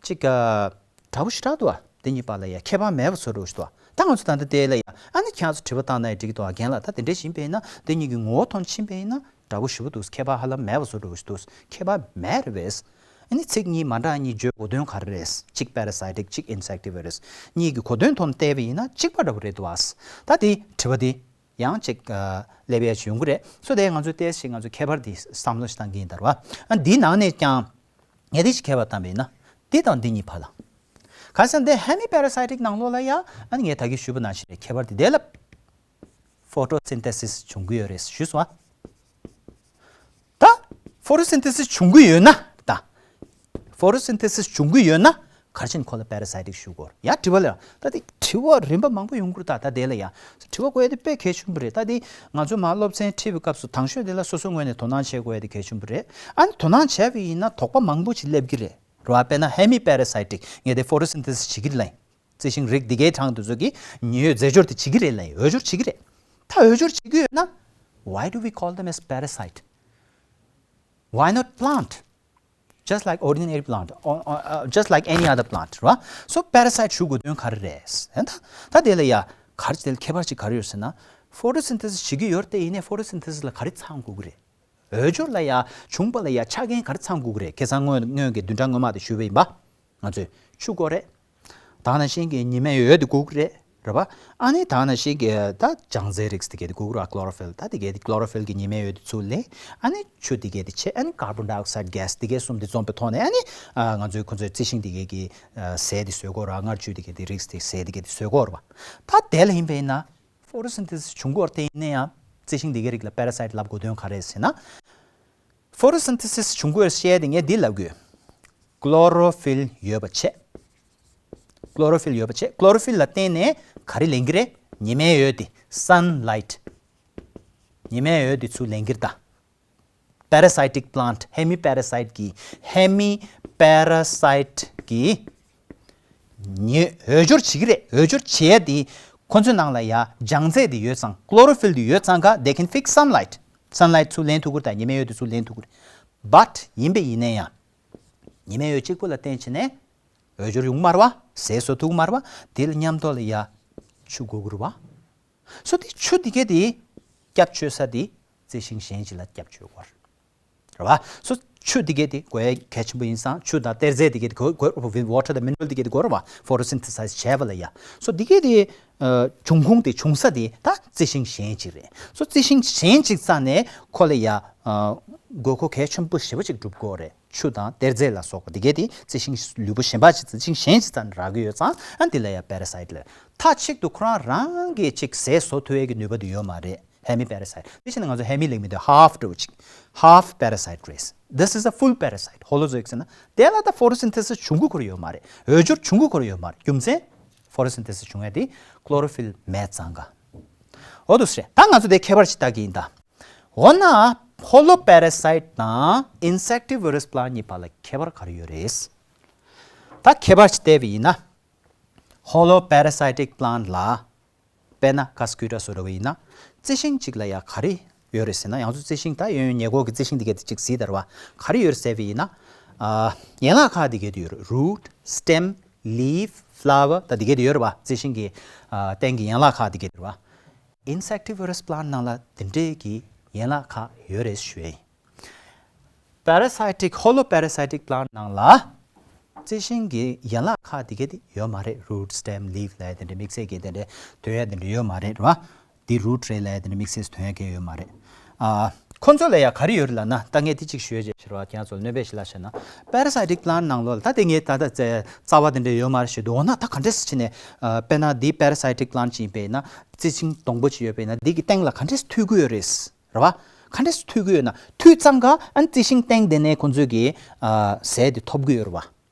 ཅིག་ཨ་འདྲ་པོ་ཞེ་དྲག་འདུག་བ། དེ་གཉིས་བར་ལ་ཡ་ཁྱད་པར་མེད་པ་བཟོ་འདྲ་པོ་ཞིག་འདུག་བ། ད་ང་ཚོ་ད་ལྟ་དེ་ལ་ཡ། ཨ་ནི་ཁྱེད་ཚོ་དྲི་བ་བཏང་ན་ཡང་འགྲིག་གི་འདུག་བ། རྒན་ལགས། ད་དེ་འདྲས་ཡིན་པ་ཡིན་ན། དེ་གཉིས་ཀྱི་ངོ་བོ་ཐོག་ཕྱིན་པ་ཡིན་ན་འདྲ་པོ་ཞེ་པོ་འདུག་ཁྱད་པར་ཧ་ལམ་མེད་པ་བཟོ་འདྲ་པོ་ཞིག་འདུག་ཁྱད་པར་མེད་རེད་པས། ཨ་ནི་ཚིག་གཉིས་མ་འདྲ་གཉིས་བརྗོད་དགོས་དོན་ག་རེ་རེད། གཅིག་parasitic གཅིག་insectivorous གཉིས་ཀྱི་གོ་དོན་ཐོག་ནས་བལྟས་པ་ཡིན་ན་གཅིག་པ་འདྲ་པོ་རེད་འདུག་བ། ད་དེ་དྲི་བ་དེ་ཡང་ཅིག་ཨ་སླེབས་ཡ་ཅིག་ཡོང་གི་རེད། སོ་དེ་ང་ཚོས་ཏོག་ཙམ་ང་ཚོས་ཁྱད་པར་དེ་བསམ་བློ་ཞིག་བཏང་གི་ཡིན་ད་རེད་བ། ཨ་འདིའི་ནང་ནས་ཀྱང་ངས་དེ་ཞིག་ཁྱད་པར་བཏང་པ་ཡིན་ན། འདི་དང་འདི་གཉིས་བར་ལ། གང་ཟེར་ན་དེ་hemiparasitic ནང་ལོགས་ལ་ཡ། ཨ་ནི་ངས་ད་གིན་ཞུས་པ་ནང་བཞིན་རེད། ཁྱད་པར་དེ་དེ་ལ་photosynthesis བྱུང་གི་ཡོད་རེད་ཞུས་སོང་ཨ། ད་photosynthesis བྱུང་གི་ཡོད་ན། ད་photosynthesis བྱུང་གི་ཡོད་ན་ག་རེ་བྱས་ནས་ཁོ་ལ་parasitic ཞུ་དགོས་རེད། ཡ་དྲི་བ་ལ། ད་དེ་དྲི་བ་རིམ་པ་མང་པོ་ཡོང་གི་རེད། ད་ད་དེ་ལ་ཡ་དྲི་བ་བཀོད་ཡ་དེ་དཔེ་གལ་ཆེན་པོ་རེད། ད་དེ་ང་ཚོ་མར་སློབ་ཚན་ཁྲིད་པའི་སྐབས་སུ་དང་ཤོས་དེ་ལ་སོ་སོའི་ངོས་ནས་དོ་སྣང་བྱེད་དགོས་ཡ་དེ་གལ་ཆེན་པོ་རེད། ཨ་ནི་དོ་སྣང་བྱས་པ་ཡིན་ན་དོགས་པ་མང་པོ་ཅིག་སླེབས་ཀྱི་རེད། རེད་བ། དཔེར་ན་hemiparasitic ངས་དེ་photosynthesis བྱེད་ཀྱི་རེད་ལབ་ཡིན། རྩི་ཤིང་རིགས་འདི་གའི་གྲངས་དེ་ཚོ་གིས་ཉི་འོད་རྫས་སྦྱོར་དེ་བྱེད་ཀྱི་རེད་ལབ་ཡིན། འོས་སྦྱོར་བྱེད་ཀྱི་རེད། ད་འོས་སྦྱོར་བྱེད་ཀྱི་ཡོད་ན། Why do we call them as parasite? Why not plant? Just like ordinary plant, or, or, uh, just like any other plant, right? So parasite ཞུ་དགོས་དོན་ག་རེ་རེད། ད་ད་དེ་ལ་ཡ་ག་རེ། དེ་ལ་ཁྱད་པར་ཅིག་ག་རེ་ཡོད་ཟེར་ན། photosynthesis བྱེད་ཀྱི་ཡོད་རེད་དེ། ཡིན་ནའི་photosynthesis ལ་ག་རེ་ཚང་དགོས་ཀྱི་རེད། འོས་སྦྱོར་ལ་ཡ། བྱུང་བ་ལ་ཡ་ཆ་རྐྱེན་ག་རེ་ཚང་དགོས་ཀྱི་རེད། ཁ་སང་སྔོན་སྔོན་གྱི་བདུན་ཕྲག་སྔོན་མ་དེ་ཞུས་པ་ཡིན་པ། ང་ཚོས་ཆུ་དགོས་རེད། ད་ག་ནང་བཞིན་གྱི་ཉི་མའི་འོད་དེ་དགོས་ཀྱི་རེད། རེད་པ། ཨ་ནི་ད་ནང་བཞིན་གྱི་ད་ལྗང་རྫས་རིགས་དེ་གས་དེ་དགོས་ཀྱི་རེད་པ། ཀློ་རོ་ཕིལ། ད་དེ་གས་དེ་ཀློ་རོ་ཕིལ་གྱི་ཉི་མའི་འོད་དེ་ཚུར་ལེན། ཨ་ནི་ཆུ་དེ་གས་དེ་ཆད། ཨ་ནི་ཀར་བོན་ཌའི་ཨོག་སའིཌ་གྷེ་སི་དེ་གས་གསུམ་དེ་འཛོམས་པའི་ཐོག་ནས་ཨ་ནི་ང་ཚོའི་ཁོ་ཚོའི་རྩི་ཤིང་དེ་གས་ཀྱི་ཟས་དེ་བཟོ་གི་ཡོད་རེད་པ། མངར་ཆུ་དེ་གས་དེ་རིགས་དེ་ཟས་དེ་གས་དེ་བཟོ་གི་ཡོད་རེད་པ། ད་དེ་ལ་ཡིན་པ་ཡིན་ན་ཕོ་ཊོ་སིན་ཐེ་སིས་བྱུང་གི་ཡོད་རེད་དེ། ཡིན་ན་ཡང་རྩི་ཤིང་དེ་གས་རིགས་ལ་པེ་ར་སའིཌ་ལབ་དགོས་དོན་ག་རེ་རེད་ཟེར་ན། ཕོ་ཊོ་སིན་ཐེ་སིས་བྱུང་གི་ཡོད་རེད་ཟེར་དེ་ངས་འདི་ལབ་དགོས། ཀློ་རོ་ཕིལ་ཡོད་པ་བྱས། ཀློ་རོ་ཕིལ་ཡོད་པ་བྱས། ཀློ་རོ་ཕིལ་ལ་བརྟེན་ནས་ག་རེ་ལེན་གྱི་རེད། ཉི་མའི་འོད་དེ། སན་ལའིཊ། ཉི་མའི་འོད་དེ་ཚུར་ལེན་གྱི་རེད་ད། པེ་ར་སའི་ཊིག་པི་ལན་ཊི། ཧེ་མི་པེ་ར་སའིཊ་གི། ཧེ་མི་པེ་ར་སའིཊ་གི་ཉི་འོད་སྦྱོར་བྱེད་ཀྱི་རེད། འོད་སྦྱོར་བྱེད་ཡ་དེ་ཁོ་ཚོའི་ནང་ལ་ཡ་ལྗང་རྫས་དེ་ཡོད་ཙང་། ཀློ་རོ་ཕིལ་དེ་ཡོད་ཙང་ཀ they can fix sunlight. སན་ལའིཊ་ཚུར་ལེན་ཐུབ་ཀྱི་རེད་ད། ཉི་མའི་འོད་དེ་ཚུར་ལེན་ཐུབ་ཀྱི་རེད། བཊ་ཡིན་པ་ཡིན་ན་ཡང་ཉི་མའི་འོད་གཅིག་པོ་ལ་བརྟེན་བྱས་ནས་འོད་སྦྱོར་ཡོང་མ་རེད་པ། ཟས་བཟོ་ཐུབ་མ་རེད་པ། དེ་ལ་མཉམ་དུ་ལ་ཡ་ཆུ་དགོས་ཀྱི་རེད་པ། སོ་དེ་ཆུ་དེ་གས་དེ་སྐྱབས་བཅོལ་ས་དེ་རྩི་ཤིང་གཞན་ཅིག་ལ་སྐྱབས་བཅོལ་དགོས་རེད་པ། སོ་ཆུ་དེ་གས་དེ་དགོས་ཡ་གལ་ཆེན་པོ་ཡིན་ཙང་། ཆུ་དང་གཏེར་རྫས་དེ་གས་དེ་དགོས་དགོས། ཝ་ཊར་དང་མི་ནི་རལ་དེ་གས་དེ་དགོས་རེད་པ། ཕོ་ཊོ་སིན་ཐེ་སའིས་བྱས་པ་ལ་ཡ། སོ་དེ་གས་དེ་ཨ་འབྱུང་ཁུངས་དེ་བྱུང་ས་དེ་ད་རྩི་ཤིང་གཞན་ཅིག་རེད། སོ་རྩི་ཤིང་གཞན་ཅིག་རྩ་ནས་ཁོ་ལ་ཡ་ཨ་དགོས་མཁོ་གལ་ཆེན་པོ་ཞེ་པོ་ཅིག་འགྲུབ་ཀྱི་ཡོད་རེད། ཆུ་དང་གཏེར་རྫས་ལ་སོགས་པ་དེ་གས་དེ་རྩི་ཤིང་ལུས་པོ་གཞན་པ་ཅིག་རྩི་ཤིང་གཞན་ཅིག་རྩ་ནས་རག་གི་ཡོད་ཙང་། ཨ་འདི་ལ་ཡ་པེ་ར་སའིཊ་ལབ། མཐའ་གཅིག་ཏུ་ཁོ་རང་རང་གིས་ཅིག་ཟས་བཟོ་ཐུབ་ཡས་ཀྱི་ནུས་པ་དེ་ཡོད་མ་རེད། ཧེ་མི་པེ་ར་སའིཊ། དེ་བཞིན་ང་ཚོ་ཧེ་མི་ལབ་མི་འདུག་ཧཱཕ་འདྲ་བོ་ཅིག་ཧཱཕ་པེ་ར་སའིཊ་རེད། This is a full parasite. ཧོ་ལོ་ཛོ་ཡིག་ཟེར་ན། དེ་ལ་ད་ཕོ་ཊོ་སིན་ཐེ་སིས་བྱུང་གི་ཁོ་རང་ཡོད་མ་རེད། འོད་སྦྱོར་བྱུང་གི་ཁོ་རང་ཡོད་མ་རེད། རྒྱུ་མཚན་ཕོ་ཊོ་སིན་ཐེ་སིས་བྱུང་ཡ་དེ་ཀློ་རོ་ཕིལ་མེད་ཙང་ག་འོ་འདུག་སེ་རེད། ད་ང་ཚོ་དེ་ཁྱད་པར་ཅིག་ལྟ་གི་ཡིན་ད། འོ་ན་ཧོ་ལོ་པེ་ར་སའིཊ་དང་ཨིན་སེག་ཊི་ཝི་ར་སི་པི་ལན་ཊི་གཉིས་བར་ལ་ཁྱད་པར་ག་རེ་ཡོད་རེད། ད་ཁྱད་པར་ཅིག་བལྟས་པ་ཡིན་ན། ཧོ་ལོ་པེ་ར་སའི་ཊིག་པི་ལན་ཊི་ལ། དཔེར་ན་མ་སི་ཀི་ཡུ་ཊོ་བཟོ་འདྲ་བོ་ཡིན་ན། རྩི་ཤིང་གཅིག་ལ་ཡ་ག་རེ་ཡོད་རེད་ཟེར་ན། ཡང་ཚོ་རྩི་ཤིང་ད་ཡོད་ཡོད་ཉེ་འཁོར་གྱི་རྩི་ཤིང་དེ་གས་དེ་གཅིག་གཟིགས་དང་ར་བ། ག་རེ་ཡོད་རེད་ཟེར་བ་ཡིན་ན། ཨ་ཡན་ལག་ཁག་དེ་གས་དེ་ཡོད་རེད། རུ་ཊི། སི་ཊེམ། ལིབ། ཕི་ལ་ཝར། ད་དེ་གས་དེ་ཡོད་རེད་བ། རྩི་ཤིང་གི་ཨ་སྟེང་གི་ཡན་ལག་ཁག་དེ་གས་དེ་ར་བ། ཨིན་སེག་ཊི་ཝི་ར་སི་པི་ལན་ཊི་ནང་ལ་དེ་འདྲས་ཀྱི་ཡན་ལག་ཁག་ཡོད་རེད་ཞུ་ཡ་ཡིན། པེ་ར་སའི་ཊིག་ཧོ་ལོ་པེ་ར་སའི་ཊིག་པི་ལན་ཊི་ནང་ལ་རྩི་ཤིང་གི་ཡན་ལག་ཁག་དེ་གས་དེ་ཡོད་མ་རེད། རུ་ཊི། སི་ཊེམ། ལིབ་ལབ་ཡ་དེ་འདྲ་དམིགས་བསལ་གྱི་དེ་འདྲ་ཐོན་ཡ་དེ་འདྲ་ཡོད་མ་རེད་ར་བ། འདི་རུ་ཊི་རེད་ལབ་ཡ་དེ་འདྲ་དམིགས་བསལ་ཐོན་ཡ་གང་ཡང་ཡོད་མ་རེད། ཨ་ཁོ་ཚོ་ལ་ཡ་ག་རེ་ཡོད་རེད་ལབ་ན། ད་ངས་དེ་གཅིག་ཞུ་ཡ་བྱས་ཕྱིར་བ་ཁྱེད་རང་ཚོ་ལ་གནོད་པ་ཞིག་ལབ་བྱས་ན། པེ་ར་སའི་ཊིག་པི་ལན་ཊི་ནང་ལོགས་ལ་ད་དེ་ངས་ད་ལྟ་རྩ་བ་དེ་འདྲ་ཡོད་མ་རེད་ཞུས་འདུག་འོ་ན་ད་ག་འདྲས་སེ་བྱས་ནས། ཨ་དཔེར་ན་འདི་པེ་ར་སའི་ཊིག་པི་ལན་ཊི་ཅིག་ཡིན་པ་ཡིན་ན། རྩི་ཤིང་སྡོང་པོ་ཅིག་ཡོད་པ་ཡིན་ན། འདི་གི་སྟེང་ལ་ག་འདྲས་སེ་ཐུག་གི་ཡོད་རེད། རེད་བ། ག་འདྲས་སེ་ཐུག་གི་ཡོད་ན། ཐུག་ཙང་ཀ་ཨ་ནི་རྩི་ཤིང་སྟེང་དེ་ནས་ཁོང་ཚོས་ཀྱི་ཨ་ཟས་དེ་ཐོབ་ཀྱི་ཡོད་རེད་བ།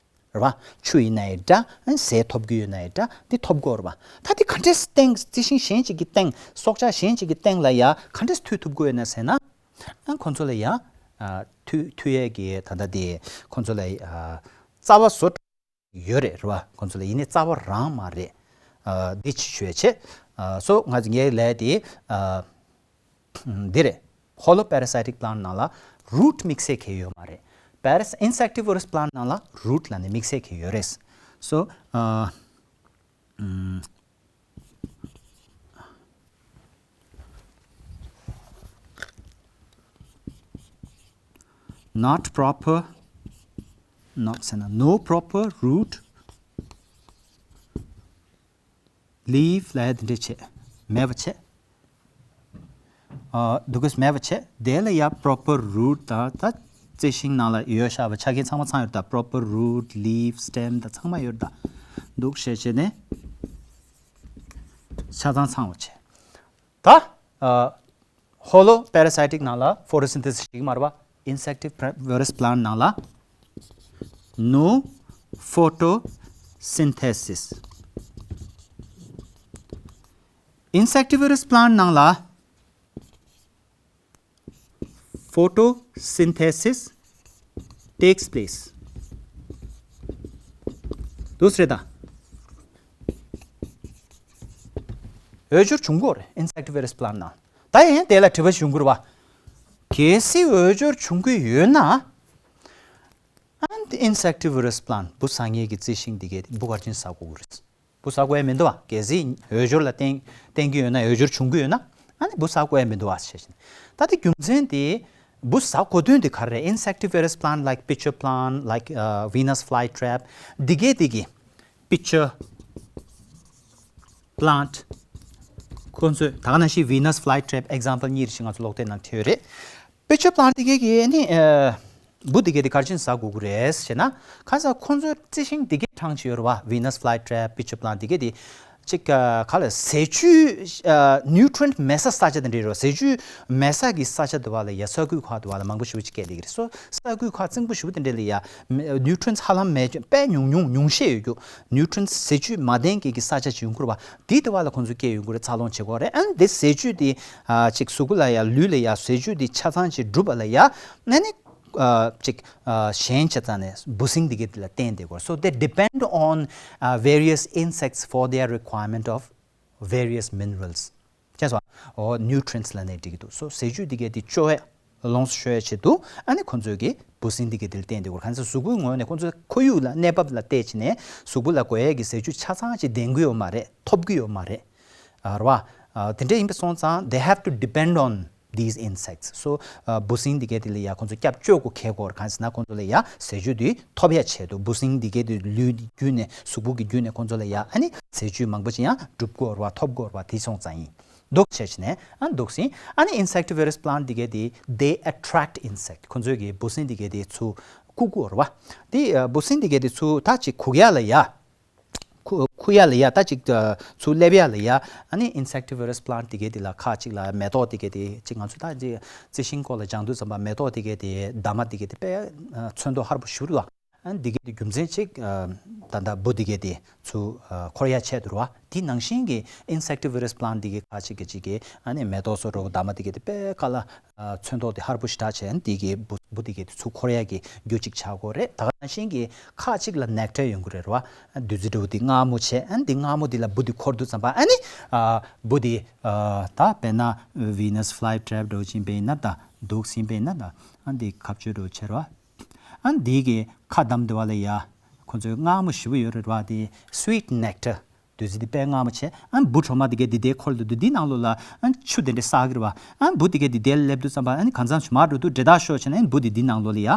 རེད་བ། ཆུ་ཡིན་ན་ཡང་འདྲ། ཨ་ནི་ཟས་ཐོབ་ཀྱི་ཡོད་ན་ཡང་འདྲ། འདི་ཐོབ་ཀྱི་ཡོད་རེད་བ། ད་འདི་ག་འདྲས་སེ་སྟེང་རྩི་ཤིང་གཞན་ཅིག་གི་སྟེང་། སྲོག་ཆགས་གཞན་ཅིག་གི་སྟེང་ལ་ཡ་ག་འདྲས་སེ་ཐུག་ཐུབ་ཀྱི་ཡོད་ན་ཟེར་ན། ཨ་ཁོང་ཚོ་ལ་ཡ་ཨ་ཐུག་ཐུག་ཡས་ཀྱི་ད་ལྟ་དེ་ཁོང་ཚོ་ལ་ཨ་རྩ་བ་བཟོ་ཡོད་རེད། རེད་བ། ཁོང་ཚོ་ལ་ཡིན་ནའི་རྩ་བ་རང་མ་རེད། ཨ་འདི་ཅིག་ཞུ་ཡ་བྱས། ཨ་སོ་ང་ཚོ་ངའི་ལས་དེ་ཨ་འདི་རེད། ཧོ་ལོ་པེ་ར་སའི་ཊིག་པི་ལན་ཊི་ནང་ལ་རུ་ཊི་དམིགས་བསལ་གང་ཡང་ཡོད་མ་རེད། པེ་ར་སའི་ཨིན་སེག་ཊི་ཝི་ར་སི་པི་ལན་ཊི་ནང་ལ་རུ་ཊི་ལབ་ནས་དམིགས་བསལ་གང་ཡང་ཡོད་རེད། སོ་ཨ་ཨམ། Not proper, not ཟེར་ན། no proper root leaf ལབ་ཡ་དེ་འདྲས་བྱས། མེད་པ་བྱས། ཨ་འདུག་གས། མེད་པ་བྱས། དེ་ལ་ཡ་པོ་རོ་པར་རུ་ཊི་དང་། ད་རྩི་ཤིང་ནང་ལ་ཡོད་བཞག་པ་ཆ་རྐྱེན་ཚང་མ་ཚང་ཡོད་ད། པོ་རོ་པར་རུ་ཊི། ལིབ། སི་ཊེམ་དང་ཚང་མ་ཡོད་ད། འདུག་སེ་བྱས་ནས་ཆ་ཚང་ཚང་བ་བྱས། ད་ཨ་ཧོ་ལོ་པེ་ར་སའི་ཊིག་ནང་ལ་ཕོ་ཊོ་སིན་ཐེ་སིས་བྱེད་ཀྱི་མ་རེད་པ། ཨིན་སེག་ཊི་ཝི་ར་སི་པི་ལན་ཊི་ནང་ལ་no photosynthesis. ཨིན་སེག་ཊི་ཝི་ར་སི་པི་ལན་ཊི་ནང་ལ་photosynthesis takes place. འདུག་སེ་རེད་ད། འོད་སྦྱོར་བྱུང་གི་ཡོད་རེད། ཨིན་སེག་ཊི་ཝི་ར་སི་པི་ལན་ཊི་ནང་། ད་ཡིན་དེ་ལ་དྲི་བ་ཞིག་ཡོང་གི་རེད་པ། གལ་སྲིད་འོད་སྦྱོར་བྱུང་གི་ཡོད་ན། ཨ་ནི་ཨིན་སེག་ཊི་ཝི་ར་སི་པི་ལན་ཊི་འབུ་ཟ་མཁན་གྱི་རྩི་ཤིང་འདི་གས་འབུ་ག་རེ་བྱས་ནས་ཟ་དགོས་ཀྱི་རེད། འབུ་ཟ་དགོས་ཡ་མི་འདུག་པ། གལ་སྲིད་འོད་སྦྱོར་ལ་བརྟེན་བརྟེན་གྱི་ཡོད་ན། འོད་སྦྱོར་བྱུང་གི་ཡོད་ན། ཨ་ནི་འབུ་ཟ་དགོས་ཡ་མི་འདུག་པ་ཞེས་བཤད་ནས། ད་དེ་རྒྱུ་མཚན་དེ་འབུ་ཟ་དགོས་དོན་དེ་ག་རེ་རེད། Insectivorous plant like pitcher plant, like, uh, Venus flytrap འདི་གས་འདི་གས། Pitcher plant ཁོ་ཚོས་ད་ག་ནང་བཞིན་Venus flytrap example གཉིས་རེ་ཞིག་ང་ཚོ་ཀློག་དེབ་ནང་བྲིས་ཡོད་རེད། Pitcher plant དེ་གའི་གི་ནི་ཨ་འབུ་དེ་གའི་དེ་ག་རེ་བྱས་ནས་ཟ་དགོས་ཀྱི་རེད་ཟེར་ན། གང་ཟག་ཁོ་ཚོའི་རྩི་ཤིང་དེ་གའི་གྲངས་ཅིག་ཡོད་རེད་བ། Venus flytrap, pitcher plant དེ་གའི་དེ་ཅིག་ཨ་ག་ལ་ཟས་བཅུད་ཨ་nutrient མེད་ས་ས་ཆ་དེ་འདྲ་ཡོད་རེད་བ། ཟས་བཅུད་མེད་ས་གི་ས་ཆ་དེ་བ་ལ་ཡ་ས་ཁུལ་ཁག་དེ་བ་ལ་མང་པོ་ཞེ་པོ་ཅིག་སྐྱེས་བསྡད་ཀྱི་རེད། སོ་ས་ཁུལ་ཁག་རྩིང་པོ་ཞེ་པོ་དེ་འདྲ་ལ་ཡ་nutrients ཧ་ལམ་མེད་དཔེ་ཉུང་ཉུང་ཉུང་ཤས་ཡོད་རྒྱུ། nutrients ཟས་བཅུད་མ་ལྡན་མཁན་གྱི་ས་ཆ་ཅིག་ཡོང་གི་རེད་བ། དེ་དེ་བ་ལ་ཁོང་ཚོ་སྐྱེས་ཡོང་གི་རེད། འཚར་ལོངས་བྱེད་ཀྱི་ཡོད་རེད། ཨ་ནི་དེ་ཟས་བཅུད་དེ་ཨ་ཅིག་གཟུགས་པོ་ལ་ཡ་ལུས་ལ་ཡ་ཟས་བཅུད་དེ་ཆ་ཚང་ཅིག་སྒྲུབ་པ་ལ་ཡ་ཨ་ནི་ཨ་ཅིག་ཨ་གཞན་བྱས་ཙང་ནས་འབུ་སྲིན་དེ་གའི་དེ་ལ་བརྟེན་བསྡད་ཀྱི་ཡོད་རེད། So they depend on uh, various insects for their requirement of various minerals. ཅེས་སོ། ཨོ་nutrients ལ་ནས་འགྲིག་གི་འདུག་སོ་ཟས་བཅུད་འདི་གའི་འདི་སྤྱོད་ཡས་ལོངས་སུ་སྤྱོད་ཡས་ཆེད་དུ་ཨ་ནི་ཁོང་ཚོས་ཀྱི་འབུ་སྲིན་འདི་གའི་འདིར་བརྟེན་འདུག་གང་ཟེར་གཟུགས་པོའི་ངོས་ནས་ཁོང་ཚོའི་ཁོར་ཡུག་ལ་གནས་བབ་ལ་བལྟས་བྱས་ནས་གཟུགས་པོ་ལ་དགོས་ཡས་ཀྱི་ཟས་བཅུད་ཆ་ཚང་ཅིག་ལྡན་གྱི་ཡོད་མ་རེད། ཐོབ་ཀྱི་ཡོད་མ་རེད། ཨ་རེད་བ། ཨ་དེ་འདྲ་ཡིན་པ་སོང་ཙང་they have to depend on these insects. So ཨ་འབུ་སྲིན་འདི་གའི་དེ་ལ་ཡ་ཁོང་ཚོ་སྐྱབས་བཅོལ་དགོས་གལ་སྐོར། གང་ཟེར་ན་ཁོང་ཚོ་ལ་ཡ་ཟས་བཅུད་འདི་ཐོབ་ཡ་ཆེད་དུ་འབུ་སྲིན་འདི་གའི་དེ་ལུས་བརྒྱུད་ནས་གཟུགས་པོ་གི་བརྒྱུད་ནས་ཁོང་ཚོ་ལ་ཡ་ཨ་ནི་ཟས་བཅུད་མང་པོ་ཅིག་ཡང་སྒྲུབ་དགོས་རེད་བ། ཐོབ་དགོས་རེད་བ། དེ་སོང་ཙང་ཡིན། འདུག་བྱས་བྱས་ནས་ཨ་འདུག་སྲིད། ཨ་ནི་insectivorous plant འདི་གའི་དེ་they attract insect. ཁོང་ཚོས་ཀྱི་འབུ་སྲིན་འདི་གའི་དེ་ཚུར་བཀུག་གོ་རེད་བ། དེ་ཨ་འབུ་སྲིན་འདི་གའི་དེ་ཚུར་ད་ཅིག་ཁུག་ཡ་ལ་ཡ། ཁུ་ཁུག་ཡ་ལ་ཡ་ད་ཅིག་ཨ་ཚུར་སླེབས་ཡ་ལ་ཡ། ཨ་ནི་insectivorous plant འདི་གའི་དེ་ལ་ཁ་ཅིག་ལ་མེ་ཏོག་འདི་གའི་དེ་ཅིག་ང་ཚོ་ད་ཅིག་རྩི་ཤིང་སྐོར་ལ་སྦྱང་དུས་ཙམ་པ་མེ་ཏོག་འདི་གའི་དེ་འདབ་མ་འདི་གའི་དེ་དཔེ་ཨ་ཚོན་མདོག་ཧར་པོ་ཞུ་རེད་བ། ཨ་ནི་འདི་གའི་དེ་རྒྱུ་མཚན་ཅིག་ཨ་ད་ལྟ་འབུ་འདི་གའི་དེ་ཚུར་ཨ་འཁོར་ཡ་ཆེད་དུ་རེད་བ། དེ་ནང་བཞིན་གྱི་insectivorous plant འདི་གའི་ཁ་ཅིག་གི་ཅིག་གི་ཨ་ནི་མེ་ཏོག་སོགས་རོ་འདབ་མ་འདི་གའི་དེ་དཔེ་ཁ་ལ་ཨ་ཚོན་མདོག་དེ་ཧར་པོ་ཞེ་དྲག་བྱས། ཨ་ནི་འདི་གའི་འབུ་འབུ་འདི་གའི་དེ་ཚུར་འཁོར་ཡ་གི་རྒྱུ་ཅིག་ཆགས་ཀྱི་ཡོད་རེད། ད་ག་ནང་བཞིན་གྱི་ཁ་ཅིག་ལ་nectar ཡོང་གི་རེད་བ། བདུད་རྩི་འདྲ་བོ་དེ་མངར་མོ་བྱས། ཨ་ནི་འདི་མངར་མོ་འདི་ལ་འབུ་འདི་འཁོར་དུས་ཙམ་པ་ཨ་ནི་ཨ་འབུ་འདི་ཨ་ད་དཔེར་ན་Venus flytrap འདྲ་བོ་ཅིག་ཡིན་པ་ཡིན་ན། ད་འདུག་སེ་ཡིན་པ་ཡིན་ན། ད་ཨ་འདི་ཁ་གཅོད་འདྲ་བོ་བྱས་རེད་བ། ཨ་འདི་གི་ཁ་བསྡམས་དེ་བ་ལ་ཡ་ཁོ་ཚོའི་མངར་མོ་ཞེ་པོ་ཡོད་རེད་བ། དེ་sweet nectar། བདུད་རྩི་དེ་དཔེ་མངར་མོ་བྱས། ཨ་འབུ་གྲོག་མ་དེ་གས་དེ་དེ་འཁོར་དུས་དེ་དེའི་ནང་ལོགས་ལ་ཨ་ཆུ་དེ་འདྲ་བསགས་ཀྱི་རེད་བ། ཨ་འབུ་དེ་གས་དེ་དེར་སླེབས་དུས་ཙམ་པ་ཨ་ནི་གང་འཚམ་ཞིག་མར་འགྲོ་དུས་འདྲེད་འཐག་ཤོར་བྱས་ནས་ཨ་འབུ་དེ་དེའི་ནང་ལོགས་ལ་ཡ་ཨ་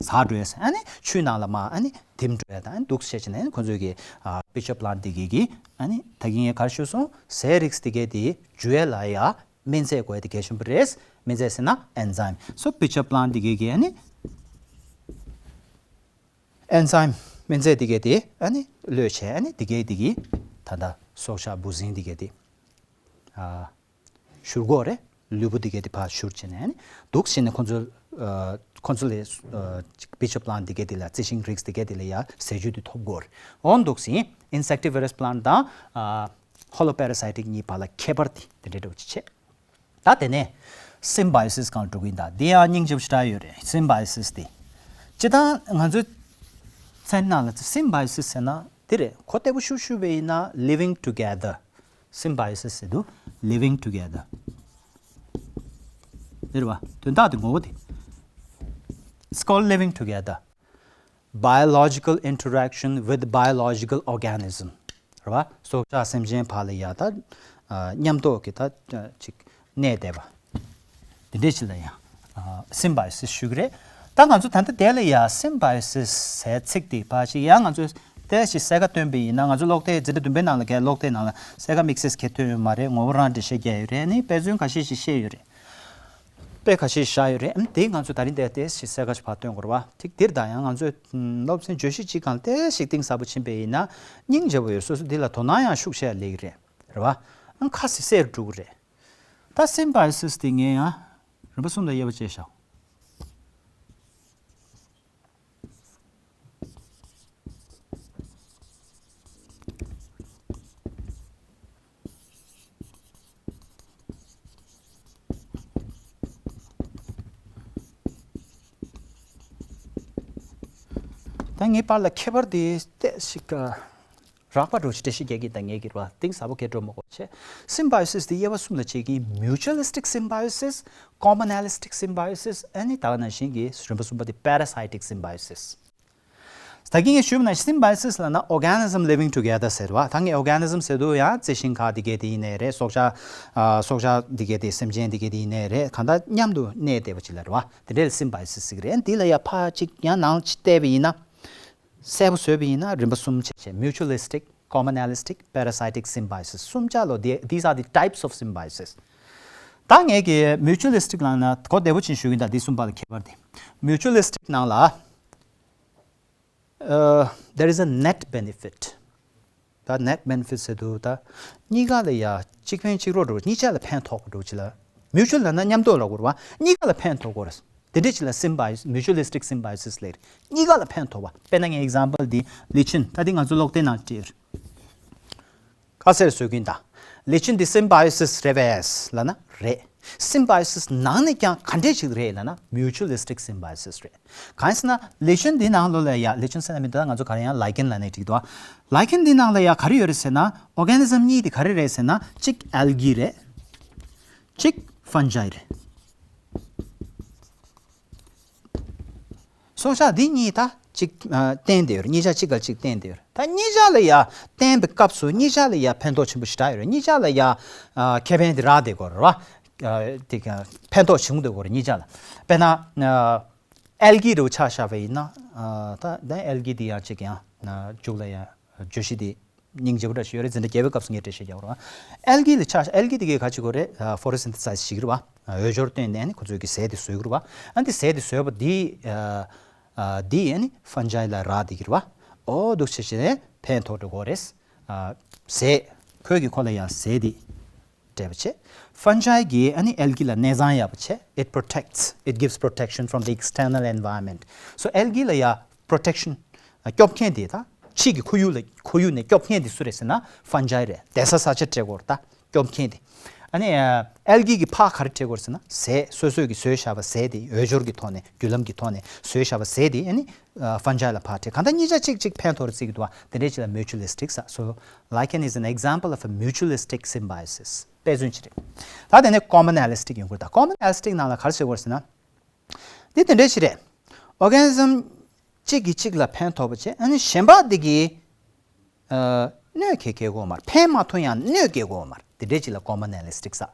ཟག་འགྲོ་ཡ། ཨ་ནི་ཆུའི་ནང་ལ་མར་ཨ་ནི་ཐིམ་འགྲོ་ཡ་དང་ཨ་ནི་འདུག་སེ་བྱས་བྱས་ནས་ཨ་ནི་ཁོ་ཚོས་ཀྱི་ཨ་pitcher plant དེ་གས་ཀྱི་ཨ་ནི་ད་གིན་ངས་ག་རེ་ཞུས་སོང་། ཟས་རིགས་དེ་གས་དེ་འཇུ་ཡ་ལ་ཡ་སྨན་རྫས་དགོས་ཡ་དེ་གལ་ཆེན་པོ་རེད། སྨན་རྫས་ཟེར་ན་enzyme། So pitcher plant དེ་གས་ཀྱི་ཨ་ནི་enzyme སྨན་རྫས་དེ་གས་དེ་ཨ་ནི་གློད་བྱས། ཨ་ནི་དེ་གས་དེ་གི་ད་ལྟ་སྲོག་ཆགས་འབུ་སྲིན་དེ་གས་དེ་ཨ་བཞུར་གྱི་ཡོད་རེད། ལུས་པོ་དེ་གས་དེ་ཕར་བཞུར་བྱས་ནས་ཨ་ནི་འདུག་སེ་བྱས་ནས་ཁོ་ཚོ་ཨ་ཁོ་ཚོ་ལས་ཨ་pitcher plant དེ་གས་དེ་ལ་རྩི་ཤིང་རིགས་དེ་གས་དེ་ལ་ཡ་ཟས་བཅུད་དེ་ཐོབ་ཀྱི་ཡོད་རེད། འོ་འདུག་སེ་insectivorous plant དང་ཨ་holoparasitic གཉིས་བར་ལ་ཁྱད་པར་དེ་དེ་འདྲ་འདྲ་བོ་ཅིག་བྱས། ད་དེ་ནས་symbiosis སྒང་ལ་འགྲོ་གི་ཡིན། ད་འདི་ཡང་སྙིང་རྗེ་པོ་ཞེ་དྲག་ཡོད་རེད། Symbiosis དེ་སྤྱིར་བཏང་ང་ཚོའི་མཚན་ནང་ལ་symbiosis ཟེར་ན་དེ་རེད། གོ་བདེ་པོ་ཞུ་ཞུ་བ་ཡིན་ན་living together symbiosis ཟེར་འདུག living together དེ་རེད་བ། དོན་དག་དེ་ངོ་བོ་དེ། It's called living together. Biological interaction with biological organism རེད་བ། སྲོག་ཆགས་སེམས་ཅན་བར་ལ་ཡ་ད་ཨ་མཉམ་འདོགས་ཀྱི་ད་ཅིག་གནས་བསྡད་པ་དེ་འདྲས་ཅིག་ལ་ཡ་ཨ་symbiosis ཞུ་གི་རེད། ད་ང་ཚོ་ད་ལྟ་དེ་ལ་ཡ་symbiosis ཟེར་ཚིག་དེ་ཕར་ཞིག་ཡང་ང་ཚོས་ཏོག་ཙམ་གསལ་ཁ་སྟོན་པ་ཡིན་ན། ང་ཚོ་ཀློག་དེབ་འཛིན་གྲྭ་བདུན་པའི་ནང་ལ་གས་ཀློག་དེབ་ནང་ལ་གསལ་ཁ་དམིགས་བསལ་གས་སྟོན་ཡོད་མ་རེད། ངོ་བོ་རང་འགྲེལ་བཤད་རྒྱག་ཡོད་རེད། ཨ་ནི་དཔེ་མཚོན་ཁ་ཤས་ཤིག་བཤད་ཡོད་རེད། དཔེ་ཁ་ཤས་བཞག་ཡོད་རེད། ཨམ་དེ་ང་ཚོས་ད་རིང་དེ་ཏོག་ཙམ་གསལ་ཁ་ཞིག་ཕར་སྟོན་དགོས་རེད་བ། ཐིག་འདིར་ད་ཡང་ང་ཚོས་ཨམ་སློབ་ཚན་བརྗོད་གཞི་གཅིག་སྒང་ཏོག་ཙམ་གཏིང་ཟབ་པོ་ཕྱིན་པ་ཡིན་ན་སྙིང་རྗེ་པོ་ཡོད། སོ་སོ་འདི་ལ་དོ་སྣང་ཡང་ཤུགས་ཆེ་སླེབས་ཀྱི་རེད། རེད་བ། ཨམ་ཁ་སི་སེར་འགྲོ་གི་རེད། ད་symbiosis དེ་ངས་ཡང་རིམ་པ་གསུམ་ལ་དབྱེ་བ་བྱས་བཞག་ད་ངའི་པར་ལ་ཁྱད་པར་དེ་ཏོག་ཙམ་ཞིག་རགས་པ་འདྲ་བོ་ཞིག་འགྲེལ་བཤད་རྒྱག་གི། ད་ངས་ཀྱི་རེད་བ། གཏིང་ཟབ་པོ་གས་འགྲོ་མི་དགོས་བྱས། Symbiosis དེ་དབྱེ་བ་གསུམ་ལ་ཕྱེ་གི་ཡིན། Mutualistic symbiosis, communalistic symbiosis ཨ་ནི་ད་ག་ནང་བཞིན་གྱི་རིམ་པ་གསུམ་པ་དེ་parasitic symbiosis། ད་གིན་ངས་ཞུས་པ་ནང་བཞིན་symbiosis ལབ་ན་organism living together ཟེར་བ། ད་ངས་organism ཟེར་དུས་ཡང་རྩི་ཤིང་ཁག་འདི་གས་དེ་ཡིན་ནའི་རེད། སྲོག་ཆགས་ཨ་སྲོག་ཆགས་འདི་གས་དེ་སེམས་ཅན་འདི་གས་དེ་ཡིན་ནའི་རེད། གང་ལྟར་མཉམ་དུ་གནས་བསྡད་པ་ཅིག་ལ་རེད་བ། དེ་འདྲ་ལ་symbiosis ཟེར་གི་རེད། འདི་ལ་ཡ་ཕར་ཅིག་ཡང་ནང་ཅིག་བལྟས་པ་ཡིན་ན། གསལ་པོ་བཟོས་པ་ཡིན་ན་རིམ་པ་གསུམ་བྱས་བྱས། Mutualistic, communalistic, parasitic symbiosis གསུམ་ཆ་ལོ། They- these are the types of symbiosis. ད་ངས་ཀྱི་mutualistic ལབ་ན་གོ་བདེ་པོ་ཅིག་ཞུ་གི་ཡིན། ད་འདི་གསུམ་པ་ལ་ཁྱད་པར་དེ། mutualistic ནང་ལ་ཨ། there is a net benefit. ད་net benefit ཟེར་དུས་ད་གཉིས་ཀ་ལ་ཡ་གཅིག་ཕན་གཅིག་གྲོགས་འགྲོ། གཉིས་ཆ་ལ་ཕན་ཐོགས་པ་འགྲོ་ཅི་ལ། mutual ལབ་ན་མཉམ་དུ་ལབ་དགོས་རེད་བ། གཉིས་ཀ་ལ་ཕན་ཐོགས་དགོས་རེད། དེ་འདྲ་ཅི་ལ་symbiosis, mutualistic symbiosis ལབ་རེད། གཉིས་ཀ་ལ་ཕན་ཐོགས་པ། དཔེར་ན་ངའི་example འདི་ལི་ཆུན། ད་འདི་ང་ཚོ་ཀློག་དེབ་ནང་བྲིས་ཡོད། ཁ་གསལ་བཟོ་གི་ཡིན་ད། ལི་ཆུན་འདི་symbiosis རེད་པས་ལབ་ན་རེད། symbiosis ནང་ནས་ཀྱང་ག་འདྲས་ཞིག་རེད་ལབ་ན་mutualistic symbiosis རེད། གང་ཡིན་ཟེར་ན་ལི་ཆུན་འདི་ནང་ལོགས་ལ་ཡ། ལི་ཆུན་ཟེར་ན་མི་འདུག་ད་ང་ཚོ་ག་རེ་ཡང་lichen ལབ་ནས་འགྲིག་འདུག lichen འདི་ནང་ལ་ཡ་ག་རེ་ཡོད་རེད་ཟེར་ན། organism གཉིས་དེ་ག་རེ་རེད་ཟེར་ན། གཅིག་algae རེད། གཅིག་fungi རེད། སོང་ཙང་འདི་གཉིས་ད་གཅིག་ཨ། བརྟེན་བསྡད་ཡོད་རེད། གཉིས་ཆ་གཅིག་ག་གཅིག་བརྟེན་བསྡད་ཡོད་རེད། ད་གཉིས་ཆ་ལ་ཡ་བརྟེན་པའི་སྐབས་སུ་གཉིས་ཆ་ལ་ཡ་ཕན་ཐོགས་ཆེན་པོ་ཞེ་དྲག་ཡོད་རེད། གཉིས་ཆ་ལ་ཡ་ཨ། ཁེ་ཕན་དེ་རག་བསྡད་ཀྱི་ཡོད་རེད་བ། ཨ། དེ་ག་ཕན་ཐོགས་བྱུང་བསྡད་ཀྱི་ཡོད་རེད་གཉིས་ཆ་ལ། དཔེར་ན་ཨ། algae རུ་ཆ་བཞག་པ་ཡིན་ན། ཨ། ད་ད་algae འདི་ཡང་གཅིག་ཡང་ཨ། མཇུག་ལ་ཡ་བརྗོད་གཞི་འདི་སྙིང་རྗེ་པོ་འདྲ་ཞིག་ཡོད་རེད། འཛིན་གྲྭ་བརྒྱད་པའི་སྐབས་སུ་ངས་འགྲེལ་བཤད་རྒྱག་རོགས། algae ལ་ཆ། algae དེ་གའི་ག་ཅིག་གོ་རེད། ཨ། photosynthesize ཞིག་རེད་བ། འོས་སྦྱོར་བཏོན་ནས་ནི་ཁོ་ཚོས་ཀྱི་ཟས་དེ་བཟོས་ཀྱི་རེད་བ། ཨ། འདི་ཟས་དེ་བཟོས་པ་འདི་ཨ། ཨ། འདི་ཨ་ནི་fungi ལ་རག་བསྡད་ཀྱི་རེད་བ། འོ་འདུག་བྱས་བྱས་ནས་ཕན་ཐོགས་འགྲོ་གོ་རེད། ཨ། ཟས། ཁོས་ཀྱི་ཁོ་ལ་ཡང་ཟས་དེ་སྤྲད་པ་བྱས། fungi གིས་ཨ་ནི་algae ལ་གནས་ཚང་ཡག་པོ་བྱས། it protects, it gives protection from the external environment. So algae ལ་ཡ་protection སྐྱོབ་མཁན་དེ། ད་ཕྱི་གི་ཁོར་ཡུག་ལ། ཁོར་ཡུག་ནས་སྐྱོབ་མཁན་དེ་སུ་རེད་ཟེར་ན་fungi རེད། བསྡད་ས་ས་ཆ་སྤྲད་དགོས་རེད། ད་སྐྱོབ་མཁན་དེ། ཨ་ནི་algae གིས་ཕར་ག་རེ་སྤྲད་དགོས་རེད་ཟེར་ན། ཟས། སོ་སོས་ཀྱི་བཟོས་བཞག་པ་ཟས་དེ། འོས་སྦྱོར་གྱི་ཐོག་ནས། བརྒྱུད་ལམ་གྱི་ཐོག་ནས་བཟོས་བཞག་པ་ཟས་དེ་ཨ་ནི་fungi ལ་ཕར་སྤྲད། གང་ལྟར་གཉིས་ཆ་གཅིག་གཅིག་ཕན་ཐོགས་རེད་བརྩི་གི་འདུག་བ། དེ་འདྲས་ཅིག་ལ་mutualistic ཟེར། So lichen is an example of a mutualistic symbiosis. དཔེ་མཚོན་ཅིག་རེད། ད་དེ་ནས་communalistic ཡོང་གི་རེད། ད་communalistic ནང་ལ་ག་རེ་བྱེད་དགོས་རེད་ཟེར་ན། འདི་དེ་འདྲས་ཞིག་རེད། organism གཅིག་གིས་གཅིག་ལ་ཕན་ཐོགས་པ་བྱས། ཨ་ནི་གཞན་པ་དེ་གིས་ཨ། གནོད་སྐྱེལ་སྐྱེལ་དགོས་མ་རེད། ཕན་མ་ཐོགས་ཡང་གནོད་སྐྱེལ་དགོས་མ་རེད། དེ་འདྲས་ཅིག་ལ་communalistic ཟེར།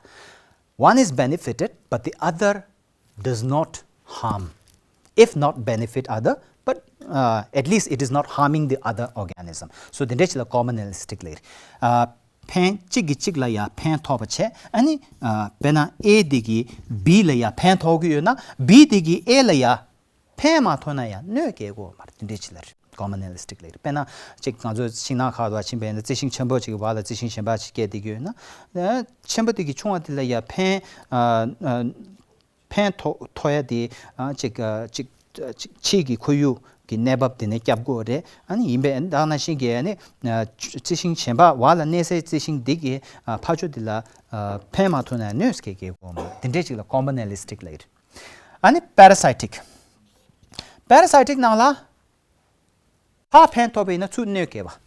One is benefited but the other does not harm. If not benefit other, but uh, at least it is not harming the other organism. So དེ་འདྲས་ཅིག་ལ་communalistic ལབ་ཀྱི་རེད། ཨ། ཕན། གཅིག་གིས་གཅིག་ལ་ཡ་ཕན་ཐོགས་པ་བྱས། ཨ་ནི་ཨ། དཔེར་ན་A དེ་གིས་B ལ་ཡ་ཕན་ཐོགས་ཀྱི་ཡོད་ན། B དེ་གིས་A ལ་ཡ་ཕན་མ་ཐོགས་ན་ཡང་གནོད་སྐྱེལ་དགོས་མ་རེད། དེ་འདྲས་ཅིག་ལ་རེད། communalistic ལབ་ཀྱི་རེད། དཔེར་ན་ཅིག་ང་ཚོ་ཤིང་ནགས་ཁ་བ་ཕྱིན་པ་ཡིན་ན། རྩི་ཤིང་ཆེན་པོ་ཅིག་གི་བར་ལ་རྩི་ཤིང་གཞན་པ་ཅིག་སྐྱེས་བསྡད་ཀྱི་ཡོད་ན། ཆེན་པོ་དེ་གིས་ཆུང་བ་དེ་ལ་ཡ་ཕན། ཨ། ཨ། ཕན་ཐོགས་ཐོགས་ཡ་དེ། ཨ། ཅིག་ཨ། ཅིག་ཅིག་ཕྱི་གི་ཁོར་ཡུག་གི་གནས་བབ་དེ་ནས་སྐྱོབ་དགོས་རེད། ཨ་ནི་ཡིན་པས་ད་ནང་བཞིན་གྱི་ཨ་ནི་ཨ། རྩི་ཤིང་གཞན་པ། བར་ལ་གནས་སའི་རྩི་ཤིང་འདི་གི་ཨ། ཕར་ཕྱོགས་འདི་ལ་ཨ། ཕན་མ་ཐོགས་ན་གནོད་སྐྱེལ་སྐྱེལ་དགོས་མ་རེད། དེ་འདྲས་ཅིག་ལ་communalistic ལབ་ཀྱི་རེད། ཨ་ནི་parasitic། parasitic ནང་ལ། ཕར་ཕན་ཐོགས་པ་ཡིན་ན་ཚུར་གནོད་སྐྱེལ་བ།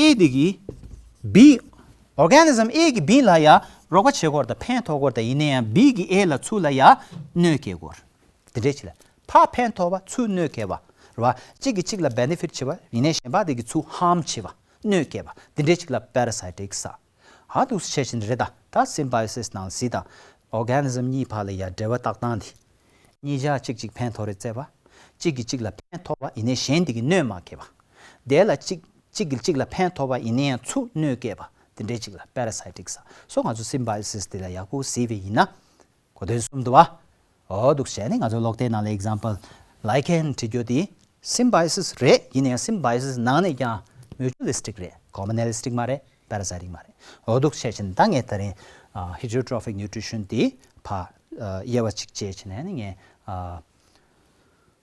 A དེ་གིས་B། organism A གིས་B ལ་ཡ་རོགས་པ་བྱེད་དགོས་རེད། ད་ཕན་ཐོགས་དགོས་རེད། ད་ཡིན་ན་ཡང་B གིས་A ལ་ཚུར་ལ་ཡ་གནོད་སྐྱེལ་དགོས་རེད། དེ་འདྲས་ཅིག་ལ། ཕར་ཕན་ཐོགས་པ་ཚུར་གནོད་སྐྱེལ་བ་རེད་བ། གཅིག་གིས་གཅིག་ལ་benefit བྱེད་པ་ཡིན་ནའི་གཞན་པ་དེ་གིས་ཚུར་harm བྱེད་པ། གནོད་སྐྱེལ་བ། དེ་འདྲས་ཅིག་ལ་parasitic ཟེར། ཧ་འདུག་སེ་བྱས་བཞིན་རེད། ད་ད་symbiosis ནང་གཟིགས་དང་། organism གཉིས་བར་ལ་ཡ་འབྲེལ་བ་བཏགས་སྟངས་དེ། གཉིས་ཆ་གཅིག་གཅིག་ཕན་ཐོགས་རེད་བརྩི་བ། གཅིག་གིས་གཅིག་ལ་ཕན་ཐོགས་པ་ཡིན་ནའི་གཞན་དེ་གིས་གནོད་མ་སྐྱེལ་བ། དེ་ལ་གཅིག་གཅིག་གིས་གཅིག་ལ་ཕན་ཐོགས་པ་ཡིན་ནའི་ཡང་ཚུར་གནོད་སྐྱེལ་བ། དེ་འདྲས་གཅིག་ལ་parasitic ཟེར། སོ་ང་ཚོ་symbiosis དེ་ལ་ཡག་པོ་གཟིགས་པ་ཡིན་ན། གོ་དོན་གསུམ་འདུག་བ། འོ་འདུག་བྱས་ནས་ང་ཚོ་ཀློག་དེབ་ནང་ལ་example lichen བྲིས་རྒྱུ་དེ་symbiosis རེད། ཡིན་ནའི་symbiosis ནང་ནས་ཀྱང་mutualistic རེད། communalistic མ་རེད། parasitic མ་རེད། འོ་འདུག་བྱས་ཕྱིན་ད་ངས་ད་རིང་ཨ། heterotrophic nutrition དེ་ཕར་ཨ། དབྱེ་བ་གཅིག་བཅད་བྱས་ནས་ནི་ངས་ཨ།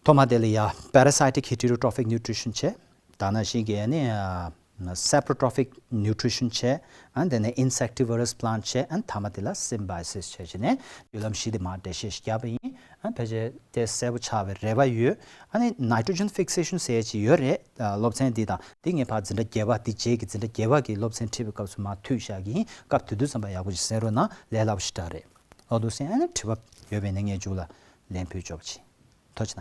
ཐོག་མ་དེ་ལ་ཡ་parasitic heterotrophic nutrition བྱས། ད་ནང་བཞིན་གྱི་ནི་ཨ། saprotrophic nutrition བྱས། ཨ། དེ་ནས་insectivorous plant བྱས། ཨ། མཐའ་མ་དེ་ལ་symbiosis བྱས་བྱས་ནས་བརྒྱུད་ལམ་བཞི་དེ་མར་འགྲེལ་བཤད་ཞིག་བརྒྱབ་པ་ཡིན། ཨ། ཕལ་ཆེར་དེ་གསལ་པོ་ཆགས་པའི་རེ་བ་ཡོད། ཨ་ནི་nitrogen fixation ཟེར་ཡས་ཅིག་ཡོད་རེད། ཨ། སློབ་ཚན་འདི་དང་འདི་ངས་ཕར་འཛིན་གྲྭ་བརྒྱད་པ་འདི་རྗེས་ཀྱི་འཛིན་གྲྭ་བརྒྱད་པ་གི་སློབ་ཚན་ཁྲིད་པའི་སྐབས་སུ་མར་མཐུད་བཞག་གི་ཡིན། སྐབས་དེ་དུས་ཙམ་པ་ཡག་པོ་ཞིག་གསན་རོགས་གནང་། ལས་སླ་པོ་ཞེ་དྲག་རེད། འོ་འདུག་སེ། ཨ་ནི་དྲི་བ་ཡོད་པ་ཡིན་ན་ངས་མཇུག་ལ་ལན་ཕུལ་ཆོག་པ་བྱེད། ཐུགས་རྗེ་གནང་།